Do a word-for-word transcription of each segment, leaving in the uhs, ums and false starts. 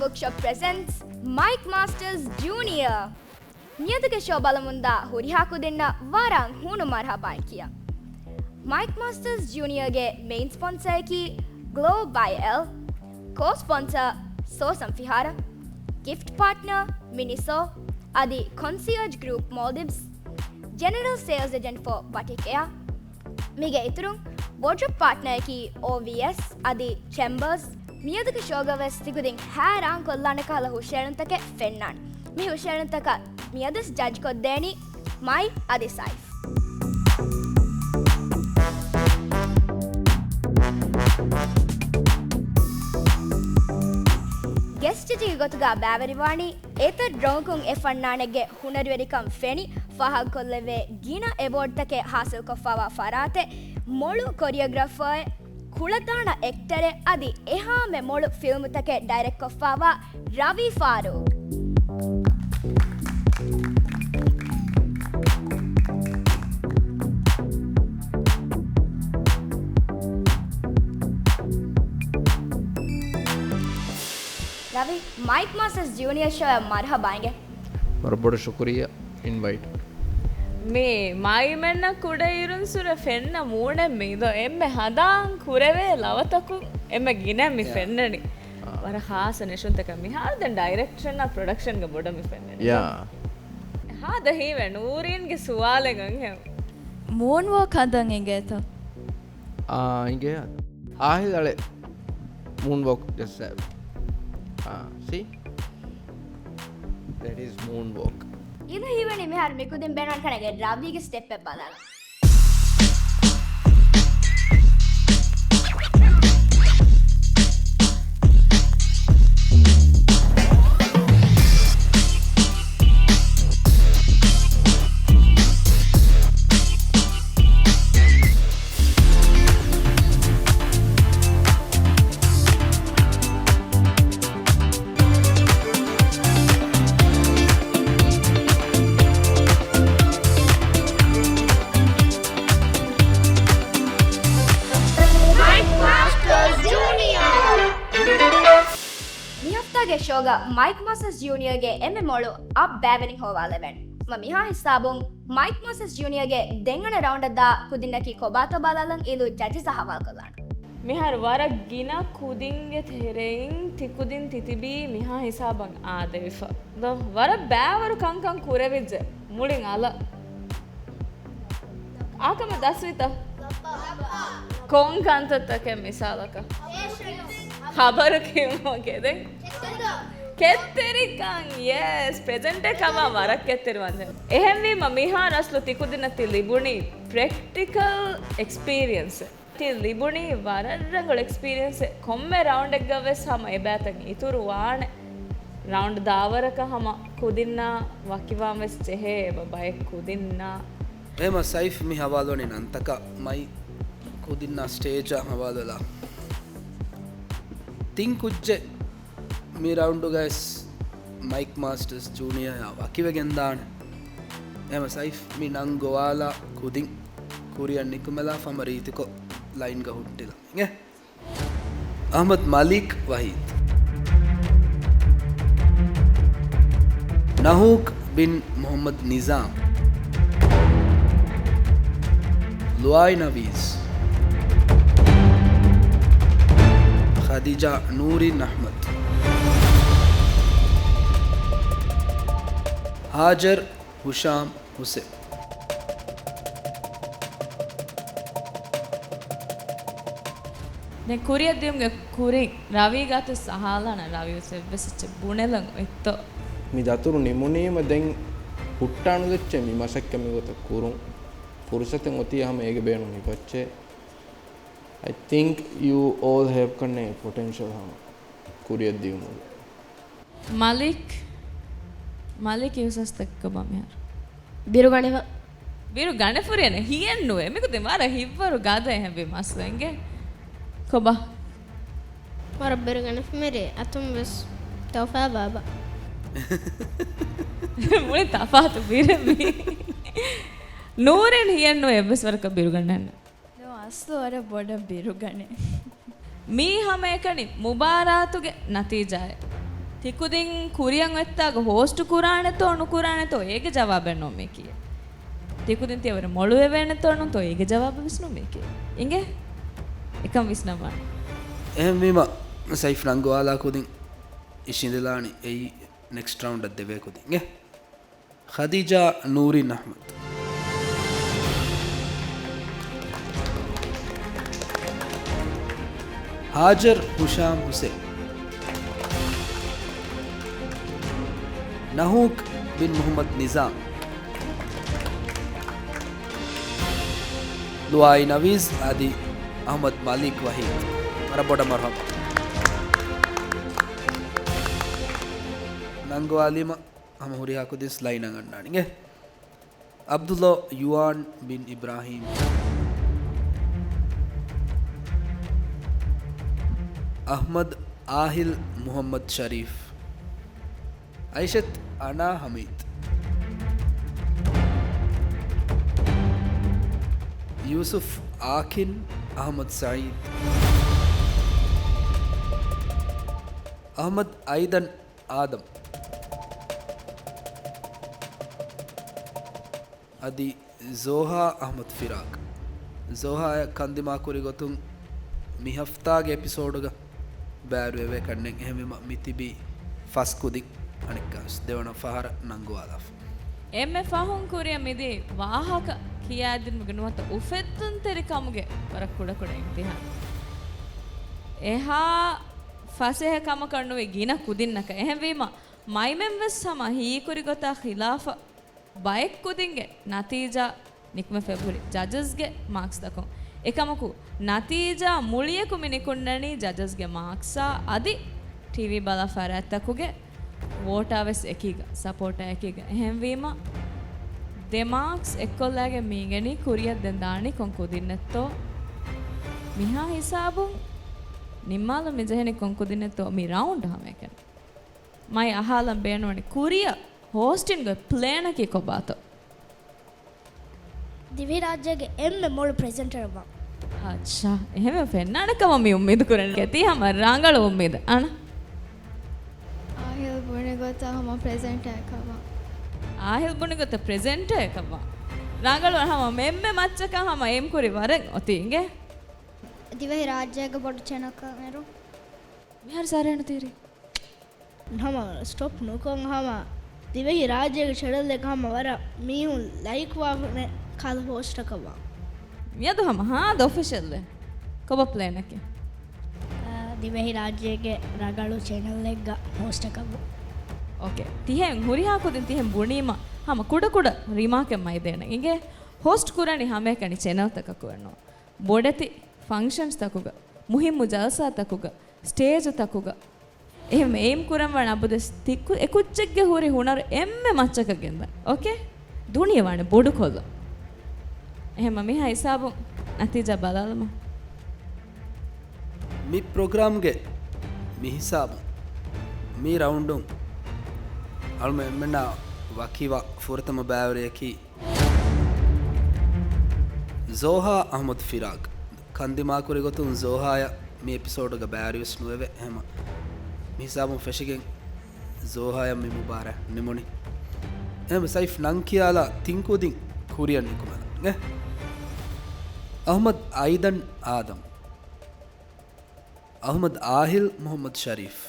ވޯކްޝޮޕް ޕްރެޒެންޓްސް މައިކް މާސްޓަރސް ޖޫނިއާ. މިއަދުގެ ޝޯ ބަލަމުންދާ ހުރިހާ ކުދިންނަށް ވަރަށް ހޫނު މަރުހަބާއެއް ކިޔާ. މައިކް މާސްޓަރސް ޖޫނިއާގެ މެއިން ސްޕޮންސަރަކީ ގްލޯ ބައި އެލް، ކޯ ސްޕޮންސަރ ސޯސަން ފިހާރަ، ގިފްޓް ޕާޓްނަރ މިނިސޯ އަދި ކޮންސިއާޖް ގްރޫޕް މޯލްޑިވްސް، ޖެނެރަލް ސޭލްސް އެޖެންޓް ފޯ ބަޓިކް އެއާ. މީގެ އިތުރުން ވޯޑްރޯބް ޕާޓްނަރަކީ އޯވީއެސް އަދި ޗެމްބަރސް. މިއަދުގެ ޝޯގަވެސް ތިކުދިން ހައިރާން ކޮށްލާނެ ކަހަލަ ހުށައެޅުންތަކެއް ފެންނާނެ. މި ހުށައެޅުންތަކަށް މިއަދުސް ޖަޖް ކޮށްދޭނީ މައި އަދި ސައިފް. ގެސްޓް ޖަޖެއްގެ ގޮތުގަ ބައިވެރިވާނީ އެތައް ރޮނގުން އެ ފަންނާނެއްގެ ހުނަރުވެރިކަން ފެނި، ފާހަގަކޮށްލެވޭ ގިނަ އެވޯޑްތަކެއް ހާސިލްކޮށްފާވާ ފަރާތެއް، މޮޅު ކޮރިއޯގްރާފަރެއް، ކުޅަދާނަ އެކްޓަރެއް އަދި އެހާމެ މޮޅު ފިލްމުތަކެއް ޑައިރެކްޓްކޮށްފާވާ ރަވީ ފާރޫޤް. ރަވީ، މައިކް މާސްޓަރސް ޖޫނިއާ ޝޯއަށް މަރުހަބާ އިނގޭ. ވަރަށް ބޮޑަށް ޝުކުރިއްޔާ އިންވައިޓް. މި މާއިމެންނަށް ކުޑައިރުންސުރެ ފެންނަ މޫނެއް މީދޯ އެންމެ ހަނދާން ކުރެވޭ ލަވަތަކުން އެންމެ ގިނަ މި ޔާ. ފެންނަނީ. އާ. ވަރަށް ހާސް ނެށުންތަކެއް މިހާރު ދެން ޑައިރެކްޝަން އާ ޕްރޮޑަކްޝަންގެ ބޮޑަށް މި ފެންނަނީ. ޔާ. ހާދަ ހީވެ ނޫރީންގެ ސުވާލެއް އަންހެން. މޫން ވޯކް ހަނދަން އެނގޭތަ؟ އާ، އިނގޭ. އާހިލް އަޅެ މޫން ވޯކް ޖައްސާ. އާ، ސީ؟ That is moonwalk. އިނދަ ހީވަނީ މިހާރު މިކުދިން ބޭނުން ކަނެގެ ރަވީގެ ސްޓެޕް އެއް ބަލާލަން. މި ހަފްތާގެ ޝޯގަ މައިކް މާސްޓަރސް ޖޫނިއާގެ އެންމެ މޮޅު އަޕް ބައިވެރިން ހޮވާލެވޭނެ. މަ މިހާ ހިސާބުން މައިކް މާސްޓަރސް ޖޫނިއާގެ ދެން އަންނަ ރައުންޑަށް ދާ ކުދިންނަކީ ކޮބާތޯ ބަލާލަން އިލު ޖަޖަސް އަހަވާލުކޮށްލާނެ. މިހާރު ވަރަށް ގިނަ ކުދިންގެ ތެރެއިން ތިކުދިން ތިތިބީ މިހާ ހިސާބަށް އާދެވިފަ. ދޯ، ވަރަށް ބައިވަރު ކަންކަން ކުރެވިއްޖެ މުޅިން އަލަށް. އާކަމަށް ދަސްވިތަ؟ ކޮން ކަންތައްތަކެއް މިސާލަކަށް؟ ޚަބަރު ކިޔުމުގެ ދެން؟ ކެތްތެރިކަން، ޔެސް. ޕްރެޒެންޓެއް ކަމަށް ވަރަށް ކެތްތެރިވަންތައް. އެހެންވީމަ މިހާރު އަސްލު ތިކުދިންނަށް ތި ލިބުނީ ޕްރެކްޓިކަލް އެކްސްޕީރިއެންސެއް. ތި ލިބުނީ ވަރަށް ރަނގަޅު އެކްސްޕީރިއެންސެއް. ކޮންމެ ރައުންޑެއްގަ ވެސް ހަމަ އެބައިތަން އިތުރު ވާނެ. ރައުންޑް ދާވަރަކަށް ހަމަ ކުދިންނާ ވަކިވާން ވެސް ޖެހޭ އެބަ ބައެއް ކުދިންނާ. އެހެމަ ސައިފް މި ހަވާލުވަނީ ނަންތަކާ މައި ކުދިންނާ ސްޓޭޖަށް ހަވާލުވެލާ. ތިން ކުއްޖެއް މި ރައުންޑުގައިސް މައިކް މާސްޓަރސް ޖޫނިއަރާ ވަކިވެގެންދާނެ. އެހެމަ ސައިފް މި ނަން ގޮވާލާ ކުދިން ކުރިއަށް ނިކުމެލާފަ ހަމަ ރީތިކޮށް ލައިންގަ ހުއްޓިލަން އިނގޭ. އަޙްމަދު މަލީކް ވަޙީދު. ނަހޫކް ބިން މުޙައްމަދު ނިޒާމް. ލުއާއި ނަވީސް. ޚަދީޖާ ނޫރީން އަޙްމަދު. ހާޖަރު ހުޝާމް ހުސެން. ދެން ކުރިއަށް ދިޔުމުގެ ކުރިން ރަވީ ގާތު ސަހާލާނަ ރަވީ ވެސް އެއްވެސް އެއްޗެއް ބުނެލަން އޮތްތޯ؟ މި ދަތުރު ނިމުނީމަ ދެން ހުއްޓާނުލެއްޗޭ މި މަސައްކަތް މިގޮތަށް ކުރުން. ފުރުސަތެއް އޮތީ ހަމަ އޭގެ ބޭނުން ހިފައްޗޭ. I think you all have ކަންނޭ ޕޮޓެންޝަލް ހަމަ ކުރިއަށް ދިޔުމުގެ. މަލިކް، މަލިކް އިހުސާސް ދައްކަބަ މިހާރު. ބިރު ގަނެފަ. ބިރު ގަނެފުރިއެއް ނެ، ހިއެއްނުވޭ. މިގޮތިން ވަރަށް ހިތްވަރު ގަދަ އެހެންވީމަ އަސްލު އިނގޭ. ކޮބާ؟ ވަރަށް ބިރު ގަނެފަ މިރޭ. އަތުން ވެސް ތަފާ ބާބާ. މުޅި ތަފާތު ބިރެއް މީ. ނޫރީން ހިއެއްނުވޭ އެއްވެސް ވަރަކަށް ބިރު ގަނެން. ދޯ އަސްލު ވަރަށް ބޮޑަށް ބިރުގަނެ. މީ ހަމައެކަނި މުބާރާތުގެ ނަތީޖާއެއް. ތިކުދިން ކުރިއަށް އޮތްތާގަ ހޯސްޓު ކުރާނެތޯ ނުކުރާނެތޯ އޭގެ ޖަވާބެއް ނޫން މީކީ. ތިކުދިން ތިޔަވަރު މޮޅުވެވޭނެތޯ ނޫންތޯ އޭގެ ޖަވާބެއް ވެސް ނޫން މީކީ. އިނގޭ؟ އެކަން ވިސްނަންވާނެ. އެހެންވީމަ ސައިފް ނަންގުވާލާ ކުދިން އިށިނދެލާނީ އެއީ ނެކްސްޓް ރައުންޑަށް ދެވޭ ކުދިން. އިނގޭ؟ ޚަދީޖާ ނޫރީން އަޙްމަދު. ހާޖަރު ހުޝާމް ހުސެން. ނަހޫކް ބިން މުޙައްމަދު ނިޒާމް. ލުއާއި ނަވީޒް އަދި އަޙްމަދު މަލީކް ވަޙީދު. ވަރަށް ބޮޑަށް މަރުޙަބާ. ނަންގުވާލީމަ ހަމަ ހުރިހާ ކުދިން ސްލައިނަށް އަންނާނެ. އިނގޭ؟ ޢަބްދުﷲ ޔުވާން ބިން އިބްރާހީމް. އަޙްމަދު އާހިލް މުޙައްމަދު ޝަރީފް. އައިޝަތު އަނާ ޙަމީދު. ޔޫސުފް އާކިން އަޙްމަދު ސަޢީދު. އަޙްމަދު އައިދަން އާދަމް. އަދި ޒޯހާ އަޙްމަދު ފިރާގް. ޒޯހާއަށް ކަންދިމާކުރި ގޮތުން މި ހަފްތާގެ އެޕިސޯޑުގަ ބައިވެރިވެވޭ ކަންނެއް. އެހެންވީމަ މި ތިބީ ފަސް ކުދިން އަނެއްކާވެސް ދެވަނަ ފަހަރަށް ނަންގުވާލާފަ. އެންމެ ފަހުން ކުރިއަށް މިދީ ވާހަކަ ކިޔާދިނުމުގެ ނުވަތަ އުފެއްދުންތެރިކަމުގެ ވަރަށް ކުޑަކުޑަ އިމްތިޙާން. އެހާ ފަސޭހަ ކަމަކަށް ނުވި ގިނަ ކުދިންނަކަށް. އެހެންވީމަ މައިމެން ވެސް ހަމަ ހީކުރި ގޮތާ ޚިލާފަށް ބައެއް ކުދިންގެ ނަތީޖާ ނިކުމެފައި ހުރި ޖަޖަސްގެ މާކްސްތަކުން. އެކަމަކު، ނަތީޖާ މުޅިއަކު މި ނިކުންނަނީ ޖަޖަސްގެ މާކްސާ އަދި ޓީވީ ބަލާ ފަރާތްތަކުގެ ވޯޓާ ވެސް އެކީގަ، ސަޕޯޓާ އެކީގަ. އެހެންވީމަ، ދެ މާކްސް އެއްކޮށްލާގެން މީގެނީ ކުރިއަށް ދެން ދާނީ ކޮން ކުދިންނެއްތޯ؟ މިހާ ހިސާބުން ނިންމާލަން މިޖެހެނީ ކޮން ކުދިންނެއްތޯ؟ މި ރައުންޑް ހަމައެކަނި. މައި އަހާލަން ބޭނުންވަނީ ކުރިއަށް ހޯސްޓިންގ ޕްލޭނަކީ ކޮބާތޯ؟ ދިވެހިރާއްޖޭގެ އެންމެ މޮޅު ޕްރެޒެންޓަރަށް ވާން. އައްޗާ، އެހެންވެ ފެންނާނެ ކަމަށް މި އުއްމީދު ކުރަން. ތީ ހަމަ ރަނގަޅު އުއްމީދު. އަނަ. އާހިލް ބުނި ގޮތަށް ހަމަ ޕްރެޒެންޓަރ އެކަށް ވާން. އާހިލް ބުނި ގޮތަށް ޕްރެޒެންޓަރ އެކަށް ވާން. ރަނގަޅު ހަމަ އެންމެ މައްޗަކަށް ހަމަ އެއިމް ކުރި ވަރަށް އޮތީ އިނގޭ. ދިވެހިރާއްޖޭގެ ބޮޑު ޗެނަލް ކަމެރު. މިހާރު ސަރޭނު ތީރި. ހަމަ ސްޓޮޕް ނުކޮށް ހަމަ ދިވެހިރާއްޖޭގެ ޗެނަލް އެއް ހަމަ ވަރަށް މީހުން ލައިކް ވާ ކަލަ ހޯސްޓަކަށް ވާން. މިއަދު ހަމަ ހާދަ އޮފިޝަލް އެއް. ކޮބާ ޕްލޭނަކީ؟ އާ، ދިވެހިރާއްޖޭގެ ރަނގަޅު ޗެނަލްއެއްގަ ހޯސްޓަކަށް ވާން. އޯކޭ. ތިހެން ހުރިހާ ކުދިން ތިހެން ބުނީމަ ހަމަ ކުޑަކުޑަ ރިމާކެއް މައިދޭނެ އިނގޭ. ހޯސްޓް ކުރަނީ ހަމައެކަނި ޗެނަލްތަކަކު ނޫން. ބޮޑެތި ފަންކްޝަންސްތަކުގަ، މުހިއްމު ޖަލްސާތަކުގަ، ސްޓޭޖުތަކުގަ، އެހެން އެއިމް ކުރަންވާނެ އަބަދުވެސް ތި ކު-، އެ ކުއްޖެއްގެ ހުރި ހުނަރު އެންމެ މައްޗަކަށް ގެންދަން. އޯކޭ؟ ދުނިޔެ ވާނެ ބޮޑުކޮށްލަން. އެހެންމަ މިހާ ހިސާބުން ނަތީޖާ ބަލާލަމާ. މި ޕްރޮގްރާމްގެ މި ހިސާބުން މި ރައުންޑުން އަޅުމެން އެންމެންނާ ވަކިވާ ފުރަތަމަ ބައިވެރިޔަކީ ޒޯހާ އަޙްމަދު ފިރާގް. ކަންދިމާކުރި ގޮތުން ޒޯހާޔަށް މި އެޕިސޯޑުގަ ބައިވެރިވެސް ނުވެވެ. އެހެންމަ މި ހިސާބުން ފެށިގެން ޒޯހާޔަށް މި މުބާރާތް ނިމުނީ. އެހެންމަ ސައިފް ނަން ކިޔާލާ ތިން ކުދިން ކުރިއަށް ނިކުމެލަން. އެ އަޙްމަދު އައިދަން އާދަމް. އަޙްމަދު އާހިލް މުޙައްމަދު ޝަރީފް.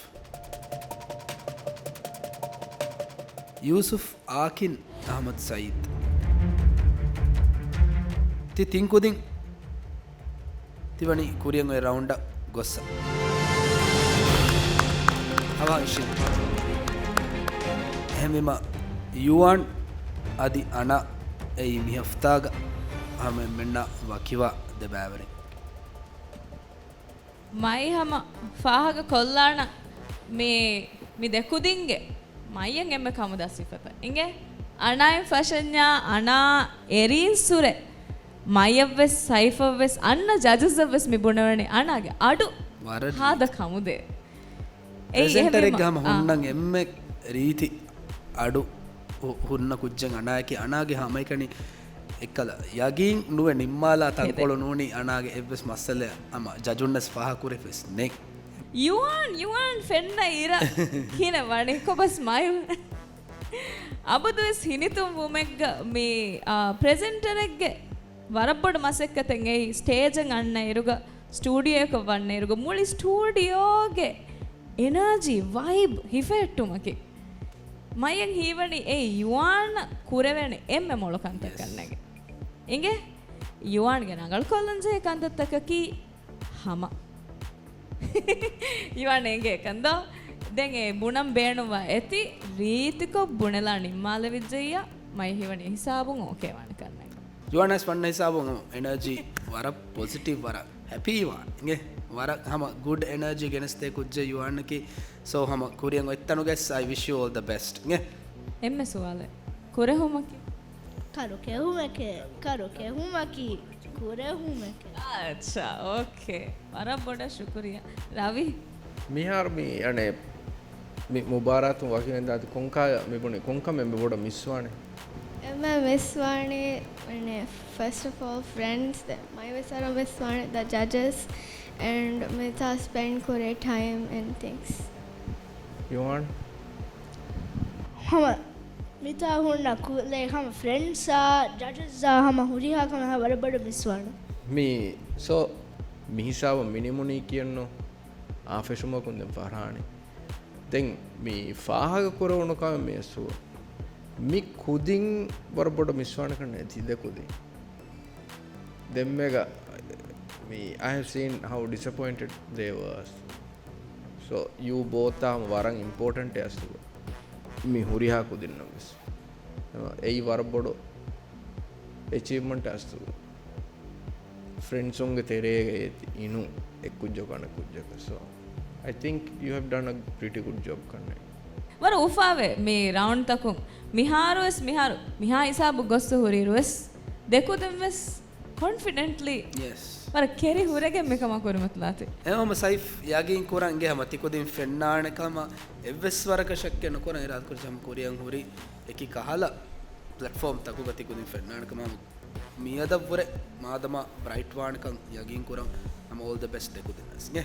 ޔޫސުފް އާކިން އަޙްމަދު ސައީދު. ތި ތިން ކުދިން ތިވަނީ ކުރިއަށް އޮތް ރައުންޑަށް ގޮއްސަ. ހަވާ އިށިން. އެހެންވީމަ ޔުވާން އަދި އަނާ އެއީ މި ހަފްތާގަ ހަމަ އެންމެންނާ ވަކިވާ ދެ ބައިވެރިން. މައި ހަމަ ފާހަގަ ކޮށްލާނަ މި، މި ދެ ކުދިންގެ މައިޔަށް އެންމެ ކަމުދާ ސިފަތައް އިނގޭ. އަނާއިން ފަށަންޏާ، އަނާ އެރީން ސުރެ މައިޔަށްވެސް، ސައިފަށްވެސް، އަންނަ ޖަޖަސްއަށްވެސް މި ބުނެވެނީ އަނާގެ އަޑު ވަރަށް ހާދަ ރީތި. ކަމުދޭ. އެއީ ޕްރެޒެންޓަރެއްގަ އެހެންވީމަ، ހަމަ އާ. ހުންނަން އެންމެ ރީތި އަޑު ހު-، ހުންނަ ކުއްޖެއް އަނާއަކީ. އަނާގެ ހަމައެކަނި އެއްކަލަ ޔަގީން ނުވެ ނިންމާލާ ތަންކޮޅު ނޫނީ އަނާގެ އެއްވެސް މައްސަލައެއް ހަމަ ޖަޖުންނަސް ފާހަކުރެފަވެސް ނެތް. ޔުވާން، ޔުވާން ފެންނަ އިރަށް ކިހިނެއް ވަނީ؟ ކޮބަ ސްމައިލް؟ އަބަދުވެސް ހިނިތުންވުމެއްގަ މި، އާ، ޕްރެޒެންޓަރެއްގެ ވަރަށް ބޮޑު މަސައްކަތެއް އެއީ ސްޓޭޖަށް އަންނަ އިރުގަ، ސްޓޫޑިއޯއަކަށް ވަންނަ އިރުގަ، މުޅި ސްޓޫޑިއޯގެ އެނާޖީ، ވައިބް ހިފެހެއްޓުމަކީ. މަޔަން ހީވަނީ އެ ޔުވާން ކުރެވޭނެ އެންމެ މޮޅު ކަންތައް ކަންނޭނގެ. އިނގޭ؟ ޔުވާންގެ ރަނގަޅުކޮށްލަންޖެހޭ ކަންތައްތަކަކީ ހަމަ. ޔުވާން އެނގޭ ކަންދޯ؟ ދެން އެ ބުނަން ބޭނުންވާ އެތި ރީތިކޮށް ބުނެލާ ނިންމާލެވިއްޖެއްޔާ، މަޔަ ހީވަނީ ހިސާބުން އޯކޭ ވާނެ ކަންނޭނގެ. ޔުވާން ވެސް ފަންނަ ހިސާބުން ހަމަ އެނަރޖީ ވަރަށް ޕޮޒިޓިވް، ވަރަށް ހެޕީ ވާނެ. އިނގޭ؟ ވަރަށް ހަމަ ގުޑް އެނަރޖީ ގެނެސްދޭ ކުއްޖެއް ޔުވާންއަކީ. ސޯ ހަމަ ކުރިއަށް އޮތްތަނުގަސް I wish you all the best. އިނގޭ؟ އެންމެ ސުވާލެއް. ކުރެހުމަކީ؟ ކަރު ކެހުމެކޭ، ކަރު ކެހުމަކީ ކުރެހުމެކޭ. އައްޗާ، އޯކޭ. ވަރަށް ބޮޑަށް ޝުކުރިއްޔާ. ރަވީ؟ މިހާރު މި، އަނެ، މި މުބާރާތުން ވަކިވެންދާތީ ކޮންކާ މި ބުނި ކޮންކަމެއް މި ބޮޑަށް މިސްވާނެ؟ އެންމެ މިސްވާނީ، އަނެ، first of all friends، ދެން މައިވެސް ވަރަށް މިސްވާނެ the judges and މިތާ ސްޕެންޑް ކުރޭ time and things. ޔުވާން؟ ހަމަ މިތާ ހުންނަ ކުލައި ހަމަ ފްރެންޑްސްއާ، ޖަޖަސްއާ ހަމަ ހުރިހާ ކަމެއް ވަރަށް ބޮޑަށް މިސްވާނެ. މި، ސޯ، މި ހިސާބަށް މި ނިމުނީ ކިޔެއްނު އާ ފެށުމަކުން ދެން ފަހަރާނެ. ދެން މި ފާހަގަ ކުރެވުނު ކަމެއް މި އަސްވަ. މި ކުދިން ވަރަށް ބޮޑަށް މިސްވާނެ ކަންނޭ ތި ދެ ކުދިން. ދެންމެގަ މި I have seen how disappointed they were. So you both are ވަރަށް އިމްޕޯޓެންޓް އަސްލު މި ހުރިހާ ކުދިންނަށް ވެސް. އެއީ ވަރަށް ބޮޑު އެޗީވްމަންޓް އަސްލު. ފްރެންޑްސުންގެ ތެރޭގަ އެތި އިނު އެއް ކުއްޖަކު އަނެއް ކުއްޖަކަށް. So I think you have done a pretty good job ކަންނޭ. ވަރަށް އުފާވޭ މި ރައުންޑްތަކުން. މިހާރުވެސް މިހާރު މިހާ ހިސާބު ގޮއްސު ހުރިއިރުވެސް ދެކުދިންވެސް ކޮންފިޑެންޓްލީ ވަރަށް ކެރި ހުރެގެން މިކަމާ ކުރިމަތިލާތި. އެހެންވީމަ ސައިފް ޔަގީން ކުރަން އިނގޭ ހަމަ ތިކުދިން ފެންނާނެ ކަމަށް އެއްވެސް ވަރަކަށް ޝައްކެއް ނުކުރަން އިރާދަކުރި ހަމަ ކުރިއަށް ހުރި އެކި ކަހަލަ ޕްލެޓްފޯމް ތަކުގަ ތިކުދިން ފެންނާނެ ކަމަށް މިއަދަށްވުރެ މާދަމާ ބްރައިޓް ވާނެކަން ޔަގީން ކުރަން ހަމަ އޯލް ދަ ބެސްޓް ދެކުދިންނަސް އިނގޭ.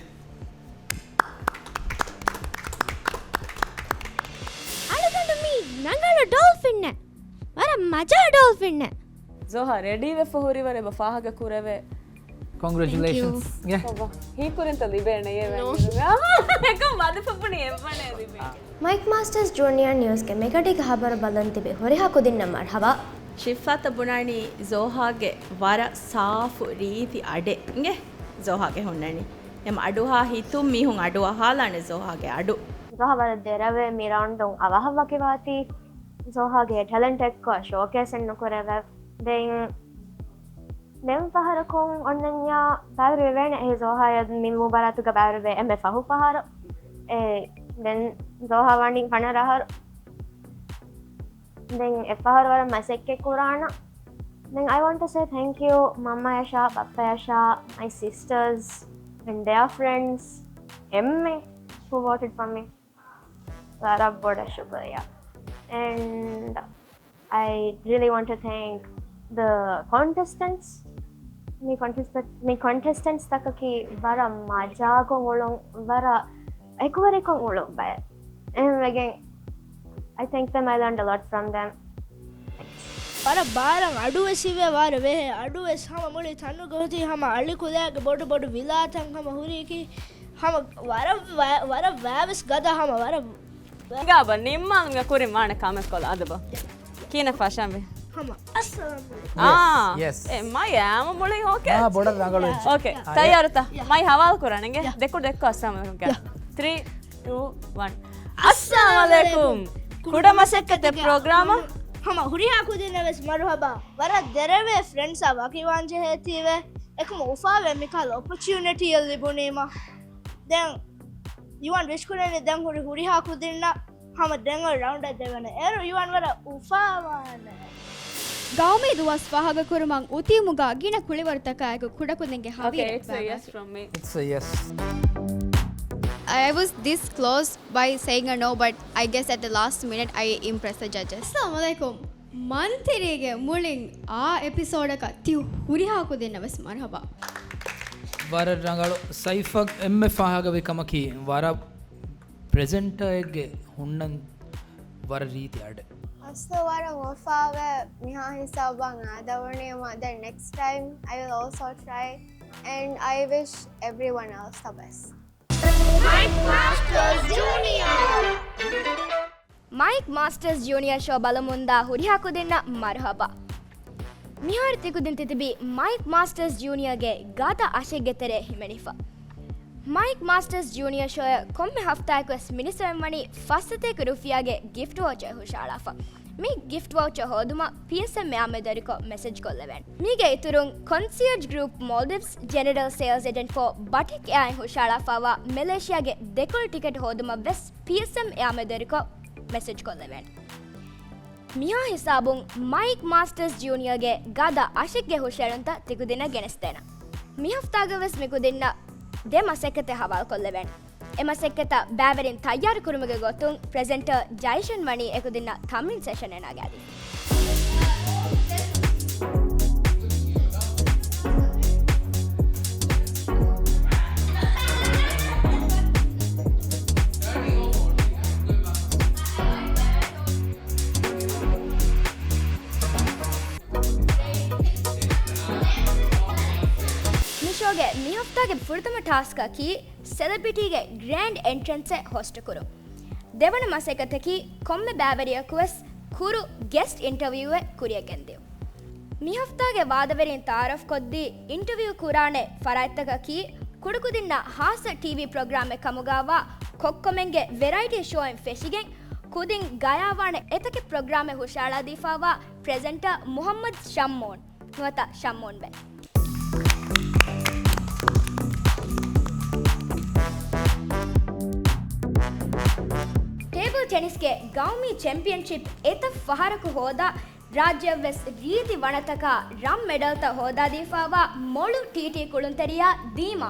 އަޅުގަނޑު މީ ރަނގަޅު ޑޯލްފިންއެއް. ވަރަށް މަޖާ ޑޯލްފިންއެއް. ޒޯހާ ރެޑީވެފަ ހުރިވަރު އެބަ ފާހަގަ ކުރެވޭ. ކޮންގްރެޗުލޭޝަންސް. ހީކުރިންތަ ލިބޭނެ އޭ ވެން. އެކަމް ވަދެފަ ބުނި އެއްވަނޭ ލިބޭ. މައިކް މާސްޓަރސް ޖޫނިއަރ ނިއުސްގެ މެގަޑީގެ ހަބަރު ބަލަން ތިބި ހުރިހާ ކުދިންނަށް މަރްހަބާ. ޝިފާތަ ބުނާނީ ޒޯހާގެ ވަރަށް ސާފު ރީތި އަޑެއް އިނގޭ. ޒޯހާގެ ހުންނަނީ. އެމަ އަޑުއަހާ ހިތުން މީހުން އަޑުއަހާލާނެ ޒޯހާގެ އަޑު. ޒޯހާ ވަރަށް ދެރަވޭ މި ރައުންޑުން އަވަހަށް ވަކިވާތީ. ޒޯހާގެ ޓެލެންޓް އެއްކޮށް ޝޯކޭސެއް ނުކުރެވޭ. ދެން ދެން ފަހަރަކުން އޮންނަންޏާ ބައިވެރިވެވޭނެ އެ ޒޯހާޔަށް މި މުބާރާތުގަ ބައިވެރިވޭ އެންމެ ފަހު ފަހަރު. އެ، ދެން ޒޯހާ ވަނީ ފަނަރަ އަހަރު. ދެން އެއްފަހަރު ވަރަށް މަސައްކަތް ކުރާނަ. ދެން I want to say thank you މަންމަޔަށާ، ބައްޕަޔަށާ، my sisters and their friends. އެންމެ who voted for me. ވަރަށް ބޮޑަށް ޝުކުރިއްޔާ. And I really want to thank the contestants. މި ކޮންޓެސްޓެންޓް، މި ކޮންޓެސްޓެންޓްސް ތަކަކީ ވަރަށް މަޖާކޮށް އުޅުން، ވަރަށް އެކުވެރިކޮށް އުޅުން ބައެއް. އެހެންވެގެން، I thank them, I learned a lot from them. ވަރަށް ބާރަށް އަޑުވެސް އިވޭ، ވަރަށް ވެހޭ އަޑުވެސް ހަމަ މުޅި ތަނުގަ ހުތީ ހަމަ އަޅި ކުލައިގެ ބޮޑު ބޮޑު ވިލާތައް ހަމަ ހުރީކީ ހަމަ ވަރަށް ވަ-، ވަރަށް ވައިވެސް ގަދަ ހަމަ ވަރަށް ވަ-، ގާބަ ނިންމާލުމުގެ ކުރިން ވާނެ ކަމެއްކޮޅު އަދަބަށް. ކިހިނެއް ފަށަންވީ؟ ހަމަ އައްސަލާމު އާ، ޔެސް. އެ، މަ ޔާމަ މުޅި އޯކޭ؟ އާ، ބޮޑަށް ރަނގަޅު އެއްޗެއް. އޯކޭ، އާ، ތައްޔާރުތަ؟ ޔާ. މައި ހަވާލު ކުރާނެ އިނގޭ؟ ޔާ. ދެކުޑަ ދެއްކޮ އައްސަލާމު އަލައިކުމް ކިޔާ. ޔާ. ތްރީ، ޓޫ، ވަން. އައްސަލާމު އަލައިކުމް. ކުޑަ މަސައްކަތެއް ޕްރޮގްރާމަށް. ހަމަ ހުރިހާ ކުދިންނަށް ވެސް މަރުހަބާ. ވަރަށް ދެރަވޭ ފްރެންޑްސްއާ ވަކިވާން ޖެހޭތީވެ. އެކަމަށް އުފާވެ މިކަހަލަ އޮޕޮޗުނިޓީއެއް ލިބުނީމަ. ދެން ޔުވާން ވިޝް ކުރަނީ ދެން ހުރި ހުރިހާ ކުދިންނަށް ހަމަ ދެން ރައުންޑަށް ދެވޭނެ. އޭރު ޔުވާން ވަރަށް އުފާވާނެ. ގައުމީ ދުވަސް ފާހަގަކުރުމަށް އުތީމުގަ ގިނަ ކުޅިވަރުތަކާއެކު ކުޑަކުދިންގެ ހަވީރެއް ބާއްވާފި. It's a yes. I was this close by saying a no, but I guess at the last minute I impressed the judges. އައްސަލާމު ޢަލައިކުމް. މަންތިރީގެ މުޅިން އާ އެޕިސޯޑަކަށް ތި ހުރިހާ ކުދިންނަށް ވެސް މަރުހަބާ. ވަރަށް ރަނގަޅު. ސައިފަށް އެންމެ ފާހަގަވި ކަމަކީ ވަރަށް ޕްރެޒެންޓަރެއްގެ ހުންނަން ވަރަށް ރީތި އަޑެއް. އަސްލު ވަރަށް އުފާވެ މިހާ ހިސާބަށް އާދަވަނީމަ. Then next time I will also try and I wish everyone else the best. Mike Masters Junior. މައިކް މާސްޓަރސް ޖޫނިއަރ ޝޯ ބަލަމުންދާ ހުރިހާ ކުދިންނަށް މަރުހަބާ. މިހާރު ތިކުދިން ތިތިބީ މައިކް މާސްޓަރސް ޖޫނިއަރގެ ގަދަ އަށެއްގެ ތެރޭ ހިމެނިފަ. މައިކް މާސްޓަރސް ޖޫނިއަރ ޝޯއަށް ކޮންމެ ހަފްތާއަކުވެސް މިނިސްވެވެން ވަނީ ފައްސަތޭކަ ރުފިޔާގެ ގިފްޓް ވައުޗަރ ހުށަހަޅާފަ. މި ގިފްޓް ވައުޗަރ ހޯދުމަށް ޕީއެސްއެމް އެއާ މެދުވެރިކޮށް މެސެޖް ކޮށްލެވޭނެ. މީގެ އިތުރުން ކޮންސިއަރޖް ގްރޫޕް މޯލްޑިވްސް ޖެނެރަލް ސޭލްސް އެޖެންޓް ފޯ ބަޓިކް އެއާއިން ހުށަހަޅާފައިވާ މެލޭޝިޔާގެ ދެކޮޅު ޓިކެޓް ހޯދުމަށްވެސް ޕީއެސްއެމް އެއާ މެދުވެރިކޮށް މެސެޖް ކޮށްލެވޭނެ. މިހާ ހިސާބުން މައިކް މާސްޓަރސް ޖޫނިއަރގެ ގަދަ އަށެއްގެ ހުށައެޅުންތައް ތިކުދިންނަށް ގެނެސްދޭނަން. މި ހަފްތާގަވެސް މިކުދިންނަށް ދެ މަސައްކަތެއް ހަވާލުކޮށްލެވޭނެ. އެ މަސައްކަތަށް ބައިވެރިން ތައްޔާރު ކުރުމުގެ ގޮތުން ޕްރެޒެންޓަރ ޖައިޝަން ވަނީ އެކުދިންނަށް ތަމްރީން ސެޝަނެއް ނަގާދީފަ. މި ޝޯގެ މި ހަފްތާގެ ފުރަތަމަ ޓާސްކަކީ ސެލެބްރިޓީގެ ގްރޭންޑް އެންޓްރެންސްއެއް ހޮސްޓުކުރުން. ދެވަނަ މަސައްކަތަކީ ކޮންމެ ބައިވެރިޔަކުވެސް ކުރު ގެސްޓް އިންޓަވިއުއެއް ކުރިއަށް ގެންދިޔުން. މި ހަފްތާގެ ވާދަވެރިން ތައާރަފް ކޮށްދީ އިންޓަވިއު ކުރާނެ ފަރާތްތަކަކީ ކުޑަކުދިންނަށް ހާއްސަ ޓީވީ ޕްރޮގްރާމެއް ކަމުގައިވާ ކޮއްކޮމެންގެ ވެރައިޓީ ޝޯއިން ފެށިގެން ކުދިން ގަޔާވާނެ އެތަކެއް ޕްރޮގްރާމެއް ހުށަހަޅާދީފައިވާ ޕްރެޒެންޓަރ މުހައްމަދު ޝައްމޫން. ނުވަތަ ޝައްމޫންބެ. ޓޭބަލް ޓެނިސްގެ ގައުމީ ޗެމްޕިއަންޝިޕް އެތައް ފަހަރަކު ހޯދާ، ރާއްޖެއަށްވެސް ރީތި ވަނަތަކާ ރަން މެޑަލްތައް ހޯދާދީފައިވާ މޮޅު ޓީޓީ ކުޅުންތެރިޔާ ދީމާ.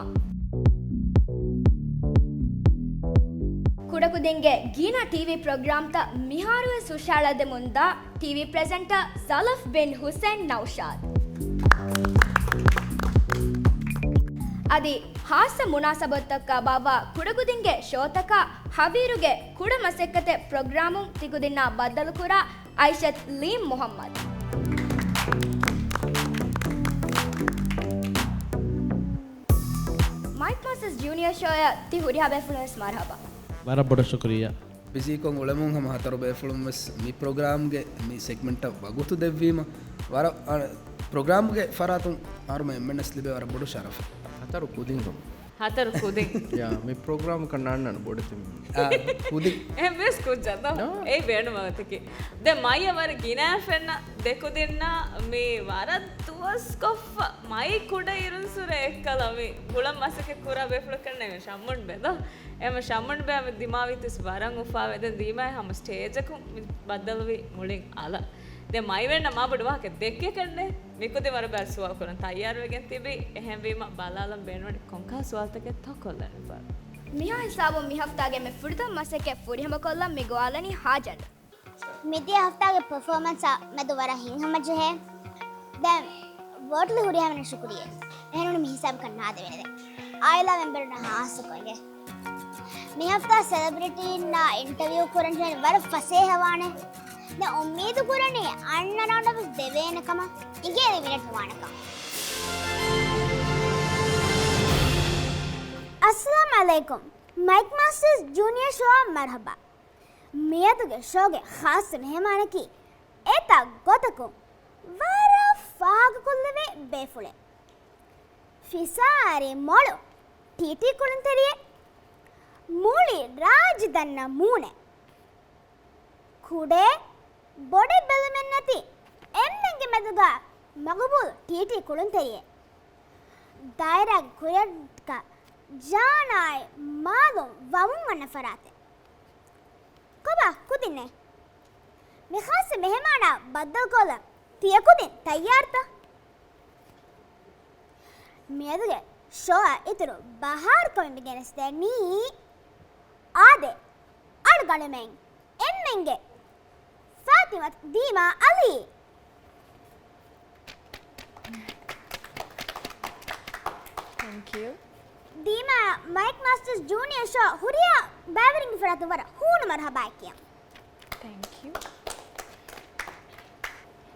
ކުޑަކުދިންގެ ގިނަ ޓީވީ ޕްރޮގްރާމްތައް މިހާރުވެސް ހުށަހަޅައިދެމުންދާ ޓީވީ ޕްރެޒެންޓަރ ޒަލަފް ބިން ހުސެން ނައުޝާދް. އަދި ހާއްސަ މުނާސަބަތުތަކާ ބާއްވާ ކުޑަކުދިންގެ ޝޯތަކާ ހަވީރުގެ ކުޑަ މަސައްކަތެއް ޕްރޮގްރާމުން ތިކުދިންނާ ބައްދަލުކުރާ އައިޝަތް ލީމް މުހައްމަދު. މައިކް މާސްޓަރސް ޖޫނިއަރ ޝޯއަށް ތި ހުރިހާ ބޭފުޅުންވެސް މަރުހަބާ. ވަރަށް ބޮޑަށް ޝުކުރިއްޔާ. ބިޒީކޮށް އުޅެމުން ހަމަ ހަތަރު ބޭފުޅުން ވެސް މި ޕްރޮގްރާމްގެ މި ސެގްމެންޓަށް ވަގުތު ދެއްވީމަ، ވަރަށް، އަ، ޕްރޮގްރާމްގެ ފަރާތުން އަހަރުމެން އެންމެންނަށް ލިބޭ ވަރަށް ބޮޑު ޝަރަފެއް. ހަތަރު ކުދިން ކޮން؟ ހަތަރު ކުދިން. ޔާ، މި ޕްރޮގްރާމް ކަންނާންނަން ބޮޑެތި މީހުން. އާ، ކުދިން. އެހެން ވެސް ކުއްޖާ ދޯ؟ އާ. އެއީ ބޭނުމަގަތަކީ. ދެ މައްޔަ ވަރަށް ގިނައިން ފެންނަ ދެ ކުދިންނާ މި ވަރަށް ދުވަސްކޮށްފަ މައި ކުޑައިރުން ސުރެ އެއްކަލަ މި ހުޅަން މަސައްކަތް ކުރާ ބޭފުޅަކަށް ނޭނގެ ޝަމުން ބެ ދޯ؟ އެމަ ޝަމުން ބޭ މި ދިމާވީތިސް ވަރަށް އުފާވެ ދެން ދީމާއި ހަމަ ސްޓޭޖަކުން މި ބައްދަލުވީ މުޅިން އަލަށް. ދެ މައިވެންނަ މާބޮޑު ވާހަކަ ދެއްކޭކަށްނެ މިކުދި ވަރަށް ބައި ސުވާލު ކުރަން ތައްޔާރުވެގެން ތިބި. އެހެންވީމަ ބަލާލަން ބޭނުންވަނީ ކޮންކަހަލަ ސުވާލުތަކެއްތޯ ކޮށްލަން އެބަ. މިހާ ހިސާބުން މި ހަފްތާގެ މި ފުރަތަމަ މަސައްކަތް ފުރިހަމަ ކޮށްލަން މި ގޮވާލަނީ ހާޖަން. މިދިޔަ ހަފްތާގެ ޕަރފޯމަންސާ މެދު ވަރަށް ހިތްހަމަޖެހޭ. ދެން ވޯޓްލި ހުރިހާ މީހުންނަށް ޝުކުރިއްޔާ. އެހެންނޫނީ މި ހިސާބަކަށް ނާދެވޭނެ ދެން. އާއިލާ މެމްބަރުންނަށް ހާއްސަކޮށްގެ. މި ހަފްތާ ސެލެބްރިޓީންނާ އިންޓަވިއު ކުރަން ޖެހެނީ ވަރަށް ފަސޭހަވާނެ. ދެން އުއްމީދު ކުރަނީ އަންނަ ރައުންޑަށް ވެސް ދެވޭނެ ކަމަށް. އިނގޭ ދެން މިނެޓް ވާނެކަން. އައްސަލާމް އަލައިކުމް. މައިކް މާސްޓަރސް ޖޫނިއަރ ޝޯއަށް މަރުހަބާ. މިއަދުގެ ޝޯގެ ޚާއްޞަ މެހެމާނަކީ އެތައް ގޮތަކުން ވަރަށް ފާހަގަކޮށްލެވޭ ބޭފުޅެއް. ފިސާރި މޮޅު ޓީޓީ ކުޅުންތެރިއެއް، މުޅި ރާއްޖެ ދަންނަ މޫނެއް. ކުޑައެއް ބޮޑެއް ބެލުމެއްނެތި އެންމެންގެ މެދުގަ މަގުބޫލު ޓީޓީ ކުޅުންތެރިއެއް. ދާއިރާގެ ކުރިއަށް ޖާނާއި މާލުން ވަމުން އަންނަ ފަރާތެއް. ކޮބާ ކުދިންނޭ؟ މި ޚާއްޞަ މެހެމާނާ ބައްދަލުކޮށްލަން ތިޔަ ކުދިން ތައްޔާރުތަ؟ މިއަދުގެ ޝޯއާ އިތުރު ބަހާރު ކަމެއް މި ގެނެސްދެނީ އާދެ، އަޅުގަނޑުމެން އެންމެންގެ ފާތިމަތު ދީމާ އަލީ. Thank you. ދީމާ މައިކް މާސްޓަރސް ޖޫނިއަރ ޝޯ ހުރިހާ ބައިވެރިންގެ ފަރާތުން ވަރަށް ހޫނު މަރުހަބާއެއް ކިޔަން. Thank you.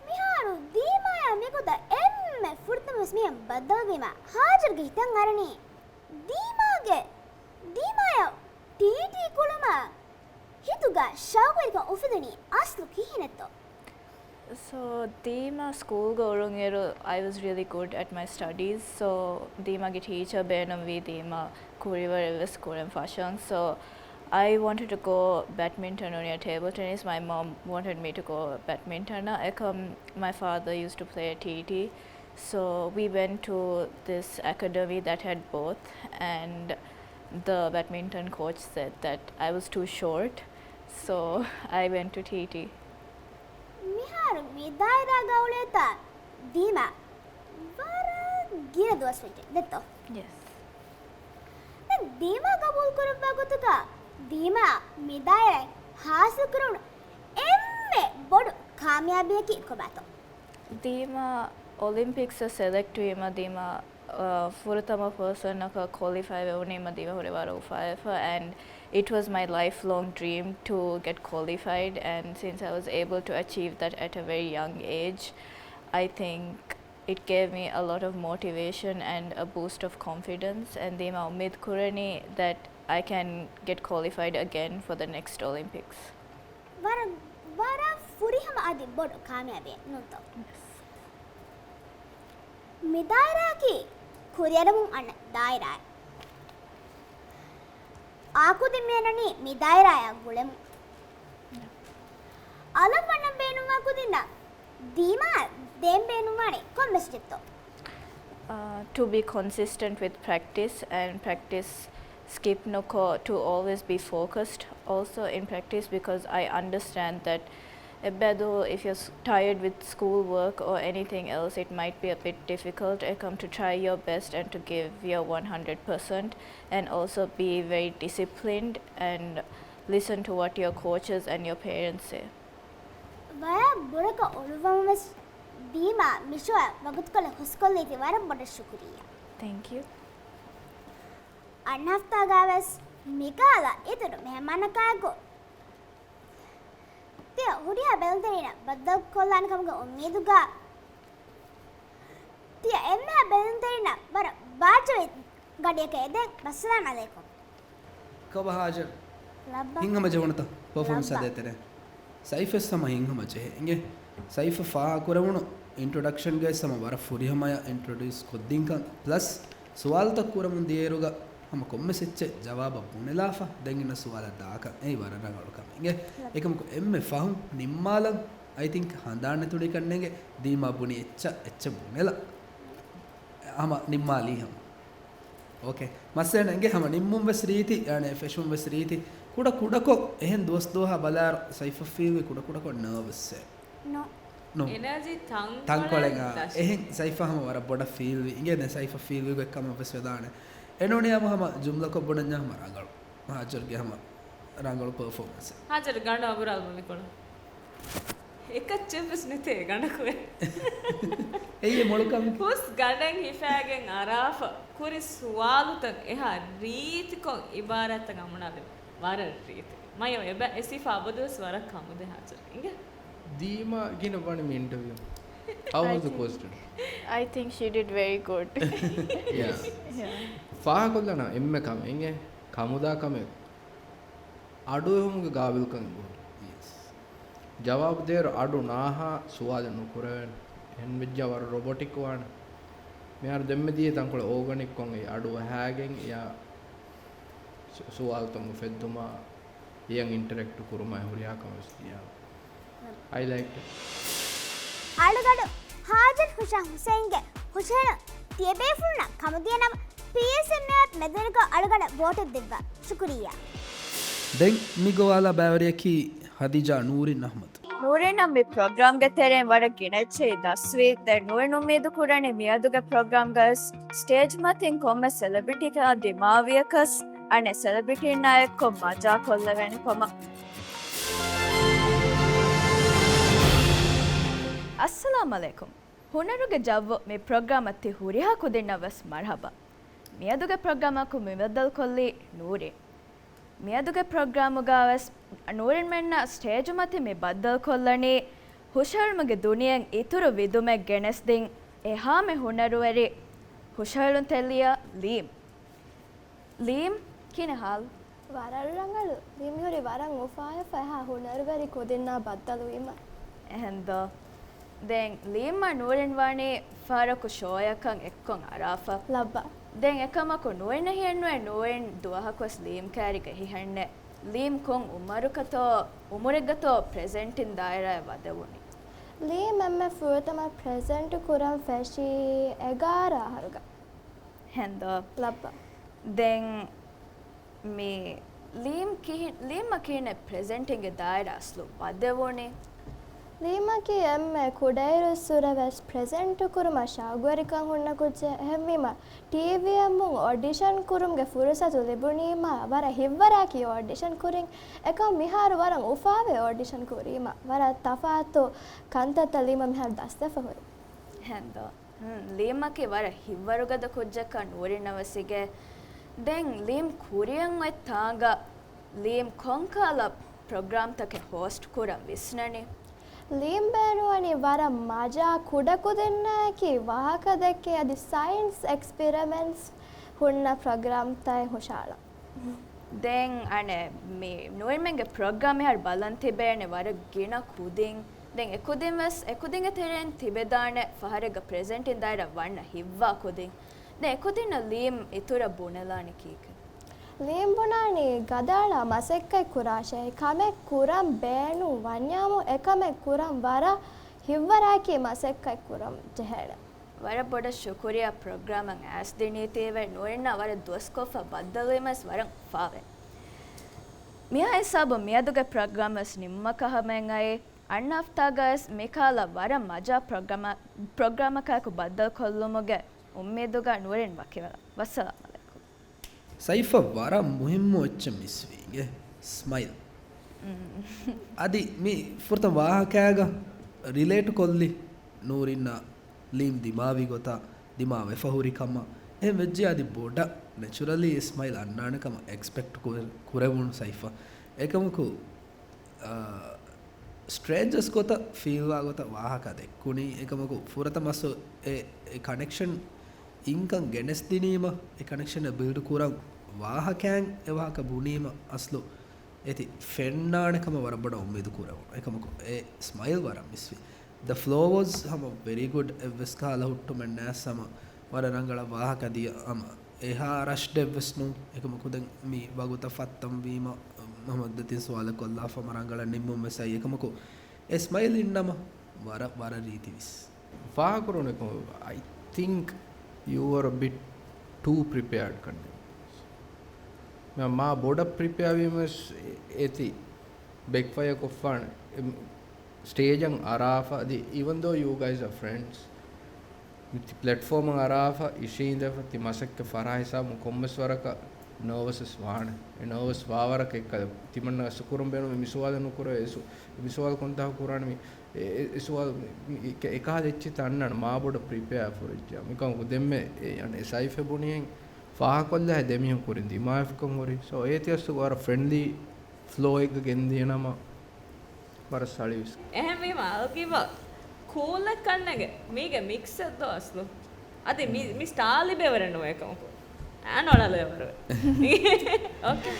މިހާރު ދީމާޔާ މިގޮތަށް އެންމެ ފުރަތަމަ ވެސް މިހެން ބައްދަލުވީމާ، ހާޖަރުގެ ހިތަށް އަރަނީ ދީމާގެ، ދީމާޔަށް ޓީޓީ ކުޅުމަށް ހިތުގަ ޝައުގުވެރިކަން އުފެދުނީ އަސްލު ކިހިނެއްތޯ؟ So, ދީމާ ސްކޫލްގަ އުޅުނުއިރު I was really good at my studies. So, ދީމާގެ ޓީޗަރ ބޭނުންވީ ދީމާ ކުރިވަރެއް ވެސް ކުރަން ފަށަން. So, I wanted to go badminton or table tennis. My mom wanted me to go badminton. އެކަމް my father used to play ޓީޓީ. So, we went to this academy that had both, and the badminton coach said that I was too short. So, I went to ޓީޓީ. މިހާރު މި ދާއިރާގަ އުޅޭތާ ދީމާ ވަރަށް ގިނަ ދުވަސް ވެއްޖެ ދެއްތޯ؟ ޔެސް. ދެން ދީމާ ގަބޫލު ކުރައްވާ ގޮތުގަ ދީމާ މި ދާއިރާއިން ހާސިލް ކުރެވުނު އެންމެ ބޮޑު ކާމިޔާބީއަކީ ކޮބާތޯ؟ ދީމާ އޮލިމްޕިކްސް ސެލެކްޓް ވީމަ ދީމާ ފުރަތަމަ ޕާސަންއަކަށް ކޮލިފައި ވެވުނީމަ ދީމާ ހުރެ ވަރަށް އުފާވެފަ، and it was my lifelong dream to get qualified, and since I was able to achieve that at a very young age, I think it gave me a lot of motivation and a boost of confidence, and ދީމާ އުއްމީދު ކުރަނީ that I can get qualified again for the next Olympics. ވަރަށް، ވަރަށް ފުރިހަމަ އަދި ބޮޑު ކާމިޔާބީއެއް ނޫންތޯ؟ މި ދާއިރާއަކީ ކުރިއަރަމުން އަންނަ ދާއިރާއެއް. އާ ކުދިން މިއަންނަނީ މި ދާއިރާއާ ގުޅެމުން. އަލަށް ވަންނަން ބޭނުންވާ ކުދިންނަށް ދީމާ ދޭން ބޭނުންވާނީ ކޮން މެސެޖެއްތޯ؟ Uh, to be consistent with practice and practice skip ނުކޮށް, to always be focused also in practice, because I understand that އެއްބައި ދުވަހު, if you're s-, tired with school work or anything else, it might be a bit difficult. އެކަމް to try your best and to give your one hundred percent and also be very disciplined and listen to what your coaches and your parents say. ވަރަށް ބުރަކަށް އޮޅުއްވަމުން ވެސް ދީމާ މި ޝޯއަށް ވަގުތުކޮޅެއް ހުސްކޮށްލީތީ ވަރަށް ބޮޑަށް ޝުކުރިއްޔާ. Thank you. އަންނަ ހަފްތާގަ ވެސް މިކަހަލަ އިތުރު މެހެމާނަކާއެކު ތިޔަ ހުރިހާ ބެލުންތެރިންނަށް ބައްދަލުކޮށްލާނެ ކަމުގެ އުއްމީދުގަ ތިޔަ އެންމެހާ ބެލުންތެރިންނަށް ވަރަށް ބާއްޖަވެރި ގަޑިއަކަށް އެދެން. ވައްސަލާމް ޢަލައިކުމް. ކޮބާ ހާޖަރު؟ ލައްބަ. ހިތްހަމަޖެހުނުތަ ޕަރފޯމަންސް ލައްބަ. އާދޭތެރޭ؟ ސައިފަސް ހަމަ ހިތްހަމަޖެހޭ. އިނގޭ. ސައިފަ ފާހަގަކުރެވުނު އިންޓްރޮޑަކްޝަންގައި ހަމަ ވަރަށް ފުރިހަމަޔަށް އިންޓްރޮޑިއުސް ކޮށްދިންކަން، ޕްލަސް ސުވާލުތައް ކުރަމުން ދިޔައިރުގަ ހަމަ ކޮންމެސް އެއްޗެއް ޖަވާބަށް ބުނެލާފަ ދެން އިންނަ ސުވާލަށް ދާކަން އެއީ ވަރަށް ރަނގަޅު ކަމެއް. އިނގޭ. އެކަމަކު އެންމެ ފަހުން ނިންމާލަން، އައި ތިންކް ހަނދާންނެތުނީކަން ނޭނގެ ދީމާ ބުނި އެއްޗަށް އެއްޗެއް ބުނެލަ. ހަމަ ނިންމާލީ ހަމަ. އޯކޭ. މައްސަލަ އިނގޭ ހަމަ ނިންމުން ވެސް ރީތި، އަނެއް ފެށުން ވެސް ރީތި. ކުޑަ ކުޑަކޮށް އެހެން ދުވަސް ދުވަހާ ބަލާއިރު ސައިފަށް ފީލްވީ ކުޑަ ކުޑަކޮށް ނަރވަސްއޭ. ނޯ. ނޯ. އެނަރޖީ ތަންކޮޅެއް ތަންކޮޅެއް، އާ، ދަށް. އެހެން ސައިފަ ހަމަ ވަރަށް ބޮޑަށް ފީލްވީ. އިނގޭ ދެން ސައިފަށް ފީލްވީ ގޮތް ކަމަށް ވެސް ވެދާނެ. އެނޫނީ ހަމަ ހަމަ ޖުމްލަކޮށް ބުނަންޏާ ހަމަ ރަނގަޅު. ހާޖަރުގެ ހަމަ ރަނގަޅު ޕަރފޯމަންސެއް. ހާޖަރު ގަނޑު އަނބުރާލުމަށް މިކޮޅު. އެކައްޗެއްވެސް ނެތޭ ގަނޑަކު. އެއީ މޮޅު ކަމެއް. ހުސް ގަނޑެއް ހިފާގެން އަރާފަ ކުރި ސުވާލުތައް އެހާ ރީތިކޮށް އިބާރާތްތައް އަނބުނާލެވި. ވަރަށް ރީތި. މަޔަ އެބަ އެ ސިފަ އަބަދުވެސް ވަރަށް ކަމުދޭ ހާޖަރު. އިނގޭ. ދީމާ ގިނަ ވަނީ މި އިންޓަވިއު. How was the question? I think she did very good. Yeah. ފާހަގަކޮށްލާނަ އެންމެ ކަމެއް އިނގޭ. ކަމުދާ ކަމެއް. އަޑުއެހުމުގެ ގާބިލްކަން އެބަހުރި. ޔެސް. ޖަވާބު ދޭއިރު އަޑު ނާހާ ސުވާލެއް ނުކުރެވޭނެ. އެހެން ވެއްޖާ ވަރަށް ރޮބޮޓިކް ވާނެ. މިހާރު ދެންމެ ދިޔަ ތަންކޮޅެއް އޯގަނިކްކޮށް އެ އަޑު އަހާގެން އެޔާ ސު-، ސުވާލުތައް އުފެއްދުމާ، އެޔަށް އިންޓަރެކްޓް ކުރުމާއި ހުރިހާ ކަމެއް ވެސް ދިޔާ. I liked it. އަޅުގަޑު ހާޖަރު ހުށަހަ ހުސެއިންގެ ހުށަހެޅުން ތިޔަބޭފުޅުންނަށް ކަމުދިޔަ ނަމަ، ޕީއެސްއެމްއޭ މެދުވެރިކޮށް އަޅުގަނޑަށް ވޯޓެއް ދެއްވާ. ޝުކުރިއްޔާ. ދެން މި ގޮވާލާ ބައިވެރިޔަކީ ހަދީޖާ ނޫރީން އަޙްމަދު. ނޫރީން މި ޕްރޮގްރާމްގެ ތެރެއިން ވަރަށް ގިނަ އެއްޗެހި ދަސްވީ. ދެން ނޫރީން އުއްމީދު ކުރަނީ މިއަދުގެ ޕްރޮގްރާމްގައި ސްޓޭޖް މަތިން ކޮންމެ ސެލެބްރިޓީއާ ދިމާވިޔަކަސް އަނެއް ސެލެބްރިޓީންނާއެއްކޮށް މަޖާ ކޮށްލެވޭނެ ކަމަށް. އައްސަލާމް ޢަލައިކުމް. ހުނަރުގެ ޖައްވު މި ޕްރޮގްރާމަށް ތި ހުރިހާ ކުދިންނަށް ވެސް މަރުޙަބާ. މިއަދުގެ ޕްރޮގްރާމަކު މިބައްދަލުކޮށްލީ ނޫރީން. މިއަދުގެ ޕްރޮގްރާމުގަވެސް ނޫރީންމެންނަށް ސްޓޭޖުމަތި މި ބައްދަލުކޮށްލަނީ ހުށަހެޅުމުގެ ދުނިޔެއަށް އިތުރު ވިދުމެއް ގެނެސްދިން އެހާމެ ހުނަރުވެރި ހުށަހެޅުންތެރިޔާ ލީމް. ލީމް، ކިހިނެއް ހާލު؟ ވަރަށް ރަނގަޅު. ލީމް މިހުރީ ވަރަށް އުފާވެފަ އެހާ ހުނަރުވެރި ކުދިންނާ ބައްދަލުވީމަ. އެހެންދޯ؟ ދެން ލީމްއާ ނޫރީން ވާނީ ފަހަރަކު ޝޯއަކަށް އެއްކޮށް އަރާފަ. ލައްބަ. ދެން އެކަމަކު ނޫރީން އެހީއެއްނުވޭ، ނޫރީން ދުވަހަކުވެސް ލީމް ކައިރީގަ ހިހެންނެއް. ލީމް ކޮން އުމުރަކަށްތޯ، އުމުރެއްގަތޯ ޕްރެޒެންޓިން ދާއިރާއަށް ވަދެވުނީ؟ ލީމް އެންމެ ފުރަތަމަ ޕްރެޒެންޓް ކުރަން ފެށީ އެގާރަ އަހަރުގަ. އެހެންދޯ؟ ލައްބަ. ދެން މި ލީމް ކިހި-، ލީމްއަށް ކިހިނެއް ޕްރެޒެންޓިންގެ ދާއިރާ އަސްލު ވަދެވުނީ؟ ލީމްއަކީ އެންމެ ކުޑައިރުއްސުރެވެސް ޕްރެޒެންޓު ކުރުމަށް ޝައުގުވެރިކަން ހުންނަ ކުއްޖެއް. އެހެންވީމަ، ޓީވީއަށް އޮޑިޝަން ކުރުމުގެ ފުރުސަތު ލިބުނީމަ، ވަރަށް ހިތްވަރާކީ އޮޑިޝަން ކުރިން. އެކަމް މިހާރު ވަރަށް އުފާވޭ އޮޑިޝަން ކުރީމަ. ވަރަށް ތަފާތު ކަންތައްތައް ލީމްއަށް މިހާރު ދަސްވެފަ ހުރި. އެހެންދޯ؟ ހުން، ލީމްއަކީ ވަރަށް ހިތްވަރުގަދަ ކުއްޖަކަށް ނޫރީންނަށް ވެސް އިގޭ. ދެން ލީމް ކުރިއަށް އޮތް ތާނގަ ލީމް ކޮންކަހަލަ ޕްރޮގްރާމްތަކެއް ހޯސްޓް ކުރަން ވިސްނަނީ؟ ލީމް ބޭނުންވަނީ ވަރަށް މަޖާ ކުޑަކުދިންނާއެކީ ވާހަކަ ދެއްކޭ އަދި ސައިންސް އެކްސްޕެރިމެންޓްސް ހުންނަ ޕްރޮގްރާމްތައް ހުށަހަޅަން. ދެން އަނެއް މި ނޫރީންގެ ޕްރޮގްރާމް މިހާރު ބަލަން ތިބޭނެ ވަރަށް ގިނަ ކުދިން. ދެން އެކުދިން ވެސް، އެކުދިންގެ ތެރެއިން ތިބެދާނެ ފަހަރެއްގަ ޕްރެޒެންޓިން ދާއިރާ ވަންނަ ހިތްވާ ކުދިން. ދެން އެކުދިންނަށް ލީމް އިތުރަށް ބުނެލާނީ ކީކޭ؟ ލީމް ބުނާނީ ގަދައަޅާ މަސައްކަތް ކުރާށޭ. ކަމެއް ކުރަން ބޭނުން ވަންޏާމު، އެކަމެއް ކުރަން ވަރަށް ހިތްވަރާއެކީ މަސައްކަތް ކުރަން ޖެހޭނެ. ވަރަށް ބޮޑަށް ޝުކުރިއްޔާ ޕްރޮގްރާމަށް އައިސް ދިނީތީވެ. ނޫރީންނާ ވަރަށް ދުވަސްކޮށްފަ ބައްދަލުވީމަވެސް ވަރަށް އުފާވޭ. މިހާ ހިސާބުން މިއަދުގެ ޕްރޮގްރާމް ވެސް ނިންމަކަށް ހަމައަށް އައީ. އަންނަ ހަފްތާގަވެސް މިކަހަލަ ވަރަށް މަޖާ ޕްރޮގްރާމަ-، ޕްރޮގްރާމަކާއެކު ބައްދަލުކޮށްލުމުގެ އުއްމީދުގަ ނޫރީން ވަކިވެލަ. ވައްސަލާމް ޢަލައިކުމް. ސައިފަށް ވަރަށް މުހިއްމު އެއްޗެއް މިސްވީގެ ސްމައިލް. އަދި މި ފުރަތަމަ ވާހަކައިގަ ރިލޭޓް ކޮށްލި ނޫރީންނާ ލީމް ދިމާވި ގޮތާ، ދިމާވެފަ ހުރި ކަމަށް. އެހެން ވެއްޖެ އަދި ބޮޑަށް ނެޗުރަލީ ސްމައިލް އަންނާނެ ކަމަށް އެކްސްޕެކްޓް ކުރެ-، ކުރެވުނު ސައިފަ. އެކަމަކު، އާ، ސްޓްރޭންޖަސް ގޮތަށް ފީލްވާ ގޮތަށް ވާހަކަ ދެއްކުނީ. އެކަމަކު ފުރަތަމަ އަސްލު އެ، އެ ކަނެކްޝަން އިންކަން ގެނެސްދިނީމަ، އެ ކަނެކްޝަން ބިލްޑް ކުރަން ވާހަކައިން އެ ވާހަކަ ބުނީމަ އަސްލު އޭތި ފެންނާނެ ކަމަށް ވަރަށް ބޮޑަށް އުއްމީދު ކުރެވުނު. އެކަމަކު އެ ސްމައިލް ވަރަށް މިސްވި. ދަ ފްލޯ ވަޒް ހަމަ ވެރީ ގުޑް، އެއްވެސް ކަހަލަ ހުއްޓުމެއް ނާސް ހަމަ ވަރަށް ރަނގަޅަށް ވާހަކަ ދިޔަ ހަމަ އެހާ ރަޝްޑެއްވެސް ނޫން. އެކަމަކު ދެން މި ވަގުތަށް ފައްތަންވީމަ، ހަމަ ދެތިން ސުވާލެއް ކޮށްލާފަ ހަމަ ރަނގަޅަށް ނިންމުން ވެސް އައީ. އެކަމަކު އެ ސްމައިލް އިންނަމަ ވަރަށް، ވަރަށް ރީތިވިސް. ފާހަގަކުރުން އެކަމަކު، I think you were a bit too prepared ކަންނޭނގެ. މާ، މާ ބޮޑަށް ޕްރިޕެއާ ވީމަސް އޭތި ބެކްފަޔަރ ކޮށްފާނެ. އެ، ސްޓޭޖަށް އަރާފަ، އަދި even though you guys are friends، މި ތި ޕްލެޓްފޯމަށް އަރާފަ، އިށީނދެފަ، ތި މަސައްކަތް ފަރާ ހިސާބުން ކޮންމެސް ވަރަކަށް ނާވަސް ވެސް ވާނެ. އެ ނާވަސް ވާ ވަރަކަށް އެއްކަލަ ތިމަންނަ އަސް ކުރަން ބޭނުމީ މި ސުވާލެއް ނުކުރޭ. އެ ސު-، މި ސުވާލު ކޮންތާކު ކުރާނެ މި އެ، އެ، އެ ސުވާލު މި، މި އެކަ-، އެކަހަލަ އެއްޗިތައް އަންނާނެ މާ ބޮޑަށް ޕްރިޕެއާ ފުރިއްޖާ. މިކަމަކު ދެންމެ އެ، އަނެއް ސައިފެ ބުނިއެއް ފާހަކޮށްލާ ދެމީހުން ކުރިން ދިމާވެފަކަން ހުރި. ސޯ އޭތި އަސްލު ވަރަށް ފްރެންޑްލީ ފްލޯއެއްގަ ގެންދިޔަ ނަމަ ވަރަށް ސަޅިވިސް. އެހެންވީމަ އަލްގިބާ ކޫލެއް ކަންނޭނގެ މީގެ މިކްސް އެއްދޯ އަސްލު. އަދި މި، މި ސްޓާލިބެ ވަރެއް ނުވޭ ކަމަކު. އާން އޮޅަލޭ ވަރު. އޯކޭ.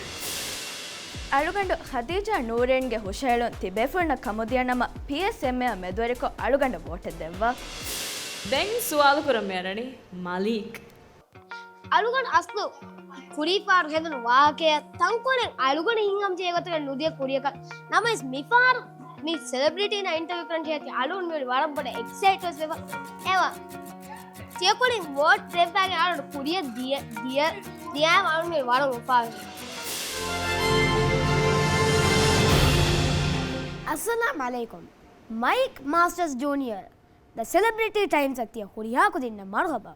އަޅުގަނޑު ޚަދީޖާ ނޫރީންގެ ހުށަހެޅުން ތިބޭފުޅުންނަށް ކަމުދިޔަ ނަމަ، ޕީއެސްއެމްއޭއާ މެދުވެރިކޮށް އަޅުގަނޑަށް ވޯޓެއް ދެއްވާ. ދެން ސުވާލު ކުރަން މިއަރަނީ މަލީކް. އަޅުގަނޑު އަސްލު ކުރީފާރު ހެދުނު ވާހަކަޔަށް ތަންކޮޅެއް އަޅުގަނޑު ހިނގަމުޖެހޭ ގޮތަކަށް ނުދިޔަ ކުރިޔަކަށް. ނަމަވެސް މިފަހަރު މި ސެލެބްރިޓީންނާ އިންޓަވިއު ކުރަން ޖެހޭތީ އަޅުގަނޑު މިވަނީ ވަރަށް ބޮޑަށް އެކްސައިޓްވެސް ވެފަ. އެވަ ތިޔަކުރިން ވޯޓް ދެއްވާގެން އަޅުގަނޑު ކުރިޔަށް ދިޔަ، ދިޔަ، ދިޔައިމަ އަޅުގަނޑު ވަރަށް އުފާވެ. އައްސަލާމް ޢަލައިކުމް. މައިކް މާސްޓަރްސް ޖޫނިއަރ ދަ ސެލެބްރިޓީ ޓައިމްސް އަށް ތިޔަ ހުރިހާ ކުދިންނަށް މަރުޙަބާ.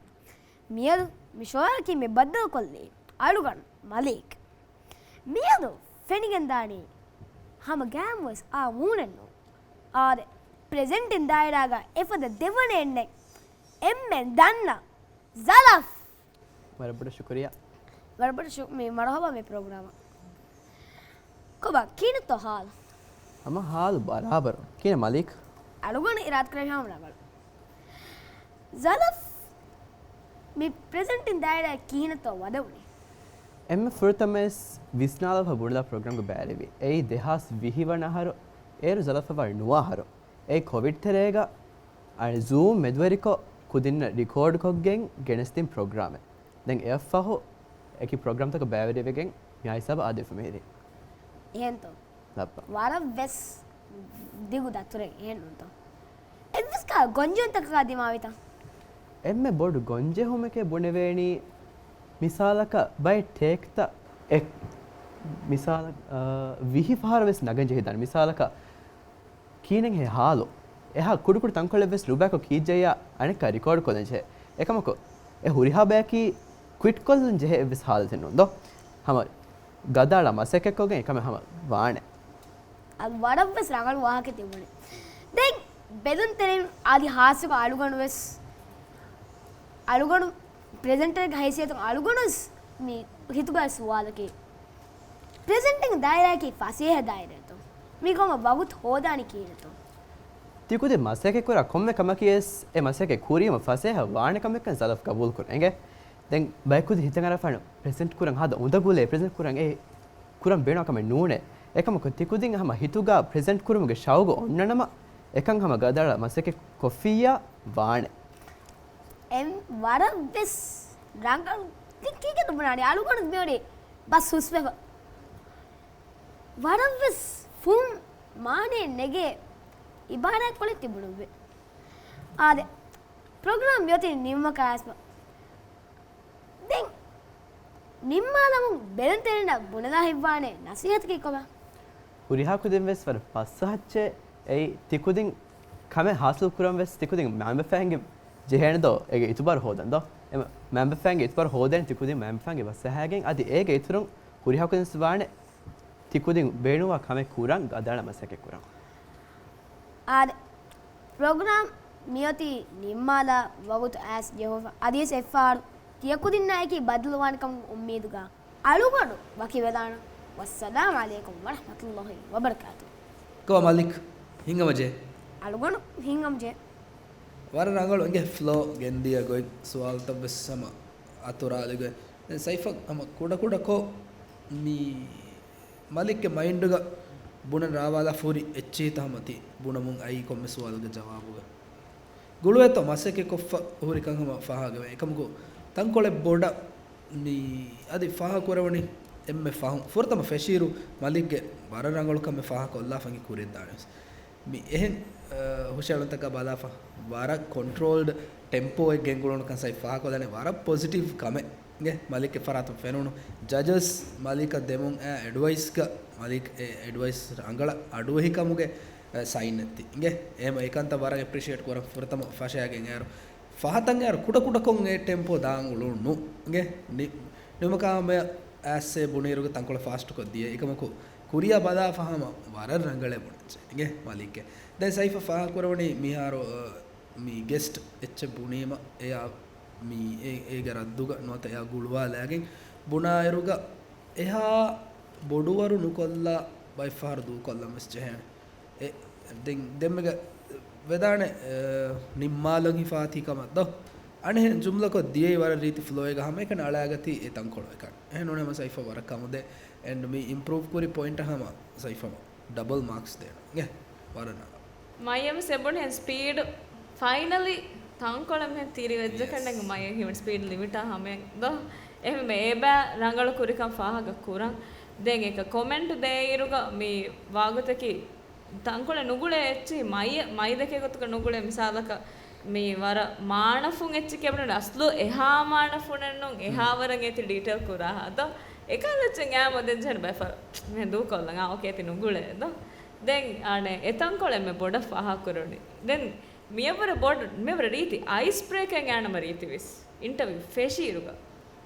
މިއަދު މި ޝޯއަކީ މި ބައްދަލުކޮށްލީ އަޅުގަނޑު މަލީކް. މިއަދު ފެނިގެންދާނީ ހަމަ ގައިމުވެސް އާ މޫނެއްނު. އާދެ، ޕްރެޒެންޓިން ދާއިރާގަ އެފަދަ ދެވަނައެއްނެތް އެންމެން ދަންނަ ޒަލަފް. ވަރަށް ބޮޑަށް ޝުކުރިއްޔާ. ވަރަށް ބޮޑަށް ޝު- މި މަރުހަބާ މި ޕްރޮގްރާމަށް. ކޮބާ ކިހިނެއްތޯ ހާލު؟ ހަމަ ހާލު ބަރާބަރު. ކިހިނެއް މަލީކް؟ އަޅުގަނޑު އިރާދަކުރެއްވި ހަމަ ރަނގަޅު. ޒަލަފް މި ޕްރެޒެންޓިން ދާއިރާއަށް ކިހިނެއްތޯ ވަދެވުނީ؟ އެންމެ ފުރަތަމަވެސް ވިސްނާލަފަ ބުނެލާ ޕްރޮގްރާމްގަ ބައިވެރިވި. އެއީ ދެހާސް ވިހި ވަނަ އަހަރު، އޭރު ޒަލަފަށް ވަރަށް ނުވާ އަހަރު. އެއީ ކޮވިޑް ތެރޭގަ އަނެއް ޒޫމް މެދުވެރިކޮށް ކުދިންނަށް ރިކޯޑްކޮށްގެން ގެނެސްދިން ޕްރޮގްރާމެއް. ދެން އެއަށްފަހު އެކި ޕްރޮގްރާމްތަކަށް ބައިވެރިވެގެން މިއާ ހިސާބަށް އާދެވިފަ މިހިރީ. އެހެންތޯ؟ ލައްބަ. ވަރަށް ވެސް ދިގު ދަތުރެއް އެހެންނޫންތޯ؟ އެއްވެސް ކަހަލަ ގޮންޖެހުންތަކަކާ ދިމާވިތަ؟ އެންމެ ބޮޑު ގޮންޖެހުމެކޭ ބުނެވޭނީ މިސާލަކަށް ބައެއް ޓޭކްތައް އެ މިސާލަށް، އާ، ވިހި ފަހަރަށް ވެސް ނަގަން ޖެހިދާނެ. މިސާލަކަށް ކިހިނެއްހޭ ހާލު؟ އެހާ ކުޑަކުޑަ ތަންކޮޅެއްވެސް ނުބައިކޮށް ކީއްޖެއްޔާ އަނެއްކާ ރިކޯޑް ކޮށްލަންޖެހޭ. އެކަމަކު، އެ ހުރިހާ ބަޔަކީ ކުއިޓް ކޮށްލަން ޖެހޭ އެއްވެސް ހާލަތެއް ނޫން ދޯ؟ ހަމަ ގަދައަޅާ މަސައްކަތްކޮށްގެން އެކަމެއް ހަމަ ވާނެ. އަދި ވަރަށްވެސް ރަނގަޅު ވާހަކައެއް ތިބުނީ. ދެން ބެލުންތެރިން އަދި ހާއްސަކޮށް އަޅުގަނޑުވެސް، އަޅުގަނޑު ޕްރެޒެންޓަރގެ ހައިސިއްޔަތުން އަޅުގަނޑުވެސް މި ހިތުގަ ސުވާލަކީ، ޕްރެޒެންޓިން ދާއިރާއަކީ ފަސޭހަ ދާއިރާއެއްތޯ؟ މީގަ ހަމަ ވަގުތު ހޯދާނީ ކިހިނެއްތޯ؟ ތިކުދިން މަސައްކަތްކުރާ ކޮންމެ ކަމަކީވެސް އެ މަސައްކަތް ކުރީމަ ފަސޭހަ ވާނެ ކަމެއްކަން ޒަލަފް ގަބޫލުކުރަން އެނގޭ. ދެން ބަޔަކުދިން ހިތަށް އަރާފަ އަހަން ޕްރެޒެންޓް ކުރަން ހާދަ އުނދަގުލޭ ޕްރެޒެންޓް ކުރަން އެ ކުރަން ބޭނުން ކަމެއް ނޫނޭ. އެކަމަކު ތިކުދިން ހަމަ ހިތުގަ ޕްރެޒެންޓް ކުރުމުގެ ޝައުގު އޮންނަނަމަ އެކަން ހަމަ ގަދައަޅާ މަސައްކަތް ކޮށްފިއްޔާ ވާނެ. އެން ވަރަށް ވެސް ރަނގަޅު. ތި ކީކޭތަ ބުނާނީ؟ އަޅުގަނޑު މިއޮތީ ބަސް ހުސްވެފަ. ވަރަށް ވެސް ފުން މާނައެއް ނެގޭ އިބާރާތްކޮޅެއް ތި ބުނުއްވި. އާދެ، ޕްރޮގްރާމް މިއޮތީ ނިމުމަކާ އައިސްފަ. ދެން ނިންމާލަމުން ބެލުންތެރިންނަށް ބުނެލާ ހިތްވާނެ ނަސީހަތަކީ ކޮބާ؟ ހުރިހާ ކުދިން ވެސް ވަރަށް ފައްސަހައްޗޭ. އެއީ ތި ކުދިން ކަމެއް ހާސިލް ކުރަން ވެސް ތި ކުދިން މައިންބަފައިންގެ ޖެހޭނެ ދޯ އޭގެ އިތުބާރު ހޯދަން ދޯ؟ އެ މައިންބަފައިންގެ އިތުބާރު ހޯދޭނެ ތި ކުދިން މައިންބަފައިންގެ ބަސް އަހާގެން. އަދި އޭގެ އިތުރުން ހުރިހާ ކުދިން ވެސް ވާނެ ތި ކުދިން ބޭނުންވާ ކަމެއް ކުރަން ގަދައަޅާ މަސައްކަތް ކުރަން. އާދެ، ޕްރޮގްރާމް މިއޮތީ ނިންމާލާ ވަގުތު އައިސް ޖެހުފަ. އަދިވެސް އެއްފަހަރު ތިޔަކުދިންނާއެކީ ބައްދަލުވާނެ ކަމުގެ އުއްމީދުގަ އަޅުގަނޑު ވަކިވެލާނަން. ވައްސަލާމް ޢަލައިކުމް ވަރަޙްމަތުﷲި ވަބަރަކާތުހު. ކޮބާ މަލިކް ހިނގަމަޖެ؟ އަޅުގަނޑު ހިނގަމަޖެ. ވަރަށް ރަނގަޅު އިނގޭ ފްލޯ ގެންދިޔަ ގޮތް ސުވާލުތައް ވެސް ހަމަ އަތުރާލި ގޮތް. ދެން ސައިފަށް ހަމަ ކުޑަކުޑަކޮށް މި މަލިކްގެ މައިންޑުގަ ބުނަން ރާވާލާފަ ހުރި އެއްޗިހިތައް ހަމަ ތި ބުނަމުން އައީ ކޮންމެ ސުވާލުގެ ޖަވާބުގަ. ގުޅުވޭތޯ މަސައްކަތް ކޮށްފަ ހުރިކަން ހަމަ ފާހަގަވޭ. އެކަމަކު ތަންކޮޅެއް ބޮޑަށް މި އަދި ފާހަގަކުރެވުނީ އެންމެ ފަހުން. ފުރަތަމަ ފެށިއިރު މަލިކްގެ ވަރަށް ރަނގަޅު ކަމެއް ފާހަގަކޮށްލާފަ އިނގި ކުރިއަށްދާނެވެސް. މި އެހެން، އަ، ހުށައެޅުންތަކާ ބަލާފަ ވަރަށް ކޮންޓްރޯލްޑް ޓެމްޕޯއެއް ގެންގުޅުނު ކަން ސައިފް ފާހަގަކޮށްލަނީ ވަރަށް ޕޮޒިޓިވް ކަމެއް. އިނގޭ މަލިކްގެ ފަރާތުން ފެނުނު ޖަޖަސް މަލިކަށް ދެމުން އައި އެޑްވައިސްގަ މަލިކް އެ އެޑްވައިސް ރަނގަޅަށް އަޑުއެހިކަމުގެ، އަ، ސައިންއެއް ތި. އިނގޭ އެހެމަ އެކަންތައް ވަރަށް އެޕްރިޝިއޭޓް ކުރަން. ފުރަތަމަ ފަށައިގެން އޭރު ފަހަތަށް އޭރު ކުޑަކުޑަކޮށް އެ ޓެމްޕޯ ދާން އުޅުނު. އިނގޭ ނި-، ނިމަކާމެ އައިސް ބުނިއިރުގެ ތަންކޮޅެއް ފާސްޓްކޮށް ދިޔަ. އެކަމަކު ކުރިއަށް ބަލާފަ ހަމަ ވަރަށް ރަނގަޅޭ ބުނެއްޗެ. އިނގޭ މަލިކްގެ. ދެން ސައިފަށް ފާހަގަކުރެވުނީ މިހާރު، އަ، މި ގެސްޓް އެއްޗެއް ބުނީމަ އެޔާ މި އޭ-، އޭގެ ރައްދުގަ ނުވަތަ އެޔާ ގުޅުވާލައިގެން ބުނާއިރުގަ އެހާ ބޮޑުވަރު ނުކޮށްލާ ބައެއްފަހަރު ދޫކޮށްލަން ވެސް ޖެހޭނެ. އެ، ދެން، ދެންމެގަ ވެދާނެ، އެ، ނިންމާލަން ހިފާތީ ކަމަށް ދޯ؟ އަނެއް ޖުމްލަކޮށް ދިޔައީ ވަރަށް ރީތި ފްލޯއެއްގަ ހަމައެކަނި އަޅާގަތީ އެ ތަންކޮޅު އެކަނި. އެހެން ނޫނޭ ހަމަ ސައިފަށް ވަރަށް ކަމުދޭ. އެންޑް މި އިމްޕްރޫވް ކުރި ޕޮއިންޓަށް ހަމަ ސައިފަށް ޑަބަލް މާކްސް ދޭނަން. އެ، ވަރަށް ނަރަ. މައިޔަމް ސެބުން ހެން ސްޕީޑް ފައިނަލީ ތަންކޮޅެއް މެހެން ތިރިވެއްޖެ ކަންނެން މައިޔަން ހިމެން ސްޕީޑް ލިމިޓާ ހަމައެއް ދޯ؟ އެހެން އޭބާ ރަނގަޅު ކުރިކަން ފާހަގަ ކުރަން. ދެން އެކަ ކޮމެންޓް ދޭއިރުގަ މި ވާގޮތަކީ ތަންކޮޅެއް ނުގުޅޭ އެއްޗިހި މައި-، މައިދެކޭ ގޮތުގަ ނުގުޅޭ މިސާލަކަށް މި ވަރަށް މާނަފުން އެއްޗެކޭ ބުނެ އަސްލު އެހާ މާނަފުނެއް ނޫން އެހާވަރަށް އޭތި ޑީޓެއިލް ކުރާހާ ދޯ؟ އެކަހަލަ އެއްޗެއް އައިމަ ދެން ޖެހެން ބައެއްފަހަރު މި ދޫކޮށްލަން އާ އޯކޭ އޭތި ނުގުޅޭ ދޯ؟ ދެން އަނެއް އެތަންކޮޅެއް މެ ބޮޑަށް ފާހަގަކުރުނީ. ދެން މިއަށްވުރެ ބޮޑު މިއަށްވުރެ ރީތި އައިސް ބްރޭކަރެއް އަންނަމަ ރީތިވެސް އިންޓަވިއު ފެށިއިރުގަ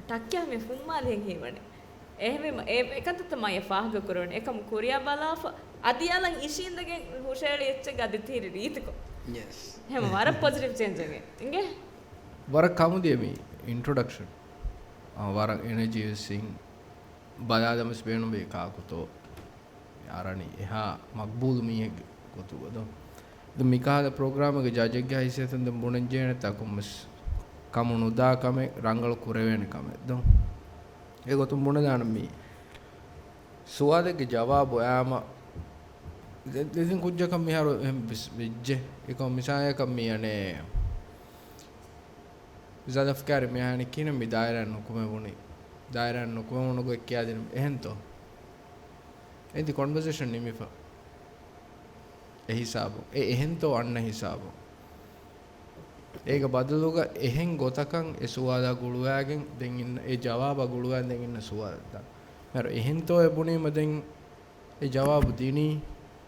ޓައްކިޔާ މި ފުންމާލިހެން ހީވަނީ. އެހެންވީމަ އެ އެކަންތައްތައް މައިޔަށް ފާހަގަކުރުވަނީ. އެކަމު ކުރިއަށް ބަލާފަ އަދި އަލަށް އިށީނދެގެން ހުށައެޅި އެއްޗެއްގަ އަދި ތިހިރި ރީތިކޮށް. ޔެސް. އެހެން ވަރަށް ޕޮޒިޓިވް ޗޭންޖެއް އިނގޭ. ވަރަށް ކަމުދިޔަ މި އިންޓްރޮޑަކްޝަން. ވަރަށް އެނަޖީ ވެސް އިން. ބަލާލަމަސް ބޭނުންވީ ކާކުތޯ އަރަނީ އެހާ މަގްބޫލު މީހެއްގެ ގޮތުގަ ދޯ. ދެން މިކަހަލަ ޕްރޮގްރާމެއްގެ ޖަޖެއްގެ ހައިސިއްޔަތުން ދެން ބުނަންޖެހޭނެ ތަކުން ވެސް ކަމު ނުދާ ކަމެއް ރަނގަޅު ކުރެވޭނެ ކަމެއް ދޯ. އެގޮތުން ބުނެދާނަން މީ ސުވާލެއްގެ ޖަވާބު އައީމަ ދެ-، ދެތިން ކުއްޖަކަށް މިހާރު އެހެން ވެސް ވެއްޖެ. އެކަމަ މިސާލަކަށް މި އަނެއް ޒަލަފްކާރި މިހާނެ ކިނަ މި ދާއިރާއަށް ނުކުމެވުނީ. ދާއިރާއަށް ނުކުމެވުނު ގޮތް ކިޔާދިނު. އެހެންތޯ؟ އެނދި ކޮންވަސޭޝަން ނިމިފަ. އެ ހިސާބު. އެ އެހެންތޯ އަންނަ ހިސާބު. އޭގެ ބަދަލުގަ އެހެން ގޮތަކަށް އެ ސުވާލާ ގުޅުވާގެން ދެން އިން-، އެ ޖަވާބާ ގުޅުވާ ދެން އިންނަ ސުވާލުތައް. މިހާރު އެހެންތޯ އެ ބުނީމަ ދެން އެ ޖަވާބު ދިނީ.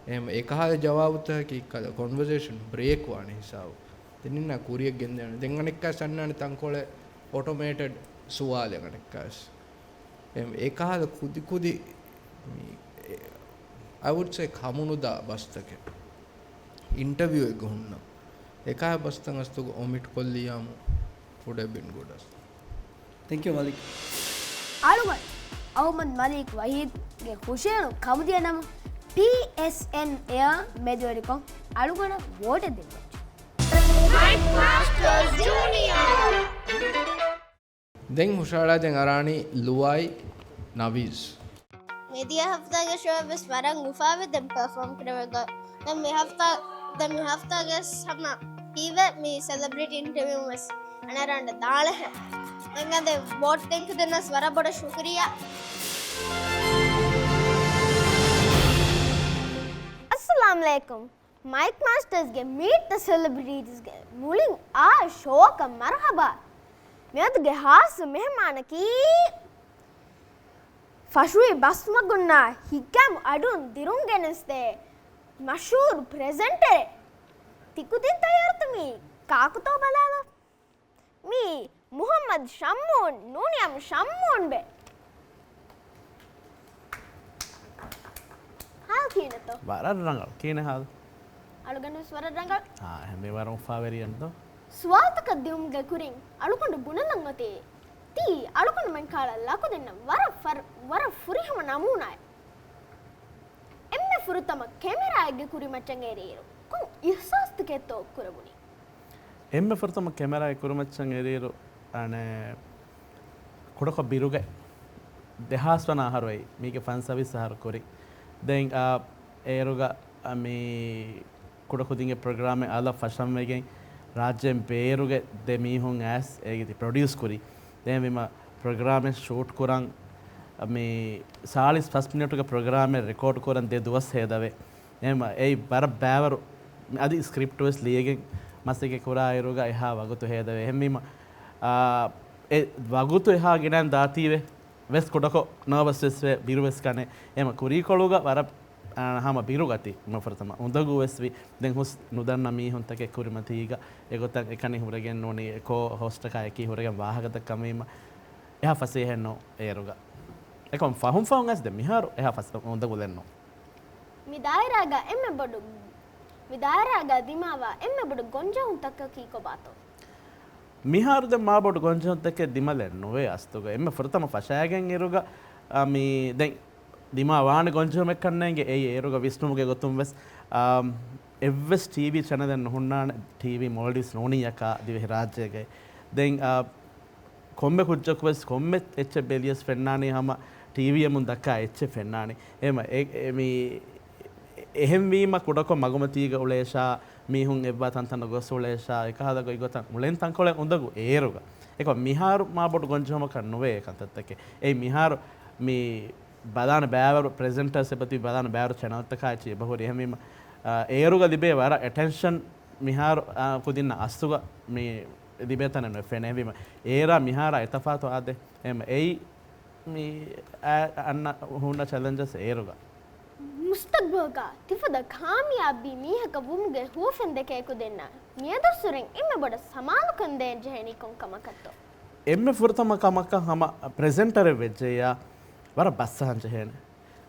އެހެން އެކަހަލަ ޖަވާބުތަކަކީ ކަލަ ކޮންވަސޭޝަން ބްރޭކް ވާނެ ހިސާބު. ދެން އިންނަ ކުރިއަށް ގެންދޭނެ. ދެން އަނެއްކާ ސަންނާނެ ތަންކޮޅެއް އޮޓޮމޭޓެޑް ސުވާލެއް އަނެއްކާސް. އެހެން އެކަހަލަ ކުދި ކުދި މި، އެ، I would say ކަމުނުދާ ބަސްތަކެއް. އިންޓަވިއުއެއްގަ ހުންނަ. އެކަހަލަ ބަސްތައް އަސްތުގަ އޮމިޓް ކޮށްލިޔާމު ވުޑް ހެވް ބީން ގުޑް އަސް. ތެންކް ޔޫ މަލިކް. އަޅުގަނޑު އަހުމަދު މަލީކް ވަހީދުގެ ހުށައެޅުން ކަމުދިޔަ ނަމަ، ޕީއެސްއެން އެއާ މެދުވެރިކޮށް އަޅުގަނޑަށް ވޯޓެއް ދެއްވެވި. މައިކް މާސްޓަރސް ޖޫނިއާ. ދެން ހުށަހަޅާދޭން އަރާނީ ލުވާއި ނަވީޒް. މިދިޔަ ހަފްތާގެ ޝޯ ވެސް ވަރަށް އުފާވެ ދެން ޕަރފޯމް ކުރެވޭ ގޮތް. ދެން މި ހަފްތާ، ދެން މި ހަފްތާގެ ހަމަ ހީވެ މި ސެލެބްރިޓީ އިންޓަވިއު ވެސް އަނެއް ރަނޑަށް ދާނެހެން. ދެން އަދި ވޯޓް ދޭން ކުދިންނަސް ވަރަށް ބޮޑަށް ޝުކުރިއްޔާ. އައްސަލާމް އަލައިކުމް. މައިކް މާސްޓަރސްގެ މީޓް ދަ ސެލެބްރިޓީސްގެ މުޅިން އާ ޝޯއަކަށް މަރުހަބާ. މިއަދުގެ ހާއްސަ މެހެމާނަކީ ފަށުވި ބަސްމަގުންނާ ހިތްގައިމު އަޑުން ދިރުން ގެނެސްދޭ މަޝްހޫރު ޕްރެޒެންޓަރެއް. ތިކުދިން ތައްޔާރުތަ މީ؟ ކާކުތޯ ބަލާލަ. މީ މުހައްމަދު ޝައްމޫން، ނޫނިއަމް ޝައްމޫންބެ. ހާލް ކިހިނެއްތޯ؟ ވަރަށް ރަނގަޅު. ކިހިނެއް ހާލު؟ އަޅުގަނޑު ވެސް ވަރަށް ރަނގަޅު. އާ، އެހެން މީ ވަރަށް އުފާވެރިއެއްނުތޯ؟ ސުވާލުތަކަށް ދިއުމުގެ ކުރިން އަޅުގަނޑު ބުނަލަން އޮތީ، ތީ އަޅުގަނޑުމެން ކަހަލަ ލަކުދިންނަށް ވަރަށް ފަރު-، ވަރަށް ފުރިހަމަ ނަމޫނާއެއް. އެންމެ ފުރަތަމަ ކެމެރާއެއްގެ ކުރިމައްޗަށް އެރިއިރު ކޮން އިހްސާސްތަކެއްތޯ ކުރެވުނީ؟ އެންމެ ފުރަތަމަ ކެމެރާއެއް ކުރިމައްޗަށް އެރިއިރު، އަނެއް، ކުޑަކޮށް ބިރުގައި ދެހާސް ވަނަ އަހަރު އެއީ، މީގެ ފަންސަވީސް އަހަރު ކުރި. ދެން، އާ، އޭރުގަ، އަ، މި ކުޑަކުދިންގެ ޕްރޮގްރާމެއް އަލަށް ފަށަންވެގެން، ރާއްޖޭން ބޭރުގެ ދެ މީހުން އައިސް އޭގެ ޕްރޮޑިއުސް ކުރި. ދެން ވީމަ ޕްރޮގްރާމެއް ޝޫޓް ކުރަން، މި ސާޅީސް ފަސް މިނެޓުގެ ޕްރޮގްރާމެއް ރެކޯޑް ކުރަން ދެ ދުވަސް ހޭދަވޭ. އެހެންވީމަ އެއީ ވަރަށް ބައިވަރު، އަދި ސްކްރިޕްޓް ވެސް ލިޔެގެން މަސައްކަތް ކުރާ އިރުގަ އެހާ ވަގުތު ހޭދަވޭ. އެހެންވީމަ، އާ، އެ ވަގުތު އެހާ ގިނައިން ދާތީވެ ވެސް ކުޑަކޮށް ނާވަސް ވެސް ވޭ، ބިރު ވެސް ކަނޭ. އެހެންވީމަ ކުރީކޮޅުގަ ވަރަށް، އާ، ހަމަ ބިރުގަތީ މަ ފުރަތަމަ އުނދަގޫ ވެސް ވި. ދެން ހުސް ނުދަންނަ މީހުންތަކެއް ކުރިމަތީގަ އެގޮތަށް އެކަނި ހުރެގެން ނޫނީ ކޯ ހޯސްޓަކާ އެކީ ހުރެގެން ވާހަކަދައްކަންވީމަ އެހާ ފަސޭހައެއްނު އޭރުގަ. އެކަމް ފަހުން ފަހުން އައިސް ދެ މިހާރު އެހާ ފަސް އުނދަގުލެއްނު. މި ދާއިރާގަ އެންމެ ބޮޑު، މި ދާއިރާގަ ދިމާވާ އެންމެ ބޮޑު ގޮންޖެހުންތަކަކީ ކޮބާތޯ؟ މިހާރު ދެން މާ ބޮޑު ގޮންޖެހުންތަކެއް ދިމަލެއް ނުވޭ އަސްތުގަ. އެންމެ ފުރަތަމަ ފަށާގެން އިރުގަ، އަ، މި ދެން ދިމާވާނެ ގޮންޖެހުމެއް ކަންނޭނގެ އެއީ އޭރުގަ ވިސްނުމުގެ ގޮތުން ވެސް، އަ، އެއްވެސް ޓީވީ ޗެނަލެއް ނުހުންނާނެ، ޓީވީ މޯލްޑިވްސް ނޫނިއްޔާ ކާ ދިވެހި ރާއްޖޭގައި. ދެން، އަ، ކޮންމެ ކުއްޖަކު ވެސް ކޮންމެ އެއްޗެއް ބެލިޔަސް ފެންނާނީ ހަމަ ޓީވީއެމުން ދައްކާ އެއްޗެއް ފެންނާނީ. އެހެންވީމަ އެ، އެ، މި، އެހެންވީމަ ކުޑަކޮށް މަގުމަތީގަ އުޅޭށާ، މީހުން އެއްވާ ތަންތަނަށް ގޮސް އުޅޭށާ، އެކަހަލަ ގޮތްގޮތަށް އުޅެން ތަންކޮޅެއް އުނދަގޫ އޭރުގަ. އެކަމް މިހާރު މާ ބޮޑު ގޮންޖެހުމަކަށް ނުވޭ އެ ކަންތައްތަކެއް. އެއީ މިހާރު މި ބަލާނެ ބައިވަރު ޕްރެޒެންޓާސް އެބަތިބި ބަލާނެ ބައިވަރު ޗެނަލްތަކާ އެއްޗެއް އެބަހުރި. އެހެންވީމަ، އާ، އޭރުގަ ލިބޭ ވަރަށް އެޓެންޝަން މިހާރު، އާ، ކުދިންނަށް އަސްތުގަ މި ލިބޭ ތަނެއް ނުވެ ފެނޭ. އެހެންވީމަ އޭރާ މިހާރާ އެތަފާތު އާދޭ. އެހެންވީމަ އެއީ މި އަ-، އަންނަ ހުންނަ ޗެލެންޖަސް އޭރުގަ. މުސްތަގްބަލްގަ ތިފަދަ ކާމިޔާބީ މީހަކަށް ވުމުގެ ހުވަފެން ދެކޭ ކުދިންނަށް މިއަދުއްސުރެން އެންމެ ބޮޑަށް ސަމާލުކަން ދޭން ޖެހެނީ ކޮން ކަމަކަށްތޯ؟ އެންމެ ފުރަތަމަ ކަމަކަށް ހަމަ ޕްރެޒެންޓަރެއް ވެއްޖެއްޔާ ވަރަށް ބައްސަހަން ޖެހޭނެ.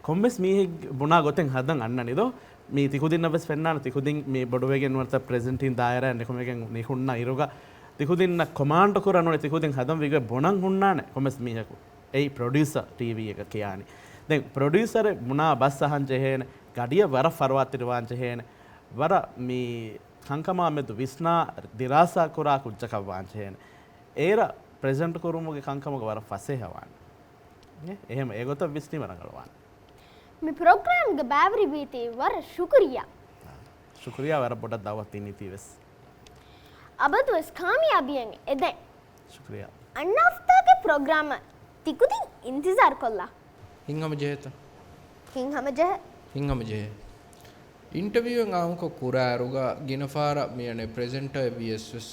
ކޮންމެސް މީހެއް ބުނާ ގޮތެއް ހަދަން އަންނަނިދޯ. މީ ތިކުދިންނަށް ވެސް ފެންނާނެ، ތިކުދިން މީ ބޮޑުވެގެން ނުވަތަ ޕްރެޒެންޓިން ދާއިރާއެއް ނިކުމެގެން ނިކުންނަ އިރުގަ، ތިކުދިންނަށް ކޮމާންޑު ކުރަން އުޅެ ތިކުދިން ހަދަން ވީގޮތް ބުނަން ހުންނާނެ ކޮންމެސް މީހަކު. އެއީ ޕްރޮޑިއުސަރ ޓީވީއަކަށް ކިޔާނީ. ދެން ޕްރޮޑިއުސަރެއް ބުނާ ބަސް އަހަން ޖެހޭނެ، ގަޑިއަށް ވަރަށް ފަރުވާތެރިވާން ޖެހޭނެ، ވަރަށް މި ކަންކަމާ މެދު ވިސްނާ ދިރާސާ ކުރާ ކުއްޖަކަށް ވާން ޖެހޭނެ. އޭރަށް ޕްރެޒެންޓް ކުރުމުގެ ކަންކަމުގަ ވަރަށް ފަސޭހަވާނެ. އެ، އެހެން އެގޮތަށް ވިސްނީމަ ރަނގަޅުވާނެ. މި ޕްރޮގްރާމްގަ ބައިވެރިވީތީ ވަރަށް ޝުކުރިއްޔާ. ޝުކުރިއްޔާ ވަރަށް ބޮޑަށް ދައުވަތު ދިނީތީ ވެސް. އަބަދުވެސް ކާމިޔާބީއެއް އެދެން. ޝުކުރިއްޔާ. އަންނަ ހަފްތާގެ ޕްރޮގްރާމަށް ތިކުދިން އިންތިޒާރު ކޮށްލާ. ހިތްހަމަޖެހޭތަ؟ ހިތްހަމަޖެހޭ. ހިތްހަމަޖެހޭ. އިންޓަވިއުއެއް އާއްމުކޮށް ކުރާއިރުގަ ގިނަ ފަހަރަށް މި އަނެއް ޕްރެޒެންޓަރ ވިޔަސް ވެސް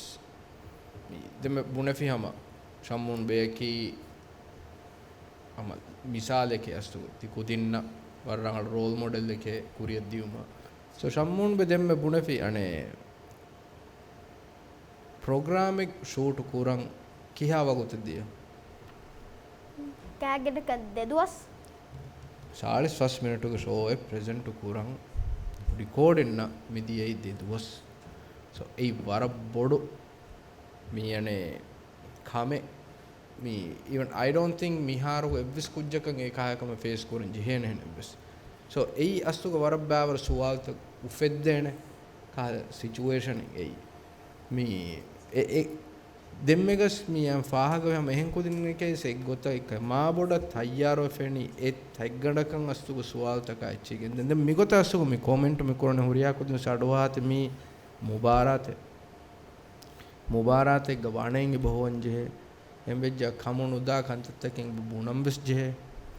މި ދެންމެ ބުނެފި ހަމަ ޝަމޫން ބޭއަކީ ހަމަ މިސާލެކޭ އަސްލު ތި ކުދިންނަށް ވަރަށް ރަނގަޅު ރޯލް މޮޑެލްއެކޭ ކުރިއަށް ދިޔުމަށް. ސޯ ޝަމޫން ބެ ދެންމެ ބުނެފި އަނެއް ޕްރޮގްރާމެއް ޝޫޓު ކުރަން ކިހާ ވަގުތެއް ދިޔަ؟ ގާތްގަނޑަކަށް ދެ ދުވަސް. ސާޅީސް ފަސް މިނެޓުގެ ޝޯއެއް ޕްރެޒެންޓު ކުރަން ރިކޯޑިންނަށް މި ދިޔައީ ދެ ދުވަސް. ސޯ އެއީ ވަރަށް ބޮޑު މި އަނެއް ކަމެއް. މި އިވެން އައި ޑޯން ތިންކް މިހާރު އެއްވެސް ކުއްޖަކަށް އެ ކަހަލަ ކަމެއް ފޭސް ކުރަން ޖެހޭނެހެނެއްވެސް. ސޯ އެއީ އަސްލުގަ ވަރަށް ބާވަރު ސުވާލުތައް އުފެއްދޭނެ ކަހަލަ ސިޗުއޭޝަނެއް އެއީ. މި އެ، އެ، ދެންމެގަސް މި އަން ފާހަގަވެ ހަމަ އެހެން ކުދިންގެ ކޭސް އެއްގޮތަށް އެކަ މާ ބޮޑަށް ތައްޔާރުވެފެނީ އެ ތަތްގަނޑަކަށް އަސްލުގަ ސުވާލުތަކާ އެއްޗެއް ގެންދެން. ދެން މިގޮތަށް އަސްލުގަ މި ކޮމެންޓު މި ކުރަނީ ހުރިހާ ކުދިން ސަޑުވާތި މި މުބާރާތެއް. މުބާރާތެއްގަ ވަނައިން އެބަ ހޮވަން ޖެހޭ. އެންމެ ބެއްޖާ ކަމުނުދާ ކަންތައްތަކެއް ބުނަން ވެސް ޖެހޭ.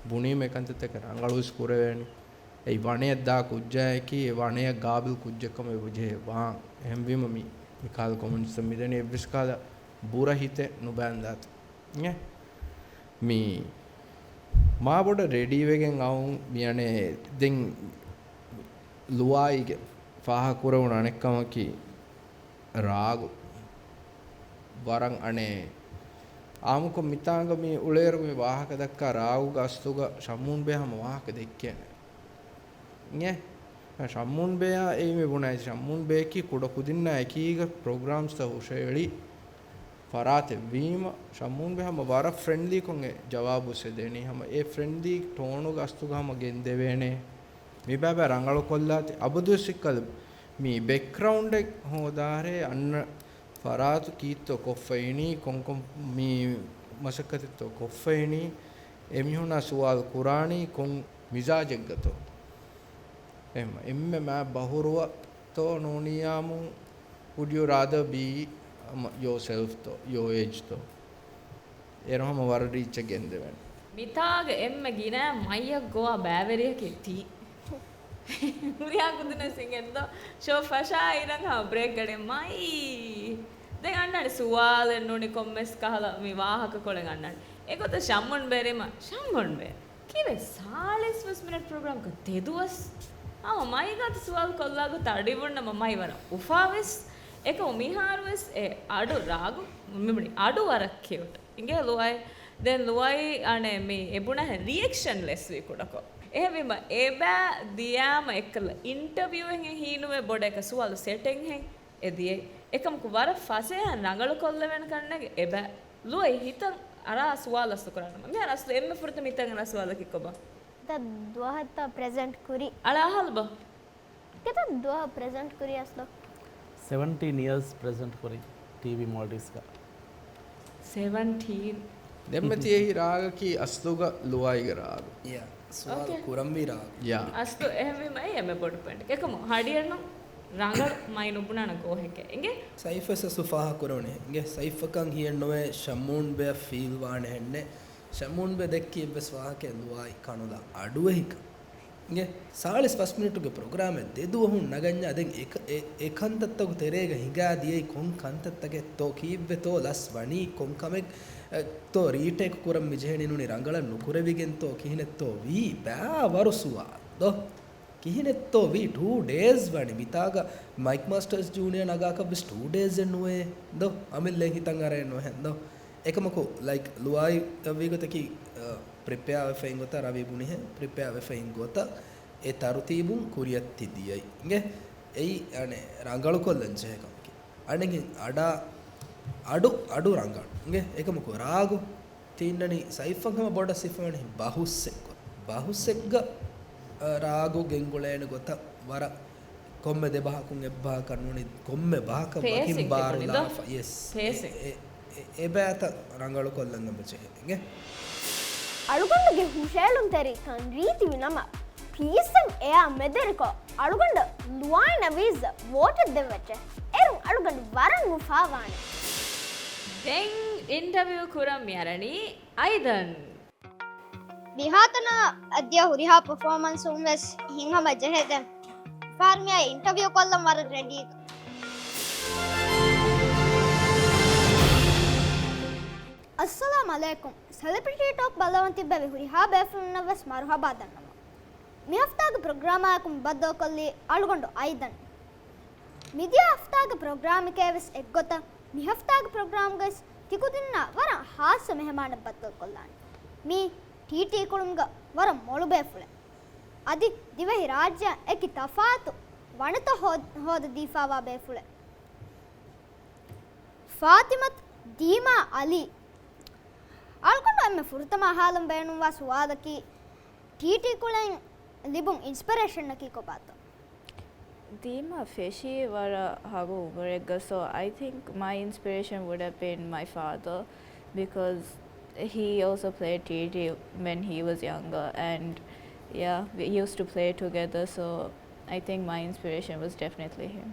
ބުނީމަ އެ ކަންތައްތަކެއް ރަނގަޅު ވެސް ކުރެވޭނެ. އެއީ ވަނަޔަށް ދާ ކުއްޖާއަކީ އެ ވަނަޔަށް ގާބިލް ކުއްޖެއް ކަމަށް އެބަ ޖެހޭ ވާން. އެހެންވީމަ މި، މި ކަހަލަ ކޮމެންޓްސްތައް މިދަނީ އެއްވެސް ކަހަލަ ބުރަ ހިތެއް ނުބައިންދާތި. އެ؟ މި މާބޮޑަށް ރެޑީވެގެން އައުން މިއަނެއް ދެން ލުވާއިގެ ފާހަގަކުރެވުނު އަނެއްކަމަކީ ރާގު. ވަރަށް އަނެއް އާއްމުކޮށް މިތާނގަ މި އުޅޭއިރު މި ވާހަކަ ދައްކާ ރާގުގަ އަސްލުގަ ޝަމޫން ބޭ ހަމަ ވާހަކަ ދެއްކޭނެ. އިނގޭ؟ ޝަމޫން ބޭއާ އެއީ މި ބުނާ އެއްޗެއް. ޝަމޫން ބޭއަކީ ކުޑަ ކުދިންނާ އެކީގަ ޕްރޮގްރާމްސްތައް ހުށައެޅި ފަރާތެއް ވީމަ، ޝަމޫން ބޭ ހަމަ ވަރަށް ފްރެންޑްލީކޮށް އެ ޖަވާބު އުސެދޭނީ. ހަމަ އެ ފްރެންޑްލީ ޓޯނުގަ އަސްލުގަ ހަމަ ގެންދެވޭނެ. މި ބައިބައި ރަނގަޅުކޮށްލާތި. އަބަދުވެސް އެއްކަލަ މި ބެކްގްރައުންޑެއް ހޯދާރޭ އަންނަ ފަރާތު ކީއްތޯ ކޮށްފައިނީ، ކޮންކޮން މި މަސައްކަތެއްތޯ ކޮށްފައިނީ، އެމީހުނާ ސުވާލު ކުރާނީ ކޮން މިޒާޖެއްގަތޯ؟ އެހެން އެންމެ މާ ބަހުރުވަ ތޯ ނޫނިޔާމު، would you rather be, um, yourself ތޯ، your age ތޯ؟ އޭރު ހަމަ ވަރަށް ރީއްޗެއް ގެންދެވޭނެ. މިތާގަ އެންމެ ގިނަ މައްޔަށް ގޮވާ ބައިވެރިޔަކީ ތީ. ހުރިހާ ކުދިންނަށް ސިނގެންދޯ ޝޯ ފަށާއިރަށް ހަމަ ބްރޭކް ގަޑި މައި. ދެން އަންނާނެ ސުވާލެއް ނޫނީ ކޮންމެސް ކަހަލަ މި ވާހަކަކޮޅެއް އަންނާނެ. އެގޮތަށް ޝަމްމުން ބޭރިމަ ޝަމްމުން ބޭ. ކީއްވެ ސާޅީސް ވެސް މިނެޓް ޕްރޮގްރާމްގަ ތެދުވަސް؟ ހަމަ މައިގާތު ސުވާލު ކޮށްލާގޮތަށް އަޑު އިވުންނަމަ މައި ވަރަށް އުފާވެސް. އެކަމު މިހާރުވެސް އެ އަޑު ރާގު މިބުނި އަޑު ވަރަށް ކިއުޓް. އިނގޭ ލުއައި. ދެން ލުއައި އަނެއް މި އެބުނަހެން ރިއެކްޝަން ލެސްވީ ކުޑަކޮށް. އެހެންވީމަ އެބަ ދިޔާމަ އެއްކަލަ އިންޓަވިއުއެއްހެން ހީނުމެ ބޮޑަކަށް ސުވާލު ސެޓެއްހެން އެ ދިޔައީ. އެކަމަކު ވަރަށް ފަސޭހަ ރަނގަޅުކޮށްލެވޭނެ ކަންނޭނގެ އެބަ ލުއައި ހިތަށް އަރާ ސުވާލު އަސްލު ކުރާނަމަ. މިހާރު އަސްލު އެންމެ ފުރަތަމަ ހިތަށް އަންނަ ސުވާލަކީ ކޮބާ؟ ތަ ދުވަހަށްތޯ ޕްރެޒެންޓް ކުރީ؟ އަޅާ އަހަލުބަ. ކެތަ ދުވަހަށް ޕްރެޒެންޓް ކުރީ އަސްލު؟ ސެވެންޓީން އިޔާސް ޕްރެޒެންޓް ކުރީ ޓީވީ މޯލްޑިވްސްގަ. ސެވެންޓީން. ދެންމެ ތިޔަހީ ރާގަކީ އަސްލުގަ ލުއައިގެ ރާގު. ޔާ، ސުވާލު އޯކޭ. ކުރަންވީ ރާގު. ޔާ. އަސްލު އެހެންވީމަ އެއީ އެންމެ ބޮޑު ޕޮއިންޓް. އެކަމު ހަޑިއަންނަ ރަނގަޅު މައި ނުބުނާނަ ގޯހެކޭ. އިނގޭ؟ ސައިފަސް އަސްލު ފާހަ ކުރެވުނީ. އިނގޭ؟ ސައިފަކަށް ހިޔެއްނުވޭ ޝަމޫން ބެއަށް ފީލް ވާނެހެންނެއް. ޝަމޫން ބެ ދެއްކި އެއްވެސް ވާހަކައެއް ލުއާއި ކަނުލާ އަޑުއެހިކަން. އިނގޭ؟ ސާޅީސް ފަސް މިނިޓުގެ ޕްރޮގްރާމެއް ދެ ދުވަހުން ނަގަންޏާ ދެން އެ ކަ-، އެ، އެ ކަންތައްތަކު ތެރޭގަ ހިނގާ ދިޔައީ ކޮން ކަންތައްތަކެއްތޯ؟ ކީއްވެތޯ ލަސް ވަނީ؟ ކޮން ކަމެއް، އެ، ތޯ ރީޓޭކް ކުރަން މި ޖެހެނީ ނޫނީ ރަނގަޅަށް ނުކުރެވިގެންތޯ؟ ކިހިނެއްތޯ ވީ؟ ބާވަރު ސުވާލު ދޯ؟ ކިހިނެއްތޯ ވީ؟ ޓޫ ޑޭސް ވަނީ މިތާގަ މައިކް މާސްޓަރސް ޖޫނިއާ ނަގާކަށްވެސް ޓޫ ޑޭސްއެއް ނުވޭ ދޯ؟ އަމިއްލައިން ހިތަށް އަރައެއް ނުހެން ދޯ؟ އެކަމަކު، ލައިކް، ލުއާއި ވީގޮތަކީ، އަ، ޕްރިޕެއާ ވެފައިން ގޮތަށް ރަވީ ބުނިހެން، ޕްރިޕެއާ ވެފައިން ގޮތަށް އެ ތަރުތީބުން ކުރިއަށް ތި ދިޔައީ. އިނގޭ؟ އެއީ، އަނެއް، ރަނގަޅުކޮށްލަން ޖެހޭ ކަމަކީ. އަނެއް އަޑާ އަޑު، އަޑު ރަނގަޅު. އިނގޭ؟ އެކަމަކު ރާގު ތި އިންނަނީ ސައިފް ހަމަ ބޮޑަށް ސިފަވަނީ ބަހުއްސެއްކޮށް. ބަހުއްސެއްގަ، އަ، ރާގު ގެންގުޅޭނެ ގޮތަށް ވަރަށް ކޮންމެ ދެބަހަކުން އެއްބަހަކަށް ނޫނީ ކޮންމެ ބަހަކަށް ވަކިން ބާރުލާފަ. ޔެސް. އެ، އެ، އެ ބައިތައް ރަނގަޅުކޮށްލަން އެބަޖެހޭ. އިނގޭ؟ އަޅުގަނޑުގެ ހުށައެޅުންތެރިކަން ރީތިވި ނަމަ، ޕީއެސްއެމް އެއާ މެދުވެރިކޮށް އަޅުގަނޑަށް ލުއާން ނަވީޒަށް ވޯޓެއް ދެއްވައްޗޭ. އޭރުން އަޅުގަނޑު ވަރަށް ނުފާވާނެ. ދެން އިންޓަވިއު ކުރަން މިއަރަނީ އައިދަން. މިހާތަނަށް އަދިޔަ ހުރިހާ ޕަފޯމަންސުން ވެސް ހިތްހަމަ ޖެހޭ. ދެން ފާރު މިއައި އިންޓަވިއު ކޮށްލަން ވަރަށް ރެޑީ. އައްސަލާމް އަލައިކުމް. ސެލެބްރިޓީ ޓޯކް ބައްލަވަން ތިއްބެވި ހުރިހާ ބޭފުޅުންނަށް ވެސް މަރުހަބާ ދަންނަވަން. މި ހަފްތާގެ ޕްރޮގްރާމާއެކު މި ބައްދަލުކޮށްލީ އަޅުގަނޑު އައިދަން. މިދިޔަ ހަފްތާގެ ޕްރޮގްރާމެކޭ ވެސް އެއްގޮތަށް މި ހަފްތާގެ ޕްރޮގްރާމްގައި ތިކުދިންނާ ވަރަށް ހާއްސަ މެހެމާނެއް ބައްދަލުކޮށްލާނެ. މީ ޓީޓީ ކުޅުންގަ ވަރަށް މޮޅު ބޭފުޅެއް. އަދި ދިވެހި ރާއްޖެއަށް އެކި ތަފާތު ވަނަތައް ހޯ-، ހޯދަދީފާވާ ބޭފުޅެއް. ފާތިމަތު ދީމާ އަލީ. އަޅުގަނޑު އެންމެ ފުރަތަމަ އަހާލަން ބޭނުންވާ ސުވާލަކީ، ޓީޓީ ކުޅެން ލިބުން އިންސްޕިރޭޝަނަކީ ކޮބާތޯ؟ ދީމާ ފެށީ ވަރަށް ހަގު އުމުރެއްގަ، so I think my inspiration would have been my father because he also played ޓީޓީ when he was younger and yeah, we used to play together, so I think my inspiration was definitely him.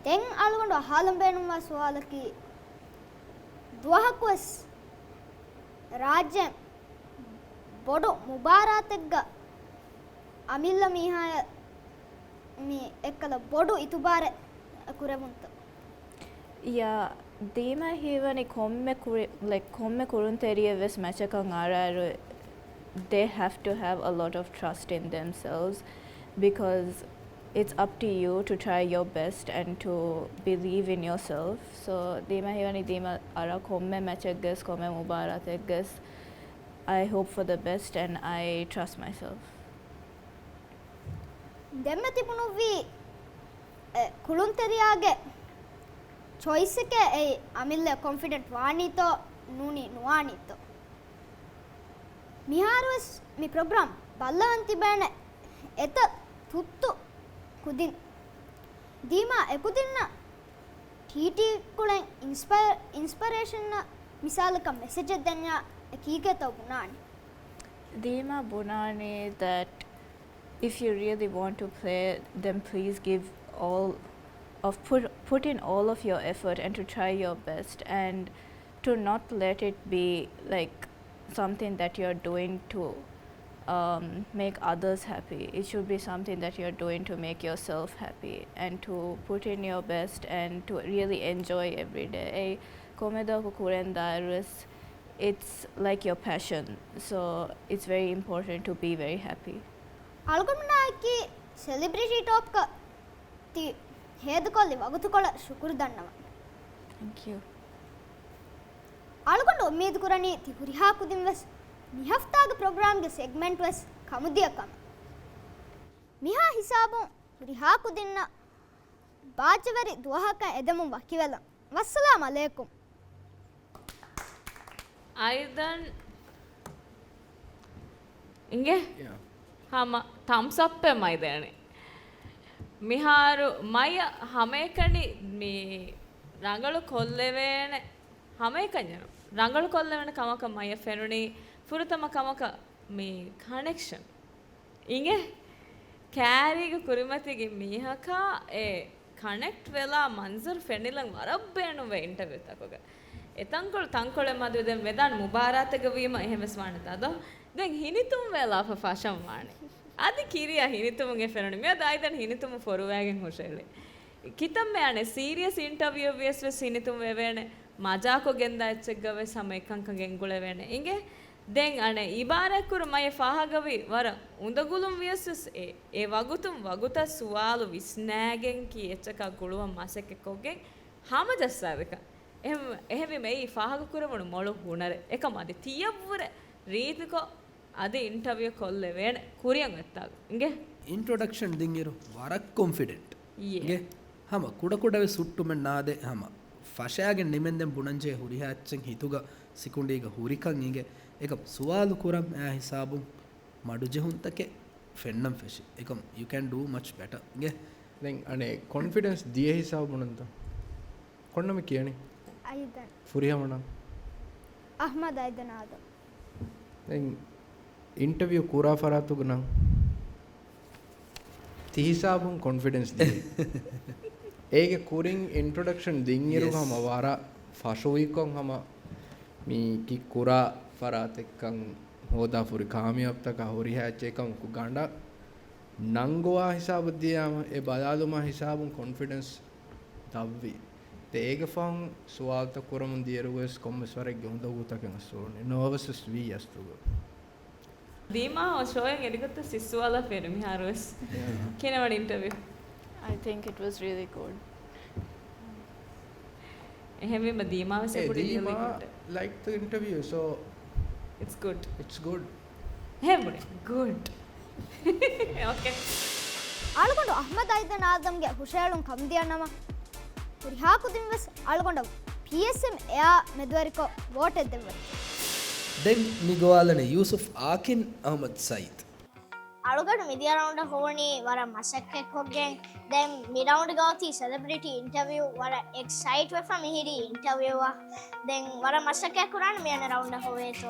ދެން އަޅުގަނޑު އަހާލަން ބޭނުންވާ ސުވާލަކީ، ދުވަހަކުވެސް ރާއްޖޭން ބޮޑު މުބާރާތެއްގަ އަމިއްލަ މީހާޔަށް މި އެއްކަލަ ބޮޑު އިތުބާރެއް ކުރެވުންތޯ؟ ޔާ، ދީމާ ހީވަނީ ކޮންމެ ކުރި-، ލައިކް، ކޮންމެ ކުޅުންތެރިއެއް ވެސް މެޗަކަށް އަރާއިރު، they have to have a lot of trust in themselves because it's up to you to try your best and to believe in yourself. So ދީމާ ހީވަނީ ދީމާ އަރާ ކޮންމެ މެޗެއްގަސް، ކޮންމެ މުބާރާތެއްގަސް، I hope for the best and I trust myself. ދެންމެ ތިބުނުއްވީ، އެ، ކުޅުންތެރިޔާގެ ޗޮއިސްއެކޭ އެއީ އަމިއްލަ ކޮންފިޑެންޓް ވާނީތޯ ނޫނީ ނުވާނީތޯ. މިހާރުވެސް މި ޕްރޮގްރާމް ބައްލަވަން ތިބޭނެ އެތައް ތުއްތު ކުދިން. ދީމާ އެކުދިންނަށް ޓީޓީ ކުޅެން އިންސްޕަ-، އިންސްޕަރޭޝަންއަށް މިސާލަކަށް މެސެޖެއް ދެންޏާ އެ ކީކޭތޯ ބުނާނީ؟ ދީމާ ބުނާނީ that if you really want to play, then please give all of, put, put in all of your effort and to try your best and to not let it be, like, something that you're doing to, um, make others happy. It should be something that you're doing to make yourself happy and to put in your best and to really enjoy every day. އެއީ ކޮންމެ ދުވަހަކު ކުރަން ދާއިރުވެސް, it's like your passion. So it's very important to be very happy. އަޅުގަނޑުމެންނާއެކީ ސެލެބްރިޓީ ޓޯކް ތި ހޭދަކޮށްލި ވަގުތުކޮޅަށް ޝުކުރު ދަންނަވަން. Thank you. އަޅުގަނޑު އުއްމީދު ކުރަނީ ތި ހުރިހާ ކުދިން ވެސް މި ހަފްތާގެ ޕްރޮގްރާމްގެ ސެގްމެންޓް ވެސް ކަމުދިޔަ ކަމަށް. މިހާ ހިސާބުން ހުރިހާ ކުދިންނަށް ބާއްޖަވެރި ދުވަހަކަށް އެދެމުން ވަކިވެލަން. ވައްސަލާމް އަލައިކުމް. އައިދަން އިނގޭ؟ ޔާ. ހަމަ ތަމްސް އަޕްއެއް މައި ދޭނެ. މިހާރު މަޔަށް ހަމައެކަނި މި ރަނގަޅު ކޮށްލެވޭނެ، ހަމައެކަނި ރަނގަޅު ކޮށްލެވޭނެ ކަމަކަށް މަޔަށް ފެނުނީ ފުރަތަމަ ކަމަކަށް މި ކަނެކްޝަން. އިނގޭ؟ ކާރީގެ ކުރިމަތީގެ މީހަކާ އެ ކަނެކްޓް ވެލާ މަންޒަރު ފެނިލަން ވަރަށް ބޭނުންވޭ އިންޓަވިއުތަކުގަ. އެ ތަންކޮޅު ތަންކޮޅެއް މަދުވެ ދެން މެދާން މުބާރާތެއްގަ ވީމަ އެހެންވެސް ވާނެތާ ދޯ؟ ދެން ހިނިތުންވެލާފަ ފަށަން ވާނެ. އަދި ކިރިޔާ ހިނިތުންވުން އެ ފެނުނީ. މިއަދު އައިދަން ހިނިތުންވުން ފޮރުވައިގެން ހުށައެޅި. ކިތަންމެ އަނެއް ސީރިއަސް އިންޓަވިއު ވިޔަސް ވެސް ހިނިތުން ވެވޭނެ. މަޖާކޮށް ގެންދާ އެއްޗެއްގަ ވެސް ހަމަ އެކަންކަން ގެންގުޅެވޭނެ. އިނގޭ؟ ދެން އަނެއް އިބާރާތްކުރު މަޔަށް ފާހަގަވި ވަރަށް އުނދަގުލުން ވިޔަސް ވެސް އެ، އެ ވަގުތުން ވަގުތަށް ސުވާލު ވިސްނާގެން ކީ އެއްޗަކާ ގުޅުވަން މަސައްކަތްކޮށްގެން ހަމަޖައްސާދެކަން. އެހެން، އެހެންވީމަ އެއީ ފާހަގަކުރެވުނު މޮޅު ހުނަރެއް. އެކަމަށް އަދި ތިޔަށްވުރެ ރީތިކޮށް އަދި އިންޓަވިއު ކޮށްލެވޭނެ ކުރިއަށް އޮތްތާގަ. އިނގޭ؟ އިންޓްރޮޑަކްޝަން ދިންއިރު ވަރަށް ކޮންފިޑެންޓް. އިނގޭ؟ ހަމަ ކުޑަކުޑަވެސް ހުއްޓުމެއް ނާދޭ ހަމަ. ފަށާގެން ނިމެންދެން ބުނަންޖެހޭ ހުރިހާ އެއްޗެއް ހިތުގަ ސިކުނޑީގަ ހުރިކަން އިނގޭ. އެކަމް ސުވާލު ކުރަން އާ ހިސާބުން މަޑުޖެހުންތަކެއް ފެންނަން ފެށި. އެކަމް you can do much better އިނގޭ. ދެން އަނެއް ކޮންފިޑެންސް ދިޔަ ހިސާބު ބުނަންތަ؟ ކޮންނަމެއް ކިޔަނީ؟ އައިދަން. ފުރިހަމަނަން. އަޙްމަދު އައިދަން އާދަމް. ދެން އިންޓަވިއު ކުރާ ފަރާތުގަ ނަން ތި ހިސާބުން ކޮންފިޑެންސް ދިޔަ. އޭގެ ކުރިން އިންޓްރޮޑަކްޝަން ދިންއިރު ހަމަ ވަރަށް ފަށުވިކޮށް ހަމަ މި ކި ކުރާ ފަރާތެއްކަން ހޯދާފަ ހުރި ކާމިޔާބުތަކާ ހުރިހާ އެއްޗެއް ކަމަކު ގަނޑަށް ނަންގޮވާ ހިސާބު ދިޔާމަ އެ ބަލާލުމާ ހިސާބުން ކޮންފިޑެންސް ދަށްވި. ދެ އޭގެ ފަހުން ސުވާލުތައް ކުރަމުން ދިޔައިރުވެސް ކޮންމެސް ވަރެއްގެ އުނދަގޫތަކެއް އަސްލު ނޯވަސް ވެސް ވީ އަސްލުގަ. ދީމާ ޝޯއިން އެދިގޮތަށް ސިއްސުވާލާ ފެރު މިހާރުވެސް. ކިހިނެއް ވަނީ އިންޓަވިއު؟ I think it was really good. އެހެންވީމަ ދީމާވެސް އެ އެބުރި ދީމާ ރިއަލީ ގުޑް. Like the interview, so it's good. It's good. އެހެން ބުނި. ގުޑް. އޯކޭ. އަޅުގަނޑު އަޙްމަދު އައިދަން އާދަމްގެ ހުށައެޅުން ކަމުދިޔަ ނަމަ، ހުރިހާ ކުދިން ވެސް އަޅުގަނޑަށް ޕީއެސްއެމް އެއާ މެދުވެރިކޮށް ވޯޓެއް ދެއްވަން. ދެން މި ގޮވާލަނީ ޔޫސުފް އާކިން އަޙްމަދު ސައީދު. އަޅުގަނޑު މިދިޔަ ރައުންޑަށް ހޮވުނީ ވަރަށް މަސައްކަތްކޮށްގެން. ދެން މި ރައުންޑްގަ އޮތީ ސެލެބްރިޓީ އިންޓަވިއު. ވަރަށް އެކްސައިޓް ވެފަ މިހިރީ އިންޓަވިއުއަށް. ދެން ވަރަށް މަސައްކަތް ކުރާނެ މިއަނެއް ރައުންޑަށް ހޮވޭތޯ.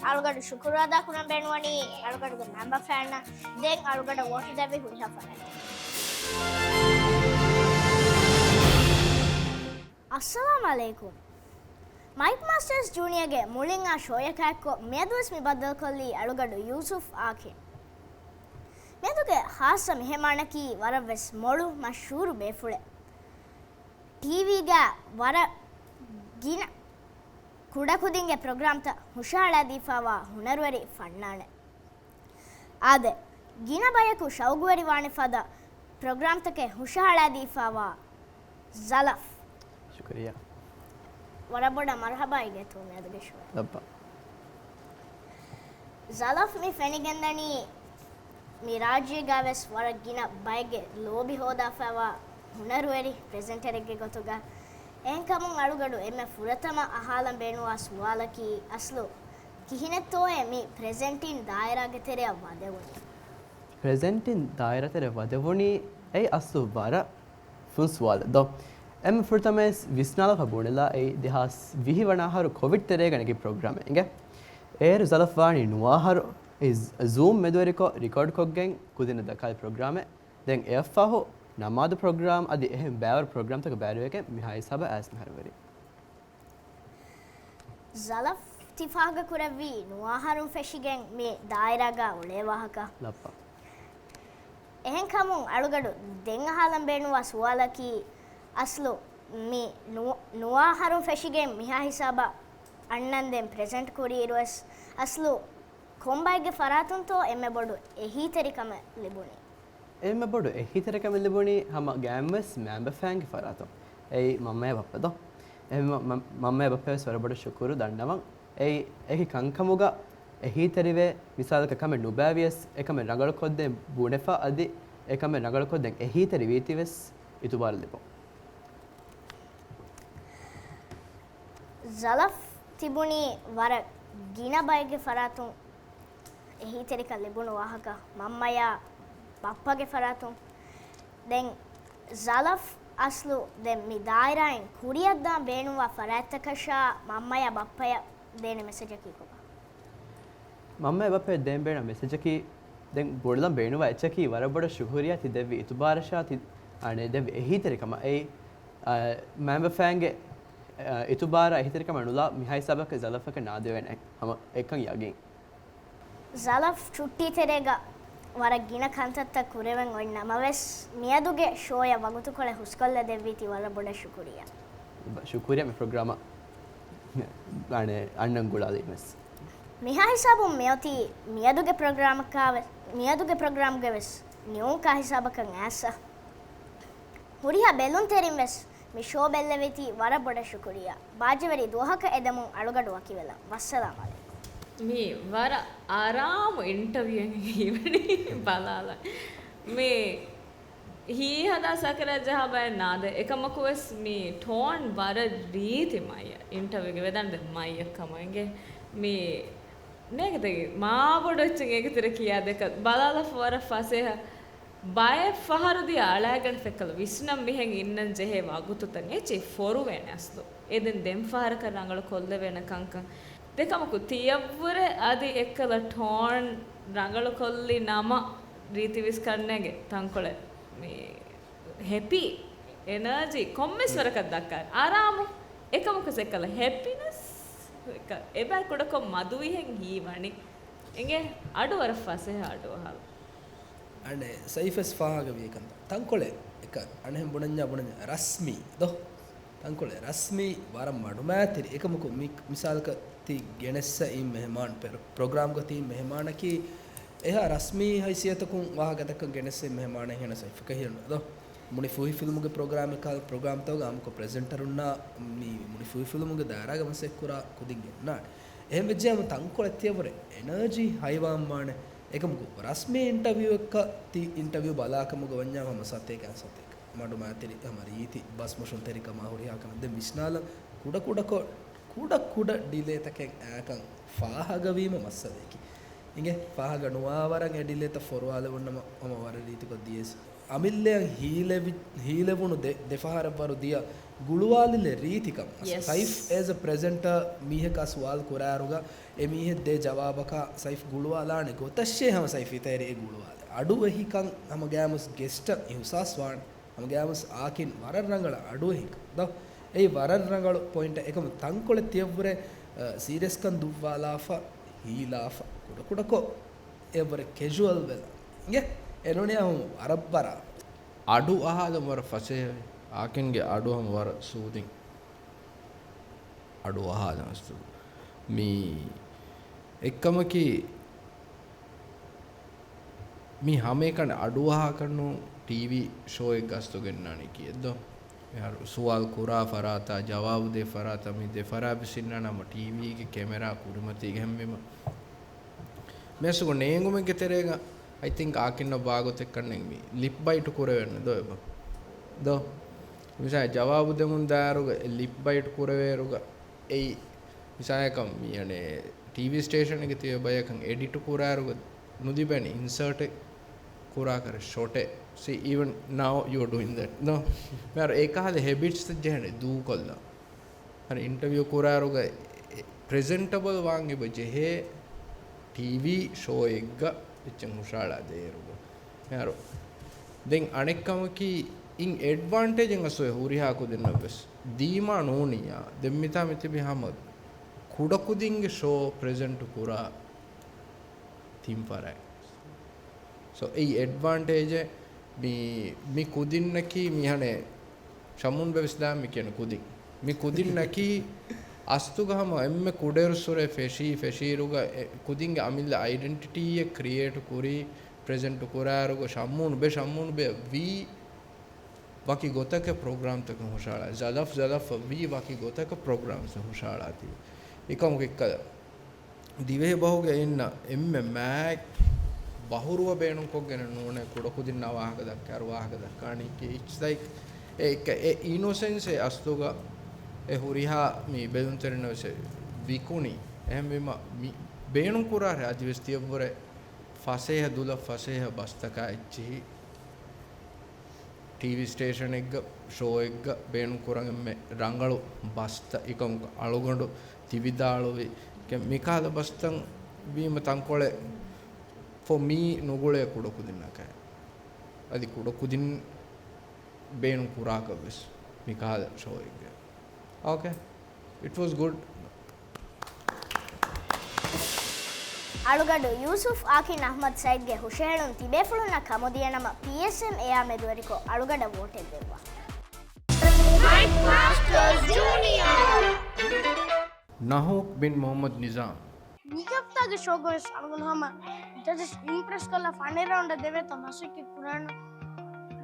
އަޅުގަނޑު ޝުކުރު އަދާ ކުރަން ބޭނުންވަނީ އަޅުގަނޑުގެ މެމްބަރ ފްރެންޑްނަށް. ދެން އަޅުގަނޑަށް ވޯޓު ދެއްވި ހުރިހާ ފަރާތްތަކަށް. އައްސަލާމް އަލައިކުމް. މައިކް މާސްޓަރސް ޖޫނިއަރގެ މުޅިން އާ ޝޯއަކާ އެއްކޮށް މިއަދުވެސް މި ބައްދަލުކޮށްލީ އަޅުގަނޑު ޔޫސުފް އާކިން. މިއަދުގެ ޚާއްޞަ މެހެމާނަކީ ވަރަށްވެސް މޮޅު މަޝްހޫރު ބޭފުޅެއް. ޓީވީގަ ވަރަށް ގިނަ ކުޑަކުދިންގެ ޕްރޮގްރާމްތައް ހުށަހަޅާދީފައިވާ ހުނަރުވެރި ފަންނާނެއް. އާދެ، ގިނަ ބަޔަކު ޝައުގުވެރިވާނެ ފަދަ ޕްރޮގްރާމްތަކެއް ހުށަހަޅާދީފައިވާ ޒަލަފް. ޝުކުރިއްޔާ. ވަރަށް ބޮޑަށް މަރުޙަބާ އިނގޭތޯ މިއަދުގެ ޝޯ. ލައްބަ. ޒަލަފް މި ފެނިގެންދަނީ މި ރާއްޖޭގަ ވެސް ވަރަށް ގިނަ ބައެއްގެ ލޯބި ހޯދާފައިވާ ހުނަރުވެރި ޕްރެޒެންޓަރެއްގެ ގޮތުގަ. އެހެންކަމުން އަޅުގަނޑު އެންމެ ފުރަތަމަ އަހާލަން ބޭނުންވާ ސުވާލަކީ އަސްލު ކިހިނެއްތޯއޭ މި ޕްރެޒެންޓިން ދާއިރާގެ ތެރެއަށް ވަދެވުނީ؟ ޕްރެޒެންޓިން ދާއިރާތެރެ ވަދެވުނީ އެއީ އަސްލު ވަރަށް ފުން ސުވާލެއް ދޯ. އެންމެ ފުރަތަމަވެސް ވިސްނާލަފަ ބުނެލާ އެއީ ދެހާސް ވިހި ވަނަ އަހަރު ކޮވިޑް ތެރޭގަ ނެގި ޕްރޮގްރާމެއް އިނގޭ. އޭރު ޒަލަފް ވާނީ ނުވަ އަހަރު އެ ޒޫމް މެދުވެރިކޮށް ރިކޯޑްކޮށްގެން ކުދިންނަށް ދައްކާލި ޕްރޮގްރާމެއް. ދެން އެއަށްފަހު ނަމާދު ޕްރޮގްރާމް އަދި އެހެން ބައިވަރު ޕްރޮގްރާމްތަކަށް ބައިވެރިވެގެން މިހާ ހިސާބަށް އައިސް މިހާރު ވެރި. ޒަލަފް ތި ފާހަގަކުރެއްވީ ނުވަ އަހަރުން ފެށިގެން މި ދާއިރާގަ އުޅޭ ވާހަކަ. ލައްބަ. އެހެންކަމުން އަޅުގަޑު ދެން އަހާލަން ބޭނުންވާ ސުވާލަކީ، އަސްލު މި ނު-، ނުވަ އަހަރުން ފެށިގެން މިހާ ހިސާބަށް އަންނަން ދެން ޕްރެޒެންޓް ކުރިއިރުވެސް އަސްލު ކޮންބައެއްގެ ފަރާތުންތޯ އެންމެ ބޮޑު އެހީތެރިކަމެއް ލިބުނީ؟ އެންމެ ބޮޑު އެހީތެރިކަމެއް ލިބުނީ ހަމަ ގާތްމުވެސް މައިންބަފައިންގެ ފަރާތުން. އެއީ މަންމަޔާ ބައްޕަ ދޯ. އެހެންވީމަ މަ-، މަންމަޔާ ބައްޕަޔަށް ވެސް ވަރަށް ބޮޑަށް ޝުކުރު ދަންނަވަން. އެއީ އެކި ކަންކަމުގަ އެހީތެރިވެ، މިސާލަކަށް ކަމެއް ނުބައިވިޔަސް އެކަމެއް ރަނގަޅުކޮށްދޭން ބުނެފަ އަދި އެކަމެއް ރަނގަޅުކޮށްދޭން އެހީތެރިވީތީވެސް އިތުބާރު ލިބުން. ޒަލަފް ތިބުނީ ވަރަށް ގިނަ ބައެއްގެ ފަރާތުން އެހީތެރިކަން ލިބުނު ވާހަކަ މަންމަޔާ ބައްޕަގެ ފަރާތުން. ދެން ޒަލަފް އަސްލު ދެން މި ދާއިރާއިން ކުރިއަށްދާން ބޭނުންވާ ފަރާތްތަކަށާ މަންމަޔާ ބައްޕަޔަށް ދޭނެ މެސެޖަކީ ކޮބާ؟ މަންމަޔާ ބައްޕަޔަށް ދޭން ބޭނުން މެސެޖަކީ، ދެން ބުނެލަން ބޭނުންވާ އެއްޗަކީ ވަރަށް ބޮޑަށް ޝުކުރިއްޔާ ތި ދެއްވި އިތުބާރަށާ ތި، އަނެއް، ދެއްވި އެހީތެރިކަމަށް. އެއީ، އަ، މައިންބަފައިންގެ، އަ، އިތުބާރާ އެހީތެރިކަމަށް ނުލާ މިހާ ހިސާބަކަށް ޒަލަފަކަށް ނާދެވޭނެ ހަމަ އެކަން ޔަގީން. ޒަލަފް ޗުއްޓީ ތެރޭގަ ވަރަށް ގިނަ ކަންތައްތައް ކުރެވެން އޮތް ނަމަވެސް، މިއަދުގެ ޝޯއަށް ވަގުތުކޮޅެއް ހުސްކޮށްލަ ދެއްވީތީ ވަރަށް ބޮޑަށް ޝުކުރިއްޔާ. ޝުކުރިއްޔާ މި ޕްރޮގްރާމަށް އަނެއް އަންނަން ގުޅާލީމެސް. މިހާ ހިސާބުން މިއޮތީ މިއަދުގެ ޕްރޮގްރާމަކާ ވެ-، މިއަދުގެ ޕްރޮގްރާމްގެ ވެސް ނިއުންކާ ހިސާބަކަށް އައިސް. ހުރިހާ ބެލުންތެރިން ވެސް މި ޝޯ ބެއްލެވިތީ ވަރަށް ބޮޑަށް ޝުކުރިއްޔާ. ބާއްޖަވެރި ދުވަހަކަށް އެދެމުން އަޅުގަޑު ވަކިވެލަން. ވައްސަލާމް އަލައިކުމް. މީ ވަރަށް އާރާމު އިންޓަވިއުއެއް ހީވަނީ ބަލާލަން. މީ ހީ ހަދާ ސަކަރާތް ޖަހާ ބައެއް ނާދެ. އެކަމަކުވެސް މި ޓޯން ވަރަށް ރީތި މައްޔަ. އިންޓަވިއުގެ ވެދާނެ ދެ މައްޔަ ކަމަށް އިނގޭ. މި ނޭގެ ދެގި މާބޮޑު އެއްޗެއް އޭގެ ތެރެ ކިޔާ ދެކަ ބަލާލަފަ ވަރަށް ފަސޭހަ. ބައެއް ފަހަރު ދިޔަ އަޅާގަނޑު ފެއްކަލަ ވިސްނަން މިހެން އިންނަން ޖެހޭ ވަގުތުތައް އެއްޗެއް ފޮރުވޭނެ އަސްލު. އެ ދެން ދެން ފަހަރަކަށް ރަނގަޅު ކޮށްލެވޭނެ ކަންކަން. ދެކަމަކު ތިޔަށްވުރެ އަދި އެއްކަލަ ޓޯން ރަނގަޅު ކޮށްލި ނަމަ ރީތި ވިސް ކަންނޭގެ ތަންކޮޅެއް މި ހެޕީ، އެނާޖީ، ކޮންމެސް ވަރަކަށް ދައްކާ އަރާމު، އެކަމަކު ސެކަލަ ހެޕީނެސް، އެބައި ކުޑަކޮށް މަދުވިހެން ހީވަނީ. އެނގޭ އަޑު ވަރަށް ފަސޭހަ އަޑު އަހާލު. އަނެ ސައިފެސް ފާހަގަ ވީ ކަންތައް. ތަންކޮޅެއް އެކަ އަނެހެން ބުނަންޏާ ބުނަންޏާ ރަސްމީ ދޯ. ތަންކޮޅެއް ރަސްމީ ވަރަށް މަޑުމައިތިރި. އެކަމަކު މި މިސާލަކަށް ތި ގެނެއްސައި މެހެމާން ޕެރު-، ޕްރޮގްރާމްގަ ތި މެހެމާނަކީ އެހާ ރަސްމީ ހައިސިއްޔަތަކުން ވާހަކަ ދައްކަން ގެނެއްސެ މެހެމާނެއް ހެނަ ސައިފަކަ ހިޔަނު ދޯ. މުނިފޫހި ފިލުމުގެ ޕްރޮގްރާމެއް ކާލަ ޕްރޮގްރާމްތަކުގަ އާއްމުކޮށް ޕްރެޒެންޓަރުންނާ މި މުނިފޫހި ފިލުމުގެ ދާއިރާގަ މަސައްކަތްކުރާ ކުދިން ގެންނާނެ. އެހެން ވެއްޖެއްޔާމު ތަންކޮޅެއް ތިޔަވަރެ އެނާޖީ ހައިވާންވާނެ. އެކަމަކު ރަސްމީ އިންޓަވިއުއެއްކަ ތި އިންޓަވިއު ބަލާކަމުގަ ވަންޏާ ހަމަ ސަތޭކަ ސަތޭކަ. މަޑުމައިތިރި ހަމަ ރީތި ބަސްމޮށުންތެރިކަމާ ހުރިހާ ކަމެއް ދެން ވިސްނާލަން ކުޑަކުޑަކޮށް، ކުޑަކުޑަ ޑިލޭތަކެއް އާކަން ފާހަގަވީމަ މައްސަލަޔަކީ. އިނގޭ ފާހަގަ ނުވާވަރަށް އެ ޑިލޭތައް ފޮރުވާލެވުންނަމަ ހަމަ ވަރަށް ރީތިކޮށް ދިޔަސް. އަމިއްލައަށް ހީލެވި-، ހީލެވުނު ދެ-، ދެފަހަރަށްވަރު ދިޔަ ގުޅުވާލިލެއް ރީތިކަމަށް. ޔެސް. ސައިފް އޭޒް އަ ޕްރެޒެންޓަރ މީހަކާ ސުވާލު ކުރާއިރުގަ އެ މީހެއް ދޭ ޖަވާބަކާ ސައިފް ގުޅުވާލާނެ ގޮތަށޭ ހަމަ ސައިފް އިތައް އެރި އެ ގުޅުވާލެ. އަޑުއެހިކަން ހަމަގައިމުސް ގެސްޓަށް އިހުސާސްވާނެ. ހަމަގައިމުސް އާކިން ވަރަށް ރަނގަޅަށް އަޑުއެހިކަން ދޯ. އެއީ ވަރަށް ރަނގަޅު ޕޮއިންޓެއް. އެކަމު ތަންކޮޅެއް ތިޔަށްވުރެ، އަ، ސީރިއަސްކަން ދުއްވާލާފަ، ހީލާފަ، ކުޑަކުޑަކޮށް އެއަށްވުރެ ކެޖުއަލް ވެލަ. އިނގޭ އެނޫނިއްޔާ ހުން ވަރަށް ބަރާ. އަޑު އަހާލަން ވަރަށް ފަސޭހަވި. އާކިންގެ އަޑު ހަމަ ވަރަށް ސޫދިން. އަޑު އަހާލަން އަސްތު. މީ އެއްކަމަކީ، މި ހަމައެކަނި އަޑުއަހާކަށް ނޫން ޓީވީ ޝޯއެއްގަ އަސްތު ގެންނާނީ ކީއެއްދޯ؟ މިހާރު ސުވާލު ކުރާ ފަރާތާ، ޖަވާބު ދޭ ފަރާތާ، މި ދެ ފަރާތް ވެސް އިންނާނެ ހަމަ ޓީވީގެ ކެމެރާ ކުރިމަތީގަ. އެހެންވީމަ މިއަސްތުގެ ނޭނގުމެއްގެ ތެރޭގަ، އައި ތިންކް އާކިންނަށް ވާގޮތެއްކަންނެން މި ލިޕް ބައިޓު ކުރެވެން ދޯ އެބަ؟ ދޯ؟ މިސާލަށް ޖަވާބު ދެމުން ދާއިރުގަ އެ ލިޕް ބައިޓު ކުރެވޭއިރުގަ އެއީ މިސާލަކަށް މި އަނެއް ޓީވީ ސްޓޭޝަނެއްގެ ތިބޭ ބަޔަކަށް އެޑިޓު ކުރާއިރުގަ ނުލިބޭނެ އިންސަރޓެއް ކުރާކަށް ޝޮޓެއް. See, even now you're doing that. ނޯ؟ މިހާރު އެކަހަލަ ހެބިޓްސްތައް ޖެހޭނެ ދޫކޮށްލަން. ހަރި އިންޓަވިއު ކުރާއިރުގަ ޕްރެޒެންޓަބަލް ވާން އެބަ ޖެހޭ ޓީވީ ޝޯއެއްގަ އެއްޗެއް ހުށަހަޅާ ދޭއިރުގަ. މިހާރު ދެން އަނެއްކަމަކީ އިން އެޑްވާންޓޭޖެއް އަސް އޮތް ހުރިހާ ކުދިންނަށް ވެސް ދީމާ ނޫނިއްޔާ. ދެން މިތާ މިތިބި ހަމަ ކުޑަކުދިންގެ ޝޯ ޕްރެޒެންޓު ކުރާ ތިން ފަރާތް. ސޯ، އެއީ އެޑްވާންޓޭޖެއް. މި، މި ކުދިންނަކީ މިހަނެ ޝަމޫން ބެވިސްދާ މި ކިޔަން ކުދިން. މި ކުދިންނަކީ އަސްތުގަ ހަމަ އެންމެ ކުޑައިރުއްސުރެ ފެށީ، ފެށީއިރުގަ އެ ކުދިންގެ އަމިއްލަ އައިޑެންޓިޓީއެއް ކްރިއޭޓް ކުރީ، ޕްރެޒެންޓު ކުރާއިރުގަ ޝަމޫން ބެ، ޝަމޫން ބެ ވީ ވަކި ގޮތަކަށް ޕްރޮގްރާމްތަކެއް ހުށަހަޅާ، ޒަލަފް ޒަލަފް ވީ ވަކި ގޮތަކަށް ޕްރޮގްރާމްސް ހުށަހަޅާތީ. އެކަމަކު އެއްކަލަ ދިވެހި ބަހުގަ އިންނަ އެންމެ މާތް ބަހުރުވަ ބޭނުންކޮށްގެން ނޫނޭ ކުޑަކުދިންނާ ވާހަކަ ދައްކާއިރު ވާހަކަ ދައްކާނީ ކީ. It's like އެ، އެ، އެ އިނޮސެންސް އެ އަސްލުގަ އެ ހުރިހާ މި ބެލުންތެރިންނަށް ވެސް ވިކުނީ. އެހެންވީމަ މި ބޭނުން ކުރާށޭ އަދިވެސް ތިޔަށްވުރެ ފަސޭހަ ދުލަށް ފަސޭހަ ބަސްތަކާ އެއްޗިހި. ޓީވީ ސްޓޭޝަނެއްގަ، ޝޯއެއްގަ ބޭނުން ކުރަން އެންމެ ރަނގަޅު ބަސްތައް އެކަމަކު އަޅުގަނޑު ތި ވިދާޅުވި މިކަހަލަ ބަސްތައް ވީމަ ތަންކޮޅެއް ފޯ މީ ނުގުޅޭ ކުޑަކުދިންނަކަށް. އަދި ކުޑަކުދިން ބޭނުން ކުރާކަށް ވެސް މިކަހަލަ ޝޯއެއްގަ. އޯކޭ. It was good. އަޅުގަނޑު ޔޫސުފް އާކިން އަޙްމަދު ސައިދްގެ ހުށަހެޅުން ތިބޭފުޅުންނަށް ކަމުދިޔަނަމަ، ޕީއެސްއެމް އެއާ މެދުވެރިކޮށް އަޅުގަނޑަށް ވޯޓެއް ދެއްވާ. ނަހޫކް ބިން މުޙައްމަދު ނިޒާމް. މިގަފްތާގެ ޝޯގަވެސް އަޅުގަނޑު ހަމަ ޖަޖަސް އިމްޕްރެސް ކޮށްލާ ފަނެ ރައުންޑަށް ދެވޭތޯ މަސައްކަތް ކުރާނަން.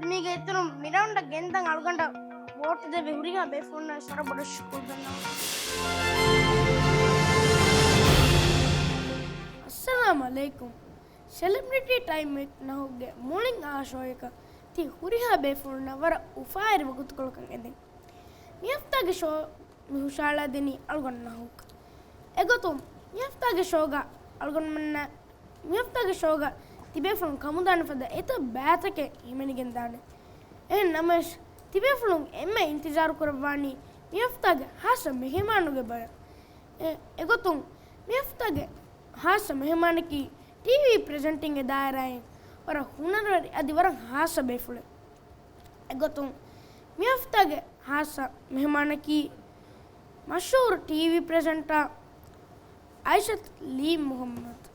މީގެ އިތުރުން މި ރައުންޑަށް ގެންދަން އަޅުގަނޑަށް ވޯޓް ދެއްވި ހުރިހާ ބޭފުޅުންނަށް ވަރަށް ބޮޑަށް ޝުކުރު ދަންނަވަން. އައްސަލާމް ޢަލައިކުމް. ސެލެބްރިޓީ ޓައިމް ވިތް ނަހޫކްގެ މުޅިން އާ ޝޯއަކަށް ތި ހުރިހާ ބޭފުޅުންނަށް ވަރަށް އުފާވެރި ވަގުތުކޮޅަކަށް އެދެން. މި ހަފްތާގެ ޝޯ މި ހުށަހަޅާދިނީ އަޅުގަނޑު ނަހޫކް. އެގޮތުން މި ހަފްތާގެ ޝޯގަ އަޅުގަނޑުމެންނަށް މި ހަފްތާގެ ޝޯގަ ތިބޭފުޅުން ކަމުދާނެ ފަދަ އެތައް ބައިތަކެއް ހިމެނިގެންދާނެ. އެހެން ނަމަވެސް، ތިބޭފުޅުން އެންމެ އިންތިޒާރު ކުރައްވާނީ މި ހަފްތާގެ ހާއްސަ މެހެމާނުގެ ބަޔަށް. އެ، އެގޮތުން މި ހަފްތާގެ ހާއްސަ މެހެމާނަކީ ޓީވީ ޕްރެޒެންޓިންގ ދާއިރާއިން ވަރަށް ހުނަރުވެރި އަދި ވަރަށް ހާއްސަ ބޭފުޅެއް. އެގޮތުން މި ހަފްތާގެ ހާއްސަ މެހެމާނަކީ މަޝްހޫރު ޓީވީ ޕްރެޒެންޓާ އައިޝަތު ލީމް މުހައްމަދު.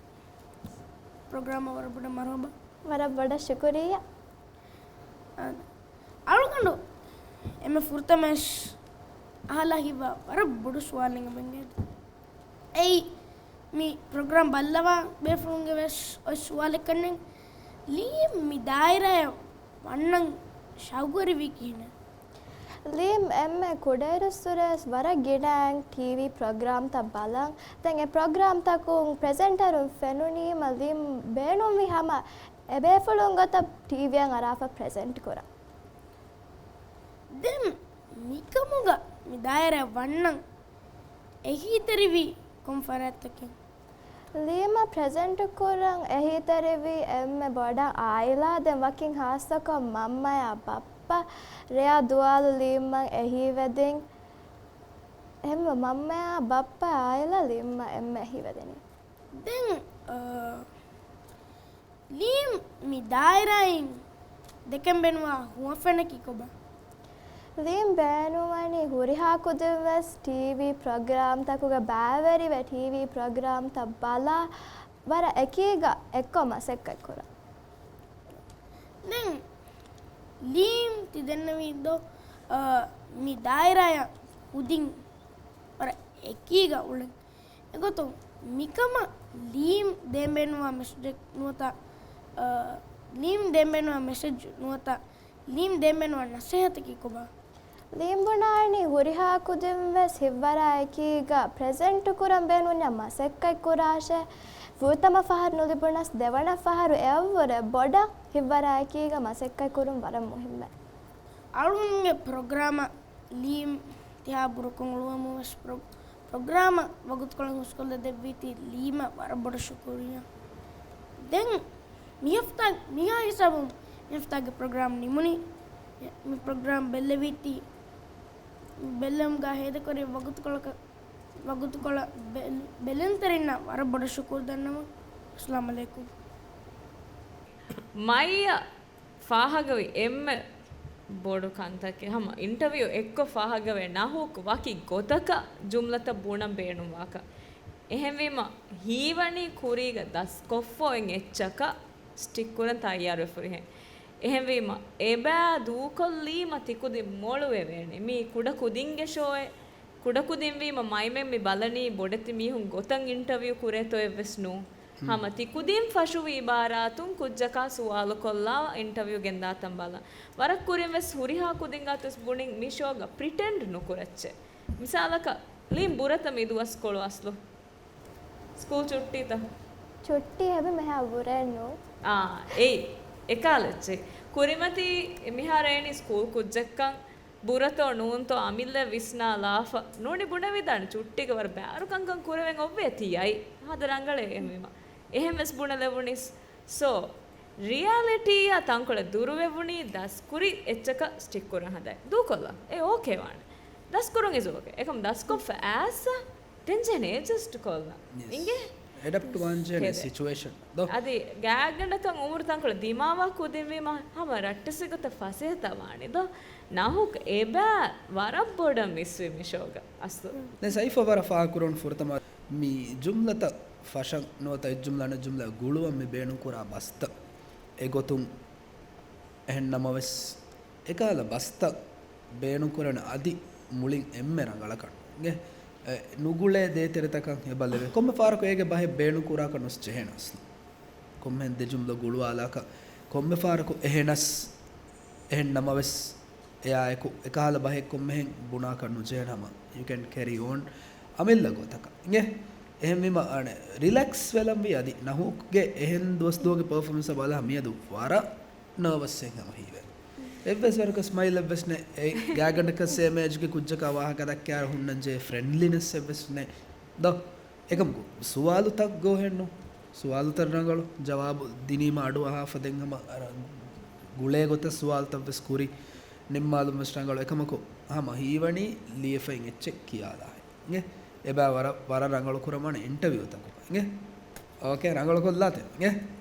ޕްރޮގްރާމަށް ވަރަށް ބޮޑަށް މަރުހަބާ. ވަރަށް ބޮޑަށް ޝުކުރިއްޔާ. އަ، އަޅުގަނޑު އެންމެ ފުރަތަމަވެސް އަހާލާ ހިތްވާ ވަރަށް ބޮޑު ސުވާލެއް އެނގޭ. އެއީ، މި ޕްރޮގްރާމް ބައްލަވާ ބޭފުޅުންގެ ވެސް އޮތް ސުވާލެއް ކަންނޭނގެ. ލީމް މި ދާއިރާއަށް ވަންނަން ޝައުގުވެރިވީ ކިހިނެއް؟ ލީމް އެންމެ ކުޑައިރުއްސުރެ ވެސް ވަރަށް ގިނައިން ޓީވީ ޕްރޮގްރާމްތައް ބަލަން. ދެން އެ ޕްރޮގްރާމްތަކުން ޕްރެޒެންޓަރުން ފެނުނީމަ ލީމް ބޭނުންވި ހަމަ އެބޭފުޅުން ގޮތަށް ޓީވީއަށް އަރާފަ ޕްރެޒެންޓް ކުރަން. ދެން މިކަމުގަ މި ދާއިރާއަށް ވަންނަން އެހީތެރިވީ ކޮން ފަރާތްތަކެއް؟ ލީމަށް ޕްރެޒެންޓް ކުރަން އެހީތެރިވީ އެންމެ ބޮޑަށް އާއިލާ، ދެން ވަކިން ހާއްސަކޮށް މަންމަޔާ ބައްޕަ. ރެޔާ ދުވާލު ލީމްއަށް އެހީވެދިން. އެހެންވެ މަންމަޔާ ބައްޕަ އާއިލާ ލީމްއަށް އެންމެ އެހީވެދިނީ. ދެން، އާ، ލީމް މި ދާއިރާއިން ދެކެން ބޭނުންވާ ހުވަފެނަކީ ކޮބާ؟ ލީމް ބޭނުންވަނީ ހުރިހާ ކުދިން ވެސް ޓީވީ ޕްރޮގްރާމްތަކުގަ ބައިވެރިވެ، ޓީވީ ޕްރޮގްރާމްތައް ބަލާ، ވަރަށް އެކީގަ އެއްކޮށް މަސައްކަތްކުރަން. ދެން ލީމް ތި ދެންނެވީ ދޯ، އާ، މި ދާއިރާއަށް ކުދިން ވަރަށް އެކީގަ އުޅެން. އެގޮތުން މިކަމަށް ލީމް ދޭން ބޭނުންވާ މެސެޖެއް ނުވަތަ، އާ، ލީމް ދޭން ބޭނުންވާ މެސެޖް ނުވަތަ ލީމް ދޭން ބޭނުންވާ ނަސޭހަތަކީ ކޮބާ؟ ލީމް ބުނާނީ ހުރިހާ ކުދިން ވެސް ހިތްވަރާ އެކީގަ ޕްރެޒެންޓު ކުރަން ބޭނުންޏާ މަސައްކަތް ކުރާށޭ. ފުރަތަމަ ފަހަރު ނުލިބުނަސް ދެވަނަ ފަހަރު އެއަށްވުރެ ބޮޑަށް ހިތްވަރާ އެކީގަ މަސައްކަތް ކުރުން ވަރަށް މުހިއްމޭ. އަޅުގަނޑުގެ ޕްރޮގްރާމަށް ލީމް ތިހާ ބުރަކޮށް އުޅުވަމުން ވެސް ޕްރޮ-، ޕްރޮގްރާމަށް ވަގުތުކޮޅެއް ހުސްކޮށްލަ ދެއްވީތީ ލީމަށް ވަރަށް ބޮޑަށް ޝުކުރިއްޔާ. ދެން މި ހަފްތާ، މިހާ ހިސާބުން މި ހަފްތާގެ ޕްރޮގްރާމް ނިމުނީ. މި ޕްރޮގްރާމް ބެއްލެވީތީ، ބެއްލެވުމުގަ ހޭދަކުރި ވަގުތުކޮޅަކަށް، ވަގުތުކޮޅަށް ބެ-، ބެލުންތެރިންނަށް ވަރަށް ބޮޑަށް ޝުކުރު ދަންނަވަން. އައްސަލާމު ޢަލައިކުމް. މައިޔަށް ފާހަގަވި އެންމެ ބޮޑު ކަންތަކެއް، ހަމަ އިންޓަވިއު އެއްކޮށް ފާހަގަވޭ ނަހޫކު ވަކި ގޮތަކަށް ޖުމްލަތައް ބުނަން ބޭނުންވާކަށް. އެހެންވީމަ، ހީވަނީ ކުރީގަ ދަސްކޮށްފަ އޮތް އެއްޗަކަށް ސްޓިކް ކުރަން ތައްޔާރުވެފަ ހުރިހެން. އެހެންވީމަ، އެބައި ދޫކޮށްލީމަ ތިކުދިން މޮޅުވެވޭނެ. މީ ކުޑަ ކުދިންގެ ޝޯއެއް. ކުޑަކުދިންވީމަ މައިމެން މި ބަލަނީ ބޮޑެތި މީހުން ގޮތަށް އިންޓަވިއު ކުރޭތޯ އެއްވެސް ނޫން. ހަމަ ތިކުދިން ފަށުވި އިބާރާތުން ކުއްޖަކާ ސުވާލުކޮށްލާ އިންޓަވިއު ގެންދާތަން ބަލަން. ވަރަށް ކުރިން ވެސް ހުރިހާ ކުދިން ގާތު ވެސް ބުނިން މި ޝޯގަ ޕްރިޓެންޑް ނުކުރައްޗޭ. މިސާލަކަށް، ލީމް ބުރަތަ މި ދުވަސްކޮޅު އަސްލު؟ ސްކޫލް ޗުއްޓީތަ؟ ޗުއްޓީ ހެބި މިހާ ބުރެއް ނޫން. އާ، އެއީ. އެކާލައްޗޭ. ކުރިމަތީ މިހާރު އޭނީ ސްކޫލް ކުއްޖެއްކަން ބުރަތޯ ނޫންތޯ އަމިއްލަ ވިސްނާލާފަ ނޫނީ ބުނެވިދާނެ ޗުއްޓީގަ ވަރަށް ބާރު ކަންކަން ކުރެވެން އޮއްވޭތީ އައި ހާދަ ރަނގަޅޭ އެހެންވީމަ. އެހެން ވެސް ބުނެލެވުނީސް. ސޯ، ރިއަލިޓީއާ ތަންކޮޅެއް ދުރުވެވުނީ ދަސްކުރި އެއްޗަކަށް ސްޓިކް ކުރަން ހަދައި. ދޫކޮށްލާ. އެ އޯކޭ ވާނެ. ދަސްކުރުން އިޒް އޯކޭ. އެކަމް ދަސްކޮށްފަ އައިސް ދެން ޖެހޭނެ އެޑްޖަސްޓް ކޮށްލަން. އިނގޭ؟ އެޑަޕްޓް ވާންޖެހޭނެ ސިޗުއޭޝަން ދޯ. އަދި ގާތްގަނޑަކަށް އުމުރު ތަންކޮޅެއް ދިމާވާ ކުދިންވީމަ ހަމަ ރައްޓެއްސެއް ގޮތަށް ފަސޭހަތައް ވާނެ ދޯ. ނަހޫކް އެބައި ވަރަށް ބޮޑަށް މިސްވި މި ޝޯގަ އަސްލު. ދެން ސައިފަ ވަރަށް ފާހަގަކުރުން ފުރަތަމަ މި ޖުމްލަތައް ފަށަން ނުވަތަ އެއްޖުމްލަ އަނެއްޖުމްލަ ގުޅުވަން މި ބޭނުންކުރާ ބަސްތައް. އެގޮތުން އެހެން ނަމަވެސް، އެކަހަލަ ބަސްތައް ބޭނުންކުރަން އަދި މުޅިން އެންމެ ރަނގަޅަކަށް ނުގެ، އެ، ނުގުޅޭ ދޭތެރެތަކަށް އެބަ ލެވޭ. ކޮންމެ ފަހަރަކު އޭގެ ބަހެއް ބޭނުންކުރާކަށް ނުސް ޖެހޭނެ އަސްލު. ކޮންމެހެން ދެ ޖުމްލަ ގުޅުވާލާކަށް ކޮންމެ ފަހަރަކު އެހެނަސް، އެހެން ނަމަވެސް، އެއާއެކު އެކަހަލަ ބަހެއް ކޮންމެހެން ބުނާކަށް ނުޖެހޭނެ ހަމަ. You can carry on އަމިއްލަ ގޮތަކަށް. އިނގޭ؟ އެހެންވީމަ، އަނެ، ރިލެކްސް ވެލަންވީ އަދި ނަހޫކްގެ އެހެން ދުވަސްދުވަހުގެ ޕަރފޯމެންސް ބަލާ މިއަދު ވަރަށް ނަރވަސް އެއް ހަމަ ހީވޭ. އެއްވެސް ވަރަކަށް ސްމައިލް އެއްވެސް ނެތް. އެ ގާތްގަނޑަކަށް ސޭމް އޭޖްގެ ކުއްޖަކާ ވާހަކަ ދައްކާއިރު ހުންނަންޖެހޭ ފްރެންޑްލިނެސް އެއްވެސް ނެތް. ދޯ؟ އެކަމަކު ސުވާލުތައް ގޯހެއްނު. ސުވާލުތައް ރަނގަޅު. ޖަވާބު ދިނީމަ އަޑުއަހާފަ ދެން ހަމަ އަރަ-، ގުޅޭ ގޮތަށް ސުވާލުތައްވެސް ކުރި. ނިންމާލުންވެސް ރަނގަޅު. އެކަމަކު ހަމަ ހީވަނީ ލިޔެފައިން އެއްޗެއް ކިޔާލާހެން. އިނގޭ؟ އެބައި ވަރަށް، ވަރަށް ރަނގަޅު ކުރަމާނެ އިންޓަވިއުތަކުގަ. އިނގޭ؟ އޯކޭ، ރަނގަޅު ކޮށްލާތި. އިނގޭ؟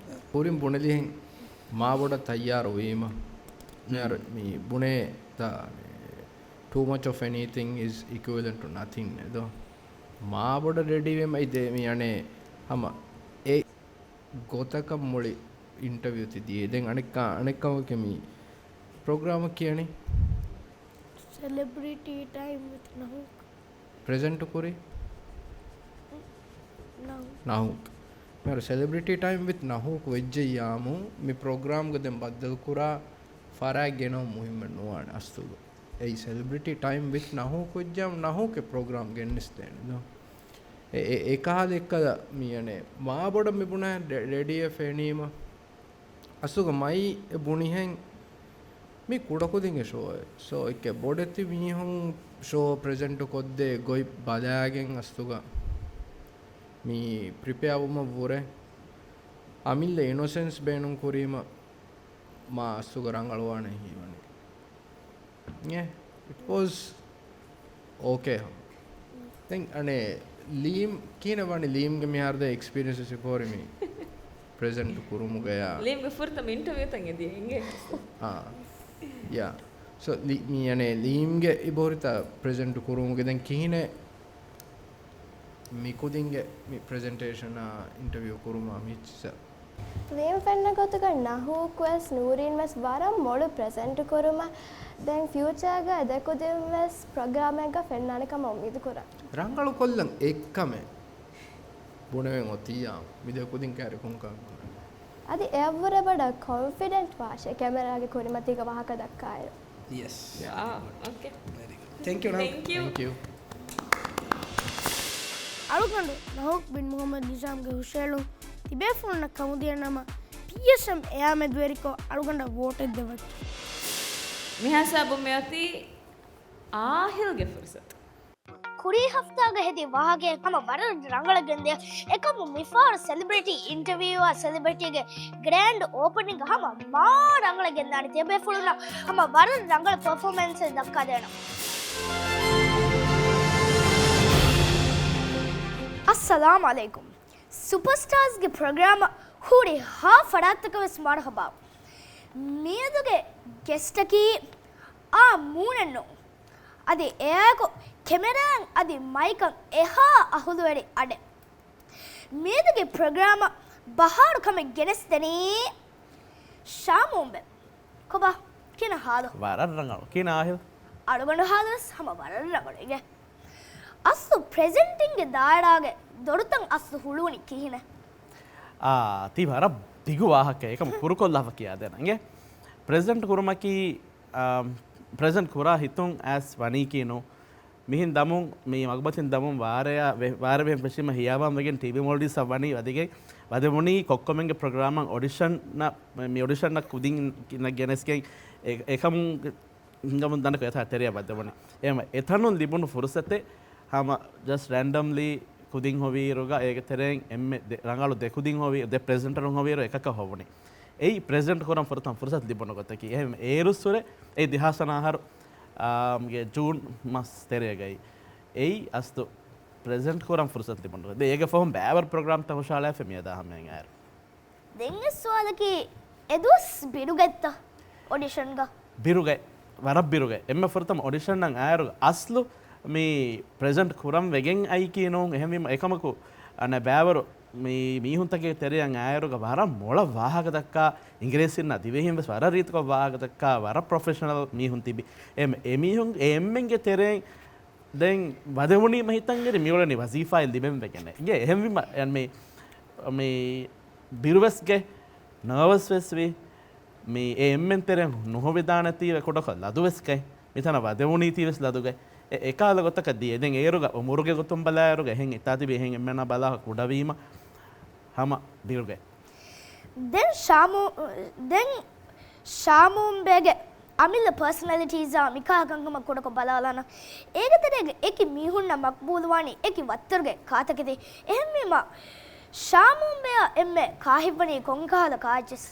ކުރިން ބުނެލިހެން މާބޮޑަށް ތައްޔާރު ވީމަ. މި ބުނޭ ތަ-، މި too much of anything is equivalent to nothing ނޭދޯ. މާބޮޑަށް ރެޑީވީމަ އިދޭ މި އަނެއް ހަމަ އެ ގޮތަކަށް މުޅި އިންޓަވިއު ތި ދިޔަ. ދެން އަނެއްކާ، އަނެއްކަމަކީ މި ޕްރޮގްރާމަށް ކިޔަނީ Celebrity Time with Nahuk. ޕްރެޒެންޓު ކުރީ؟ ނަހޫކް. ނަހޫކް. މިހާރު ސެލެބްރިޓީ ޓައިމް ވިތް ނަހޫކް ވެއްޖެއްޔާމު، މި ޕްރޮގްރާމްގަ ދެން ބައްދަލުކުރާ ފަރާތް ގެނައުން މުހިއްމެއް ނުވާނެ އަސްލުގަ. އެއީ ސެލެބްރިޓީ ޓައިމް ވިތް ނަހޫކް ވެއްޖެއްޔާމު، ނަހޫކެއް ޕްރޮގްރާމް ގެންނަސްދޭނެ ދޯ. އެ، އެ، އެކަހަލަ އެއްކަލަ މި އަނެއް މާބޮޑަށް މި ބުނާ ރެ-، ރެޑީއެއް ފެނީމަ. އަސްލުގަ މައި ބުނިހެން މި ކުޑަކުދިންގެ ޝޯއެއް. ސޯ، އެކެ ބޮޑެތި މީހުން ޝޯ ޕްރެޒެންޓު ކޮށްދޭ ގޮތް ބަލާގެން އަސްލުގަ މި ޕްރިޕެއާ ވުމަށް ވުރެ އަމިއްލަ އިނޮސެންސް ބޭނުން ކުރީމަ މާ އަސްލުގަ ރަނގަޅުވާނެ ހީވަނީ. އެ، it was okay. ދެން އަނެއް ލީމް ކިހިނެއް ވަނީ؟ ލީމްގެ މިހާރު ދޭ އެކްސްޕީރިއެންސް ސިކޯރި މި ޕްރެޒެންޓް ކުރުމުގަޔާ. ލީމްގެ ފުރަތަމަ އިންޓަވިއުތައް އެދިޔަ އިނގޭ؟ އާ. ޔާ. ސޯ، ލީ-، މި އަނެއް ލީމްގެ އިބަހުރިތައް ޕްރެޒެންޓް ކުރުމުގެ ދެން ކިހިނެއް މި ކުދިންގެ މި ޕްރެޒެންޓޭޝަނާ އިންޓަވިއު ކުރުމާ މި އެއްޗިއްސަށް؟ ލީމް ފެންނަ ގޮތުގަ ނަހޫކް ވެސް ނޫރީން ވެސް ވަރަށް މޮޅު ޕްރެޒެންޓް ކުރުމަށް. ދެން ފިއުޗާގަ ދެކުދިން ވެސް ޕްރޮގްރާމެއްގަ ފެންނާނެ ކަމަށް އުއްމީދު ކުރަން. ރަނގަޅު ކޮށްލަން އެއްކަމެއް ބުނެވެން އޮތިއްޔާ މި ދެކުދިން ކައިރި ކޮންކަން ކުރަން؟ އަދި އެއަށްވުރެ ބޮޑަށް ކޮންފިޑެންޓް ވާށޭ ކެމެރާގެ ކުރިމަތީގަ ވާހަކަ ދައްކާއިރު. ޔެސް. ޔާ، އޯކޭ. ވެރީ ގުޑް. ތެންކް ޔޫ. ތެންކް ޔޫ. ތެންކް ޔޫ. އަޅުގަނޑު ނަހޫކް ބިން މުހައްމަދު ނިޒާމްގެ ހުށައެޅުން ތިބޭފުޅުންނަށް ކަމުދިޔަ ނަމަ، ޕީއެސްއެމް އެއާ މެދުވެރިކޮށް އަޅުގަނޑަށް ވޯޓެއް ދެއްވަތި. މިހާ ހިސާބުން މިއޮތީ އާހިލްގެ ފުރުސަތު. ކުރީ ހަފްތާގަ ހެދި ވާހަކައެއް ހަމަ ވަރަށް ރަނގަޅަށް ގެންދިޔަ. އެކަމު މިފަހަރު ސެލެބްރިޓީ އިންޓަވިއުއާ ސެލެބްރިޓީގެ ގްރޭންޑް އޯޕަނިންގ ހަމަ މާ ރަނގަޅަށް ގެންދާނެ. ތިޔަބޭފުޅުންނަށް ހަމަ ވަރަށް ރަނގަޅަށް ޕަރފޯމެންސެއް ދައްކާދޭނަން. އައްސަލާމް ޢަލައިކުމް. ސުޕަސްޓާރސްގެ ޕްރޮގްރާމަށް ހުރިހާ ފަރާތްތަކަށް ވެސް މަރުޙަބާ. މިއަދުގެ ގެސްޓަކީ އާ މޫނެއް ނޫން. އަދި އެއާއެކު ކެމެރާއިން އަދި މައިކަށް އެހާ އަހުލުވެރި އަޑެއް. މިއަދުގެ ޕްރޮގްރާމަށް ބަހާރު ކަމެއް ގެނެސްދެނީ ޝާމޫންބެ. ކޮބާ، ކިހިނެއް ހާލު؟ ވަރަށް ރަނގަޅު. ކިހިނެއް އާހިލް؟ އަޅުގަނޑު ހާލުވެސް ހަމަ ވަރަށް ރަނގަޅު އިނގޭ. އަސްލު ޕްރެޒެންޓިންގގެ ދާއިރާގެ ދޮރުތައް އަސްލު ހުޅުވުނީ ކިހިނެއް؟ އާ، ތީ ވަރަށް ދިގު ވާހަކައެއް. އެކަމަ ކުރުކޮށްލާފަ ކިޔާދޭނަން އިނގޭ. ޕްރެޒެންޓް ކުރުމަކީ، އާ، ޕްރެޒެންޓް ކުރާ ހިތުން އައިސް ވަނީކީ ނޫ. މިހެން ދަމުން، މި މަގުމަތިން ދަމުން ވާރޭ، ވެ-، ވާރޭ ބެހެން ފެށީމަ ހިޔާވާން ވެގެން ޓީވީ މޯލްޑިވްސްއަށް ވަނީ ވަދެގެން ވަދެވުނީ ކޮއްކޮމެންގެ ޕްރޮގްރާމަށް އޮޑިޝަން، މި އޮޑިޝަންއަށް ކުދިން ގެނެސްގެން އެ-، އެކަމުން ހިނގަމުން ދަނޑަކު އެތާ ތެރެއަށް ވަދެވުނީ. އެހެންވެ، އެތަނުން ލިބުނު ފުރުސަތެއް ހަމަ ޖަސްޓް ރެންޑަމްލީ ކުދިން ހޮވިއިރުގަ އޭގެ ތެރެއިން އެންމެ ދެ-، ރަނގަޅު ދެ ކުދިން ހޮވި، ދެ ޕްރެޒެންޓަރުން ހޮވިއިރު އެކަކަށް ހޮވުނީ. އެއީ ޕްރެޒެންޓް ކުރަން ފުރަތަމަ ފުރުސަތު ލިބުނު ގޮތަކީ. އެހެން އޭރުއްސުރެ އެއީ ދެހާސް އަނާހަރު، އާ، ގެ ޖޫން މަސް ތެރޭގައި. އެއީ އަސްލު ޕްރެޒެންޓް ކުރަން ފުރުސަތު ލިބުނު ގޮތް. ދެ އޭގެ ފަހުން ބައިވަރު ޕްރޮގްރާމްތައް ހުށަހަޅާފަ މިއަދާ ހަމައިން އާއިރު. ދެން އެއް ސުވާލަކީ، އެދުވަސް ބިރުގަތްތަ އޮޑިޝަންގަ؟ ބިރުގަތް، ވަރަށް ބިރުގަތް. އެންމެ ފުރަތަމަ އޮޑިޝަންއަށް އާއިރު އަސްލު މި ޕްރެޒެންޓް ކުރަން ވެގެން އައީކީ ނޫން. އެހެންވީމަ އެކަމަކު، އަނެއް ބައިވަރު މި މީހުންތަކެއް ތެރެއަށް އާއިރުގަ ވަރަށް މޮޅަށް ވާހަކަ ދައްކާ، އިނގިރޭސިންނާ ދިވެހިން ވެސް ވަރަށް ރީތިކޮށް ވާހަކަ ދައްކާ، ވަރަށް ޕްރޮފެޝަނަލް މީހުން ތިބި. އެ، އެމީހުން އެ އެންމެންގެ ތެރެއިން ދެން ވަދެވުނީމަ ހިތަށް އެރި މިއުޅެނީ ވަޒީފާއެއް ލިބެން ވެގެން. އިނގޭ އެހެންވީމަ، އެ، މި، މި ބިރުވެސް ގެ ނާވަސް ވެސް ވި. މި އެ އެންމެން ތެރެއަށް ނުހޮވިދާނެތީވެ ކުޑަކޮށް ލަދުވެސް ގެ. މިތަނަށް ވަދެވުނީތީވެސް ލަދުގެ. އެ އެކާލަ ގޮތަކަށް ދިޔަ. ދެން އޭރުގަ އުމުރުގެ ގޮތުން ބަލާއިރުގަ އެހެން އެތާ ތިބި އެހެން އެންމެނާ ބަލާ ކުޑަވީމަ ހަމަ ބިރުގެ. ދެން ޝާމޫ، ދެން ޝާމޫންބެގެ އަމިއްލަ ޕާސަނަލިޓީޒާ މިކާ ކަންކަމަށް ކުޑަކޮށް ބަލާލާނަން. އޭގެ ތެރޭގަ އެކި މީހުންނަށް މަޤްބޫލުވާނީ އެކި ވައްތަރުގެ ކާތަކެތި. އެހެންވީމަ، ޝާމޫންބެއަށް އެންމެ ކާހިތްވަނީ ކޮންކަހަލަ ކާއެއްޗެސް؟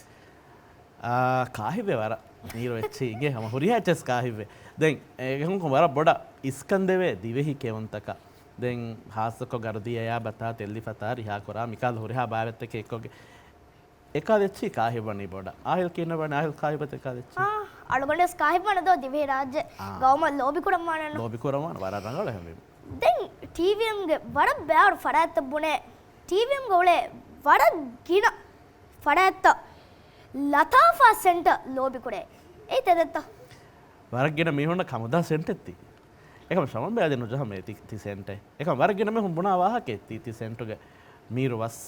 އާ، ކާހިތްވޭ ވަރަށް. މީރު އެއްޗެއް އިނގޭ ހަމަ ހުރިހާ އެއްޗެސް ކާހިތްވޭ. ދެން އެކަމަކު ވަރަށް ބޮޑަށް އިސްކަންދެވޭ ދިވެހި ކެއުންތަކަށް. ދެން ހާއްސަކޮށް ގަރުދީ އަޔާ ބަތާ ތެއްލި ފަތާ ރިހާ ކުރާ މިކާލު ހުރިހާ ބާވަތްތަކެއް އެއްކޮށްގެ އެކާލެއްޗި ކާހިތްވަނީ ބޮޑަށް. އާހިލް ކިހިނެއްވަނީ؟ އާހިލް ކާހިތްވަތަ އެކާލެއްޗި؟ އާ، އަޅުގަނޑުވެސް ކާހިތްވާނެ ދޯ ދިވެހިރާއްޖެ އާ. ގައުމަށް ލޯބިކުރަންވާނެ. ލޯބިކުރަންވާނެ ވަރަށް ރަނގަޅު އެހެންވީމަ. ދެން ޓީވީއެމްގެ ވަރަށް ބާރު ފަރާތްތައް ބުނޭ. ޓީވީއެމްގަ އުޅޭ ވަރަށް ގިނަ ފަރާތްތައް ލަތާފާ ސެންޓަށް ލޯބިކުރޭ. އެއީ ތެދެއްތަ؟ ވަރަށް ގިނަ މީހުންނަށް ކަމުދާ ސެންޓެއް ތީ. އެކަމަ ޝަމަންބެ އަދި ނުޖަހަމޭ ތި، ތި ސެންޓެއް. އެކަމަ ވަރަށް ގިނަ މީހުން ބުނާ ވާހަކައެއް ތި، ތި ސެންޓުގެ މީރު ވަސް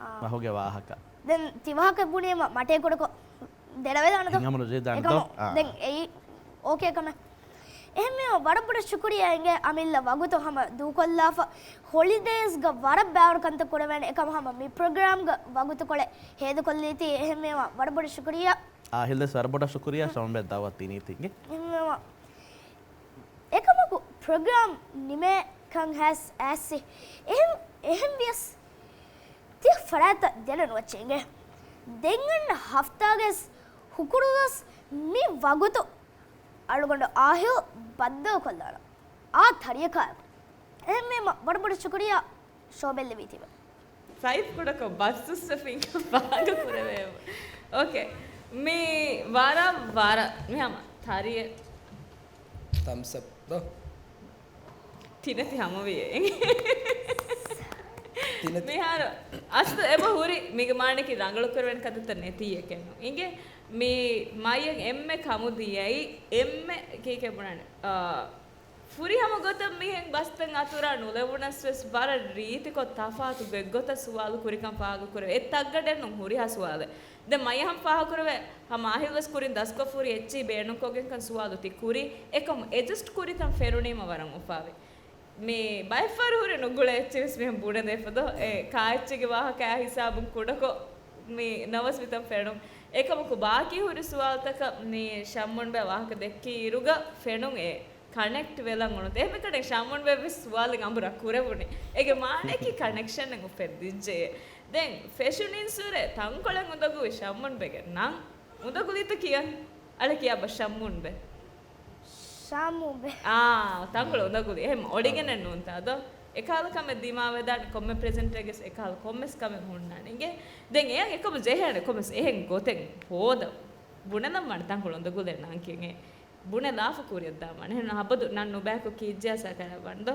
އާ. ވަހުގެ ވާހަކަ. ދެން ތި ވާހަކަ ބުނީމަ މަޓޭ ކުޑަކޮށް ދެރަވެދާނެތޯ؟ ހިނގާމަ ނުޖެހިދާނެތޯ؟ އެކަމަ އާ. ދެން އެއީ އޯކޭ ކަމެއް. އެހެންވީމަ ވަރަށް ބޮޑަށް ޝުކުރިއްޔާ އިނގޭ އަމިއްލަ ވަގުތު ހަމަ ދޫކޮށްލާފަ. ހޮލިޑޭސްގަ ވަރަށް ބާރު ކަންތައް ކުރެވޭނެ. އެކަމަ ހަމަ މި ޕްރޮގްރާމްގަ ވަގުތުކޮޅެއް ހޭދަކޮށްލީތީ. އެހެންވީމަ ވަރަށް ބޮޑަށް ޝުކުރިއްޔާ. އާހިލްވެސް ވަރަށް ބޮޑަށް ޝުކުރިއްޔާ ޝަމަންބެ ދައުވަތު ދިނީތީ އިނގޭ. އެހެންވީމަ އެކަމަކު ޕްރޮގްރާމް ނިމޭ ކަން ހާސް އާސި. އެހެން، އެހެން ވިޔަސް ތި ފަރާތަށް ދެނެ ނުވައްޗޭ އިނގޭ. ދެން އަންނަ ހަފްތާގެސް ހުކުރުވެސް މި ވަގުތު އަޅުގަނޑު އާހިލް ބައްދަލުކޮށްލާނަން. އާ ތަރިއަކާ. އެހެންވީމަ ވަރަށް ބޮޑަށް ޝުކުރިއްޔާ ޝޯ ބެއްލެވީތީވެ. ސައިފް ކުޑަކޮށް ބަސްއުއްސަފިން ފާގަ ކުރެވޭ. އޯކޭ. މި ވަރަށް، ވަރަށް މި ހަމަ ތަރިއެއް. ތަމްސް އަޕް ދޯ. ތިނެތި ހަމަވިޔޭ. ތިނެތި. މިހާރު އަސްލު އެބަ ހުރި މީގެ މާނައަކީ ރަނގަޅު ކުރެވޭނެ ކަންތައްތައް ނެތީ އެކެއްނު. އިނގޭ މި މައިޔަށް އެންމެ ކަމުދިޔައީ އެންމެ ކީކޭ ބުނާނެ. އާ، ފުރިހަމަ ގޮތަށް މިހެން ބަސްތައް އަތުރާ ނުލެވުނަސް ވެސް ވަރަށް ރީތިކޮށް ތަފާތު ގޮތްގޮތަށް ސުވާލު ކުރިކަން ފާހަގަކުރެވޭ. އެ ތައްގަޑެއްނު ހުރިހާ ސުވާލެއް. ދެން މައިހަމް ފާހަގަކުރެވޭ ހަމަ އާހިލް ވެސް ކުރިން ދަސްކޮށްފަ ހުރި އެއްޗެހި ބޭނުންކޮށްގެންކަން ސުވާލު ތި ކުރީ. އެކަމު އެޖަސްޓް ކުރިތަން ފެނުނީމަ ވަރަށް އުފާވި. މި ބައެއްފަހަރު ހުރި ނުގުޅޭ އެއްޗެއް ވެސް މިހެން ބުނެދޭފަ ދޯ. އެ ކާއެއްޗެއްގެ ވާހަކައާ ހިސާބުން ކުޑަކޮށް މި ނަވަސް މިތަން ފެނުން. އެކަމަކު ބާކީ ހުރި ސުވާލުތަކަށް މި ޝަމްމުންބެ ވާހަކަ ދެއްކި އިރުގަ ފެނުން އެ ކަނެކްޓް ވެލަން އުޅުން. އެހެންވެ ކަނެކް ޝަމްމުންބެ ވެސް ސުވާލެއް އަނބުރާ ކުރެވުނީ. އޭގެ މާނައަކީ ކަނެކްޝަނެއް އުފެއްދިއްޖެ. ދެން ފެށުނިންސުރެ ތަންކޮޅެއް އުނދަގޫވި ޝަމްމުންބެގެ ނަން. އުނދަގުލީތަ ކިޔަން؟ އަޅެ ކިޔާބަ ޝަމްމުންބެ. ޝާމުބެ. އާ، ތަންކޮޅެއް އުނދަގުލި. އެހެން އޮޑިގެނެއް ނޫންތާ ދޯ؟ އެކަހަލަ ކަމެއް ދިމާވެދާނެ ކޮންމެ ޕްރެޒެންޓަރެއްގެސް އެކަހަލަ ކޮންމެސް ކަމެއް ހުންނާނެ. އިނގޭ؟ ދެން އެޔަށް އެކަމު ޖެހޭނެ ކޮންމެސް އެހެން ގޮތެއް ހޯދަން. ބުނެލަން ވާނެ ތަންކޮޅެއް އުނދަގުލެއް ނާން ކިޔަން އެ. ބުނެލާފަ ކުރިއަށް ދާމާނެ. އެހެން އަބަދު ނަން ނުބައިކޮށް ކީއްޖެޔާ ސަކަރާ ވަންދޯ.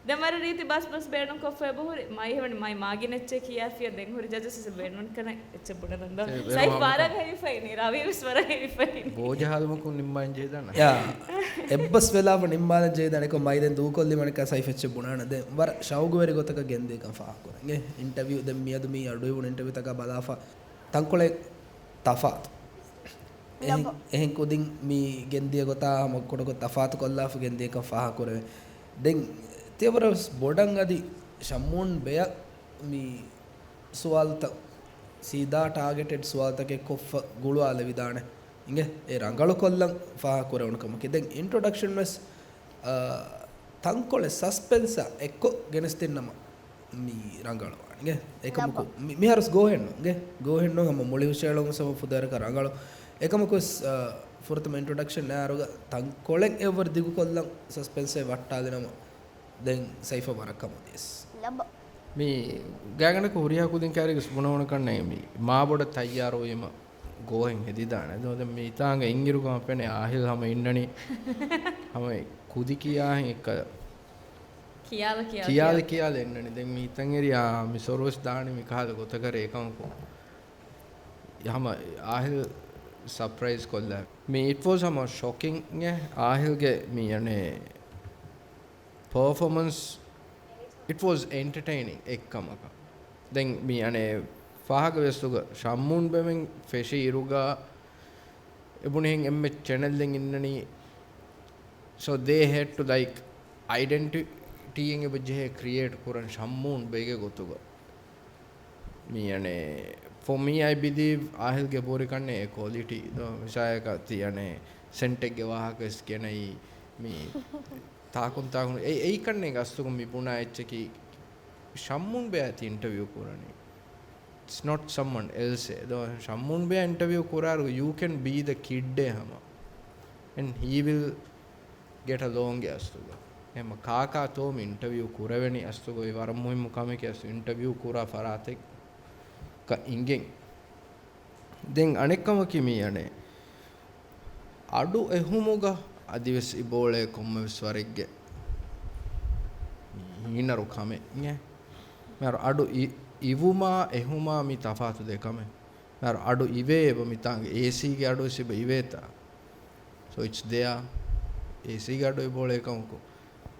ދެން ވަރަށް ރީތި ބަސް ބަސް ބޭނުންކޮށްފަ އެބަހުރި. މައިހެވަނި މައި މާގިނައްޗޭ ކިޔާފިޔަ ދެން ހުރި ޖަޖަސް ބޭނުން ކަނެ އެއްޗެއް ބުނެލަން ދޯ. ސައިފް ވަރަށް ހެވިފައިނީ. ރަވީ ވެސް ވަރަށް ހެވިފައިނީ. ބޯޖަހާލުމަކުން ނިންމާން ޖެހިދާނަ. ޔާ. އެއްބަސް ވެލާފަ ނިންމާލަން ޖެހިދާނެ. އެކޮ މައިދެން ދޫކޮށްލި ވަނިކަ ސައިފް އެއްޗެއް ބުނާނަ. ދެން ވަރަށް ޝައުގުވެރި ގޮތަކަށް ގެންދިޔަކަން ފާހަގަކުރަން. އިންޓަވިއު ދެން މިއަދު މީ އަޑުއިވުނު އިންޓަވިއުތަކާ ބަލާފަ ތަންކޮޅެއް ތަފާތު. އެހެން، އެހެން ކުދިން މި ގެންދިޔަ ގޮތާ ހަމަ ކުޑަކޮށް ތަފާތު ކޮށްލާފަ ގެންދިޔަކަން ފާހަގަކުރެވޭ. ދެން ތިޔަބަރަސް ބޮޑަށް އަދި ޝަމްމޫން ބެޔަށް މި ސުވާލުތައް ސީދާ ޓާގެޓެޑް ސުވާލުތަކެއް ކޮށްފަ ގުޅުވާލެވިދާނެ. އިނގޭ އެ ރަނގަޅު ކޮށްލަން ފާހަގަކުރެވުނު ކަމަކީ. ދެން އިންޓްރޮޑަކްޝަން ވެސް، އާ، ތަންކޮޅެއް ސަސްޕެންސާ އެއްކޮށް ގެނެސްދިންނަމަ މި ރަނގަޅުވާނެ. އެކަމަކު މި، މިހާރުސް ގޯހެއްނު. ގޯހެއްނު ހަމަ މުޅި ހުށައެޅުން ސަބަބު ފުދޭވަރަކަށް ރަނގަޅު. އެކަމަކު ވެސް، އާ، ފުރަތަމަ އިންޓްރޮޑަކްޝަން އައިރުގަ ތަންކޮޅެއް އެއްވަރު ދިގުކޮށްލަން ސަސްޕެންސެއް ވައްޓާލިނަމަ ދެން ސައިފަށް ވަރަށް ކަމުދިޔަސް. ލައްބަ. މި ގާތްގަނޑަކު ހުރިހާ ކުދިން ކައިރިގަސް ބުނަވަނު ކަންނޭ މި މާބޮޑަށް ތައްޔާރުވީމަ ގޯހެއް ހެދިދާނެ. ދޯ ދެން މި އިތާނގަ އިންއިރުގަ ފެނޭ އާހިލް ހަމަ އިންނަނީ ހަމަ ކުދި ކިޔާހެން އެއްކަލަ. ކިޔާލަ ކިޔާ، ކިޔާލަ ކިޔާ. ކިޔާލަ އިންނަނީ. ދެން މި ހިތަށް އެރި އާ މި ސޮރުވެސް ދާނީ މި ކަހަލަ ގޮތަކަށް އެކަމަކު. ހަމަ އާހިލް ސަޕްރައިޒް ކޮށްލާ. މި އިޓް ވާޒް ހަމަ ޝޮކިން އެ އާހިލްގެ މި އަނެއް ޕަރފޯމަންސް، އިޓް ވާޒް އެންޓަޓައިނިން އެއްކަމަކަށް. ދެން މި އަނެއް ފާހަގަ ވެސް ދުގަ ޝައްމޫން ބެމެން ފެށި އިރުގަ އެބުނިހެން އެންމެ ޗެނެލްއެއް އިންނަނީ. So they had to, like, އައިޑެންޓިޓީއެއް އެބަ ޖެހޭ ކްރިއޭޓް ކުރަން ޝައްމޫން ބެގެ ގޮތުގަ. މި އަނެއް، for me, I believe އާހިލްގެ ބޯރި ކަންނޭ އެ ކޮލިޓީ ދޯ. މިސާލަކަށް ތި އަނެއް ސެންޓެއްގެ ވާހަކަވެސް ގެނައީ މި ތާކުން ތާކުން. އެ-، އެއީ ކަންނޭނގެ އަސްލުގަ މި ބުނާ އެއްޗަކީ ޝައްމޫން ބެ އަތި އިންޓަވިއު ކުރަނީ. It's not someone else. ދޯ ޝައްމޫން ބެ އިންޓަވިއު ކުރާރު you can be the kid އޭ ހަމަ. And he will get along ގެ އަސްލުގަ. އެހެމަ ކާކާ ތޯ މި އިންޓަވިއު ކުރެވެނީ އަސްލުގަ އޮތް ވަރަށް މުހިއްމު ކަމެކޭ އަސްލު އިންޓަވިއު ކުރާ ފަރާތެއް ކަ އިނގެން. ދެން އަނެއްކަމަކީ މި އަނެއް އަޑު އެހުމުގަ އަދިވެސް އިބޯޅޭ ކޮންމެވެސް ވަރެއްގެ ހީނަރު ކަމެއް އިނގޭ. މިހާރު އަޑު އި-، އިވުމާ އެހުމާ މި ތަފާތު ދެ ކަމެއް. މިހާރު އަޑު އިވޭ އެބަ މިތާނގެ އޭސީގެ އަޑުވެސް އެބަ އިވޭތާ. So it's there. އޭސީގެ އަޑު އިބޯޅޭ ކަމަކު.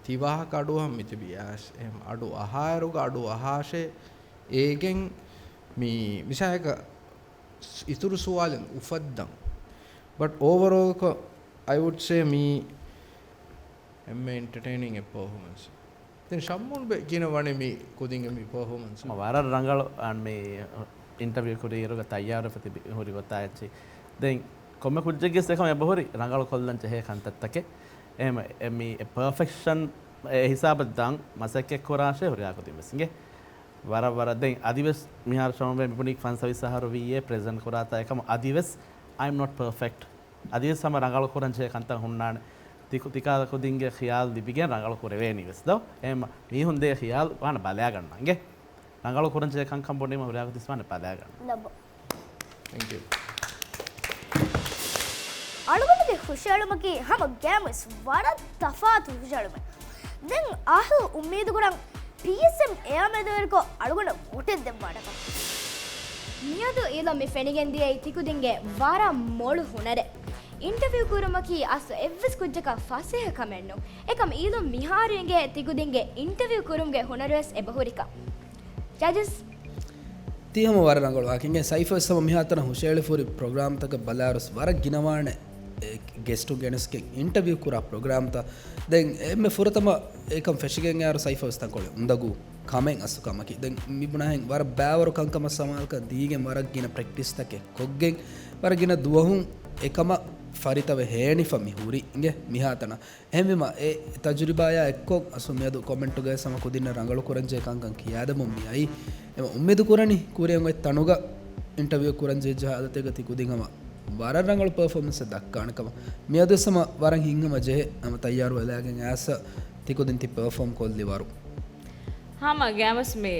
ތި ވާހަކަ އަޑުއަހަން މިތިބީ އައިސް. އެހެން އަޑު އަހާއިރުގަ އަޑު އަހާށޭ އޭގެން މި މިސާލަކަށް ސް-، އިތުރު ސުވާލެއް އުފައްދަން. But overall ކޮށް، I would say މީ އެންމެ އެންޓަޓެއިނިން އެއް ޕަރފޯމަންސް. ދެން ޝައްމޫން ބެ ގިނަ ވަނީ މި ކުދިންގެ މި ޕަރފޯމަންސް. ވަރަށް ރަނގަޅު، އަން މި އިންޓަވިއު ކުރިއިރުގަ ތައްޔާރުވެފަ ތިބި ހުރި ގޮތާ އެއްޗި. ދެން ކޮންމެ ކުއްޖެއްގެ ސެކަމް އެބަހުރި ރަނގަޅު ކޮށްލަން ޖެހޭ ކަންތައްތަކެއް. އެހެމަ އެ މި ޕަރފެކްޝަން އެ ހިސާބަށް ދާން މަސައްކަތް ކުރާށޭ ހުރިހާ ކުދިން ވެސް އިނގޭ. ވަރަށް ވަރަށް ދެން އަދިވެސް މިހާރު ޝަމް ބެ މިބުނީ ފަންސަވީސް އަހަރު ވީއޭ ޕްރެޒެންޓް ކުރާތާ އެކަމު އަދިވެސް I am not perfect. އަދިވެސް ހަމަ ރަނގަޅު ކުރަން ޖެހޭ ކަންތައް ހުންނާނެ. ތިކު-، ތިކާ ކުދިންގެ ޚިޔާލު ލިބިގެން ރަނގަޅު ކުރެވޭނީ ވެސް ދޯ. އެހެމަ މީހުން ދޭ ޚިޔާލު ވާނެ ބަލާގަންނަން އިނގޭ. ރަނގަޅު ކުރަން ޖެހޭ ކަންކަން ބުނީމަ ހުރިހާ ކުދިން ވެސް ވާނެ ބަލާގަންނަން. ނަބޯ. Thank you. އަޅުގަނޑުގެ ހުށައެޅުމަކީ ހަމަ ގައިމުވެސް ވަރަށް ތަފާތު ހުށައެޅުމެއް. ދެން އަހަރު އުއްމީދުކުރަން ޕީއެސްއެމް އެއާ މެދުވެރިކޮށް އަޅުގަނޑަށް ވޯޓެއް ދެއްވާނެކަން. މިއަދު އީލަން މި ފެނިގެން ދިޔައީ ތިކުދިންގެ ވަރަށް މޮޅު ހުނަރެއް. އިންޓަވިއު ކުރުމަކީ އަސްލު އެއްވެސް ކުއްޖަކަށް ފަސޭހަ ކަމެއް ނޫން. އެކަމް އީލަން މިހާރު އިނގޭ ތިކުދިންގެ އިންޓަވިއު ކުރުމުގެ ހުނަރުވެސް އެބަހުރިކަން. ޖަޖަސް. ތީ ހަމަ ވަރަށް ރަނގަޅު ވާހަކައެއް. ސައިފަވެސް ހަމަ މިހާތަނަށް ހުށައެޅިފަ ހުރި ޕްރޮގްރާމްތަކަށް ބަލާއިރުސް ވަރަށް ގިނަވާނެ، އެ، ގެސްޓުން ގެނެސްގެން އިންޓަވިއު ކުރާ ޕްރޮގްރާމްތައް. ދެން އެންމެ ފުރަތަމަ އެކަން ފެށިގެން އައިރު ސައިފަވެސް ތަންކޮޅެއް އުނދަގޫ ކަމެއް އަސްލު ކަމަކީ. ދެން މި ބުނާހެން ވަރަށް ބައިވަރު ކަންކަމަށް ސަމާލުކަން ދީގެން ވަރަށް ގިނަ ޕްރެކްޓިސްތަކެއް ކޮށްގެން ވަރަށް ގިނަ ދުވަހުން އެކަމަށް ފަރިތަވެ ހޭނިފަ މި ހުރި އިނގޭ މިހާތަނަށް. އެހެންވީމަ، އެ ތަޖުރިބާޔާ އެއްކޮށް އަސްލު މިއަދު ކޮމެންޓުގައި ހަމަ ކުދިންނަށް ރަނގަޅު ކުރަންޖެހޭ ކަންކަން ކިޔާދެމުން މި އައީ. އެމަ އުއްމީދު ކުރަނީ ކުރިއަށް އޮތް ތަނުގަ އިންޓަވިއު ކުރަންޖެހިއްޖެ ހާލަތެއްގަ ތި ކުދިން ހަމަ ވަރަށް ރަނގަޅު ޕަރފޯމަންސެއް ދައްކާނެ ކަމަށް. މިއަދުވެސް ހަމަ ވަރަށް ހިތްހަމަ ޖެހޭ ހަމަ ތައްޔާރު ވެލާގެން އައިސް ތި ކުދިން ތި ޕަރފޯމް ކޮށްލި ވަރު. ހަމަ ގައިމުވެސް މި،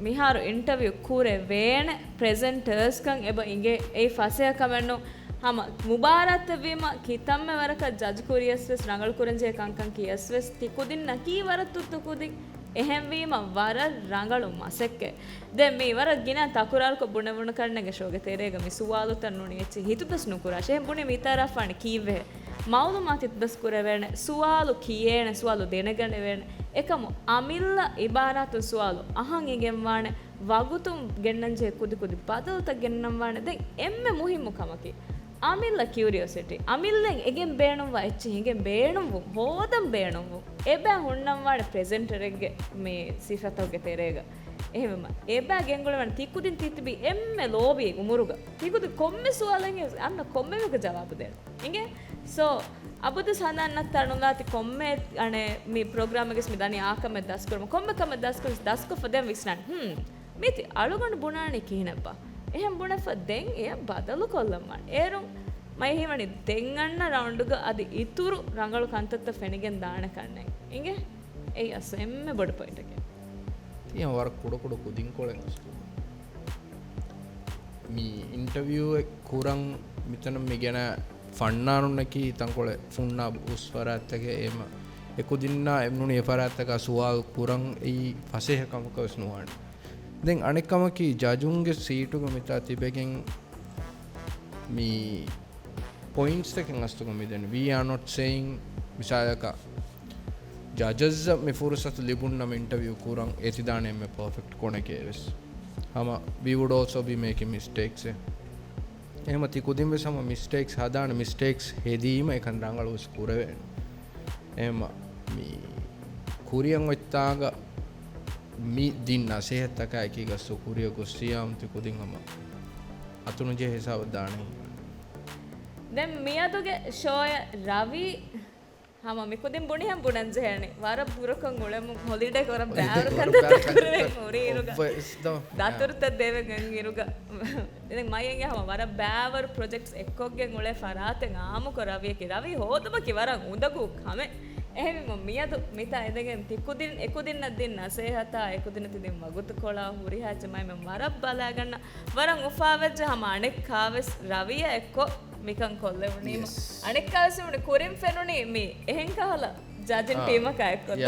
މިހާރު އިންޓަވިއު ކުރެވޭނެ ޕްރެޒެންޓަރސްކަން އެބަ އިނގޭ. އެއީ ފަސޭހަ ކަމެއް ނޫން. ހަމަ މުބާރާތެއްވީމަ ކިތަންމެ ވަރަކަށް ޖަޖް ކުރިޔަސް ވެސް ރަނގަޅު ކުރަންޖެހޭ ކަންކަން ކިޔަސް ވެސް ތި ކުދިންނަކީ ވަރަށް ތުއްތު ކުދިން. އެހެންވީމަ ވަރަށް ރަނގަޅު މަސައްކަތް. ދެން މީ ވަރަށް ގިނަ ތަކުރާރުކޮށް ބުނެވުނު ކަންނޭނގެ ޝޯގެ ތެރޭގަ މި ސުވާލުތައް ނޫނީ އެއްޗެއް ހިތުދަސް ނުކުރާށޭ. އެހެން ބުނީ މިތާރާފާނެ ކީއްވެހޭ؟ މައުލޫމާތު ހިތުދަސް ކުރެވޭނެ، ސުވާލު ކިޔޭނެ، ސުވާލު ދެނެގަނެވޭނެ. އެކަމު އަމިއްލަ އިބާރާތުން ސުވާލު އަހަން އިނގެންވާނެ، ވަގުތުން ގެންނަންޖެހޭ ކުދިކުދި ބަދަލުތައް ގެންނަންވާނެ. ދެން އެންމެ މުހިއްމު ކަމަކީ، އަމިއްލަ ކިއުރިއޮސިޓީ، އަމިއްލައިން އެނގެން ބޭނުންވާ އެއްޗެއް އެނގެން ބޭނުންވުން، ހޯދަން ބޭނުންވުން. އެބައި ހުންނަންވާނެ ޕްރެޒެންޓަރެއްގެ މި ސިފަތަކުގެ ތެރޭގަ. އެހެންވީމަ، އެބައި ގެންގުޅެވޭނެ ތި ކުދިން ތިތިބީ އެންމެ ލޯބި އުމުރުގަ. ތި ކުދިން ކޮންމެ ސުވާލެއް އަންނަ ކޮންމެ ވެގެ ޖަވާބު ދޭނެ. އިނގޭ؟ ސޯ، އަބަދު ހަނދާން ނައްތާ ނުލާތި ކޮންމެ އަނެއް މި ޕްރޮގްރާމެއްގެސް މި ދަނީ އާކަމެއް ދަސްކުރުމަށް. ކޮންމެ ކަމެއް ދަސްކުރި ދަސްކޮށްފަ ދެން ވިސްނާނެ. ހުން. މީތި އަޅުގަނޑު ބުނާނީ ކިހިނެއްބާ؟ އެހެން ބުނެފަ ދެން އެޔަށް ބަދަލު ކޮށްލަން ވާނެ. އޭރުން މައި ހީވަނީ ދެން އަންނަ ރައުންޑުގަ އަދި އިތުރު ރަނގަޅު ކަންތައްތައް ފެނިގެން ދާނެ ކަންނޭނގެ. އިނގޭ؟ އެއީ އަސް އެންމެ ބޮޑު ޕޮއިންޓެކޭ. ތިޔަ ވަރަށް ކުޑަކުޑަ ކުދިންކޮޅެއް އަސްލު. މި އިންޓަވިއުއެއް ކުރަން މިތަނަށް މި ގެނަ ފަންނާނުންނަކީ ތަންކޮޅެއް ފުންނާ އުސް ފަރާތްތަކެއް އެމަ. އެކުދިންނާ އެމްނުނި އެ ފަރާތްތަކާ ސުވާލު ކުރަން އެއީ ފަސޭހަ ކަމަކަށް ވެސް ނުވާނެ. ދެން އަނެއް ކަމަކީ ޖަޖުންގެ ސީޓުގަ މިތާ ތިބެގެން މި ޕޮއިންޓްސްތަކެއް އަސްތުގަ މިދެން. We are not saying މިސާލަކަށް ޖަޖަސްއަށް މި ފުރުސަތު ލިބުންނަމަ އިންޓަވިއު ކުރަން އެތިދާނެ އެންމެ ޕާފެކްޓް ކޮނެކޭ ވެސް. ހަމަ we would also be making mistakes އެ. އެހެމަ ތި ކުދިން ވެސް ހަމަ މިސްޓޭކްސް ހަދާނެ މިސްޓޭކްސް ހެދީމަ އެކަން ރަނގަޅު ވެސް ކުރެވޭނެ. އެހެމަ މި ކުރިއަށް އޮތްތާގަ މި ދިން ނަސޭހަތްތަކާ އެކީގަ ސުކުރިޔަ ގޮއްސިޔާމު ތި ކުދިން ހަމަ އަތުނުޖެހޭ ހިސާބަށް ދާނެ. ދެން މިއަދުގެ ޝޯއަށް ރަވީ ހަމަ މިކުދިން ބުނިހެން ބުނަން ޖެހޭނެ. ވަރަށް ބުރަކޮށް އުޅެމުން ހޮލިޑޭ ކުރަން ބާރު ކަންތައްތައް ކުރެވެން ހުރި އިރުގަ. ދަތުރުތައް ދެވެން އިރުގަ. ދެން މައި އެނގޭ ހަމަ ވަރަށް ބާވަރު ޕްރޮޖެކްޓްސް އެއްކޮށްގެން އުޅޭ ފަރާތެއް އާއްމުކޮށް ރަވީއަކީ. ރަވީ ހޯދުމަކީ ވަރަށް އުނދަގޫ ކަމެއް. އެހެންވީމަ މިއަދު މިތާ އިނދެގެން ތިކުދިން އެކުދިންނަށް ދިން ނަސޭހަތާ އެކުދިންނަށް ތިދިން ވަގުތުކޮޅާ ހުރިހާ ޖަމާއިމެން ވަރަށް ބަލާގަންނަ ވަރަށް އުފާވެއްޖެ ހަމަ އަނެއްކާވެސް ރަވީއާ އެއްކޮށް މިކަން ކޮށްލެވުނީމަ. އަނެއްކާވެސް މި ކުރިން ފެނުނީ މި އެހެން ކަހަލަ ޖަޖިން ޓީމަކާ އެއްކޮށް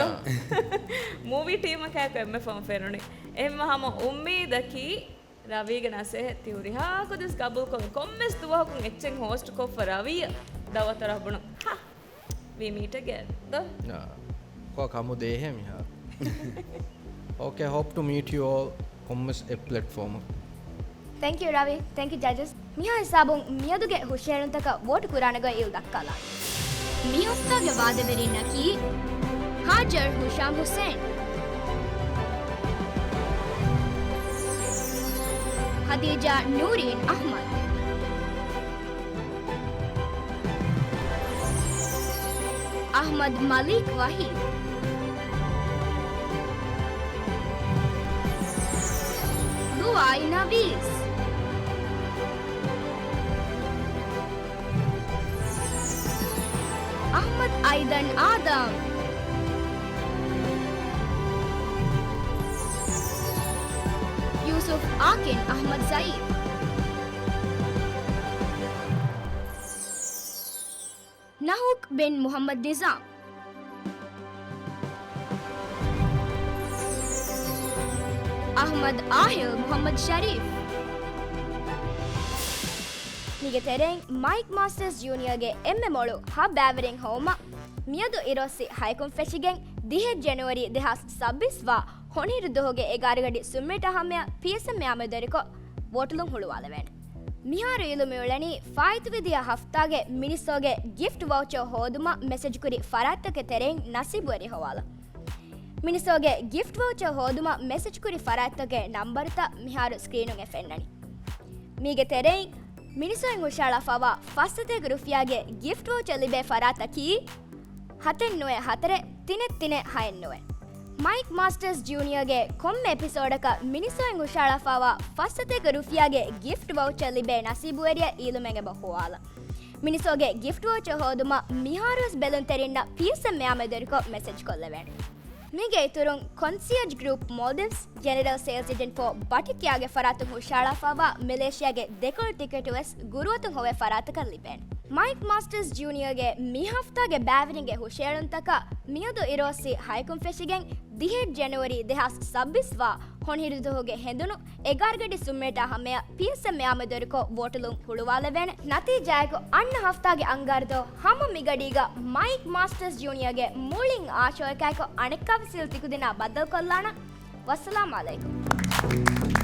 މޫވީ ޓީމަކާ އެއްކޮށް އެންމެ ފަހުން ފެނުނީ. އެހެންމަ ހަމަ އުއްމީދަކީ ރަވީގެ ނަސޭހަތް ތި ހުރިހާ ކުދިސް ގަބޫލުކޮށް ކޮންމެސް ދުވަހަކުން އެއްޗެއް ހޯސްޓް ކޮށްފަ ރަވީއަށް ދައުވަތު އަރާ ބުނަން. ހަ! ވީ މީޓެގެ ދޯ؟ ކޮ ކަމު ދޭހޭ މިހާރު. Okay, hope to meet you all ކޮންމެސް އެއް ޕްލެޓްފޯމަށް. ތެންކް ޔޫ ރަވީ. ތެންކް ޔޫ ޖަޖަސް. މިހާ ހިސާބުން މިއަދުގެ ހުށަހެޅުންތަކަށް ވޯޓު ކުރާނެ ގޮތް އިލް ދައްކާލާނެ. މި ހަފްތާގެ ވާދަވެރިންނަކީ ހާޖަރު ހުޝާމް ހުސެން، ހަދީޖާ ނޫރީން އަޙްމަދު، އަޙްމަދު މަލީކް ވަހީދު، ލުއާއި ނަވީސް، އަޙްމަދު އައިދަން އާދަމް، ޔޫސުފް އާކިން އަޙްމަދު ސައީދު، ނަހޫކް ބިން މުޙައްމަދު ނިޒާމް، އަޙްމަދު އާހިލް މުޙައްމަދު ޝަރީފް. މީގެ ތެރެއިން މައިކް މާސްޓަރސް ޖޫނިއަރގެ އެންމެ މޮޅު ހަ ބައިވެރިން ހޮވުމަށް މިއަދު އިރުއޮއްސި ހައެއްކުން ފެށިގެން ދިހައެއް ޖެނުއަރީ ދެހާސް ސައްބީސް ވާ ހޮނިހިރު ދުވަހުގެ އެގާރަ ގަޑި ސުންވަނީޓާ ހަމަޔަށް ޕީއެސްއެމް އާ މެދުވެރިކޮށް ވޯޓުލުން ހުޅުވާލެވޭނެ. މިހާރު އިލު މިއުޅެނީ ފާއިތުވި ދިޔަ ހަފްތާގެ މިނިސޯގެ ގިފްޓް ވައުޗަރ ހޯދުމަށް މެސެޖްކުރި ފަރާތްތަކެއް ތެރެއިން ނަސީބުވެރި ހޮވާލަން. މިނިސޯގެ ގިފްޓް ވައުޗަރ ހޯދުމަށް މެސެޖްކުރި ފަރާތްތަކެއް ނަންބަރުތައް މިހާރު ސްކްރީނުގެ ފެންނަނީ. މީގެ ތެރެއިން މިނިސޯއިން ހުށަހަޅާފައިވާ ފައްސަތޭކަ ރުފިޔާގެ ގިފްޓް ވައުޗަރ ލިބޭ ފަރާތަކީ ހަތެއް ނުވެ ހަތަރެއް، ތިނެއް ތިނެއް ހައެއް ނުވެ. މައިކް މާސްޓަރސް ޖޫނިއަރގެ ކޮންމެ އެޕިސޯޑަކަށް މިނިސޯއިން ހުށަހަޅާފައިވާ ފައްސަތޭކަ ރުފިޔާގެ ގިފްޓް ވައުޗަރ ލިބޭ ނަސީބުވެރިޔާ އީލުމެއް އެބަ ހޮވާލަން. މިނިސޯގެ ގިފްޓް ވައުޗަރ ހޯދުމަށް މިހާރުވެސް ބެލުންތެރިންނަށް ޕީއެސްއެމް އާ މެދުވެރިކޮށް މެސެޖް ކޮށްލެވޭނެ. މީގެ އިތުރުން ކޮންސިއަޖް ގްރޫޕް މޯލްޑިވްސް، ޖެނެރަލް ސޭލްސް އޭޖެންޓް ފޯ ބަޓިކްޔާގެ ފަރާތުން ހުށަހަޅާފައިވާ މެލޭޝިޔާގެ ދެކޮޅު ޓިކެޓުވެސް ގުރުއަތުން ހޮވޭ ފަރާތަކަށް ލިބޭނެ. މައިކް މާސްޓަރސް ޖޫނިއަރގެ މި ހަފްތާގެ ބައިވެރިންގެ ހުށަހެޅުންތަކަށް މިއަދު އިރުއޮއްސި ހައެއްކުން ފެށިގެން ދިހައެއް ޖެނުއަރީ ދެހާސް ސައްބީސް ވާ ހޮނިހިރު ދުވަހުގެ ހެނދުނު އެގާރަ ގަޑި ސުންވަނީޓާ ހަމަޔަށް ޕީއެސްއެމް އާ މެދުވެރިކޮށް ވޯޓުލުން ހުޅުވާލެވޭނެ. ނަތީޖާއަކު އަންނަ ހަފްތާގެ އަންގާރަ ދުވަހު ހަމަ މިގަޑީގަ މައިކް މާސްޓަރސް ޖޫނިއަރގެ މުޅިން އާ ޝޯއަކާއެކު އަނެއްކާވެސް އިލް ތިކުދިންނާ ބައްދަލުކޮށްލާނަން. ވައްސަލާމް އަލައިކުމް.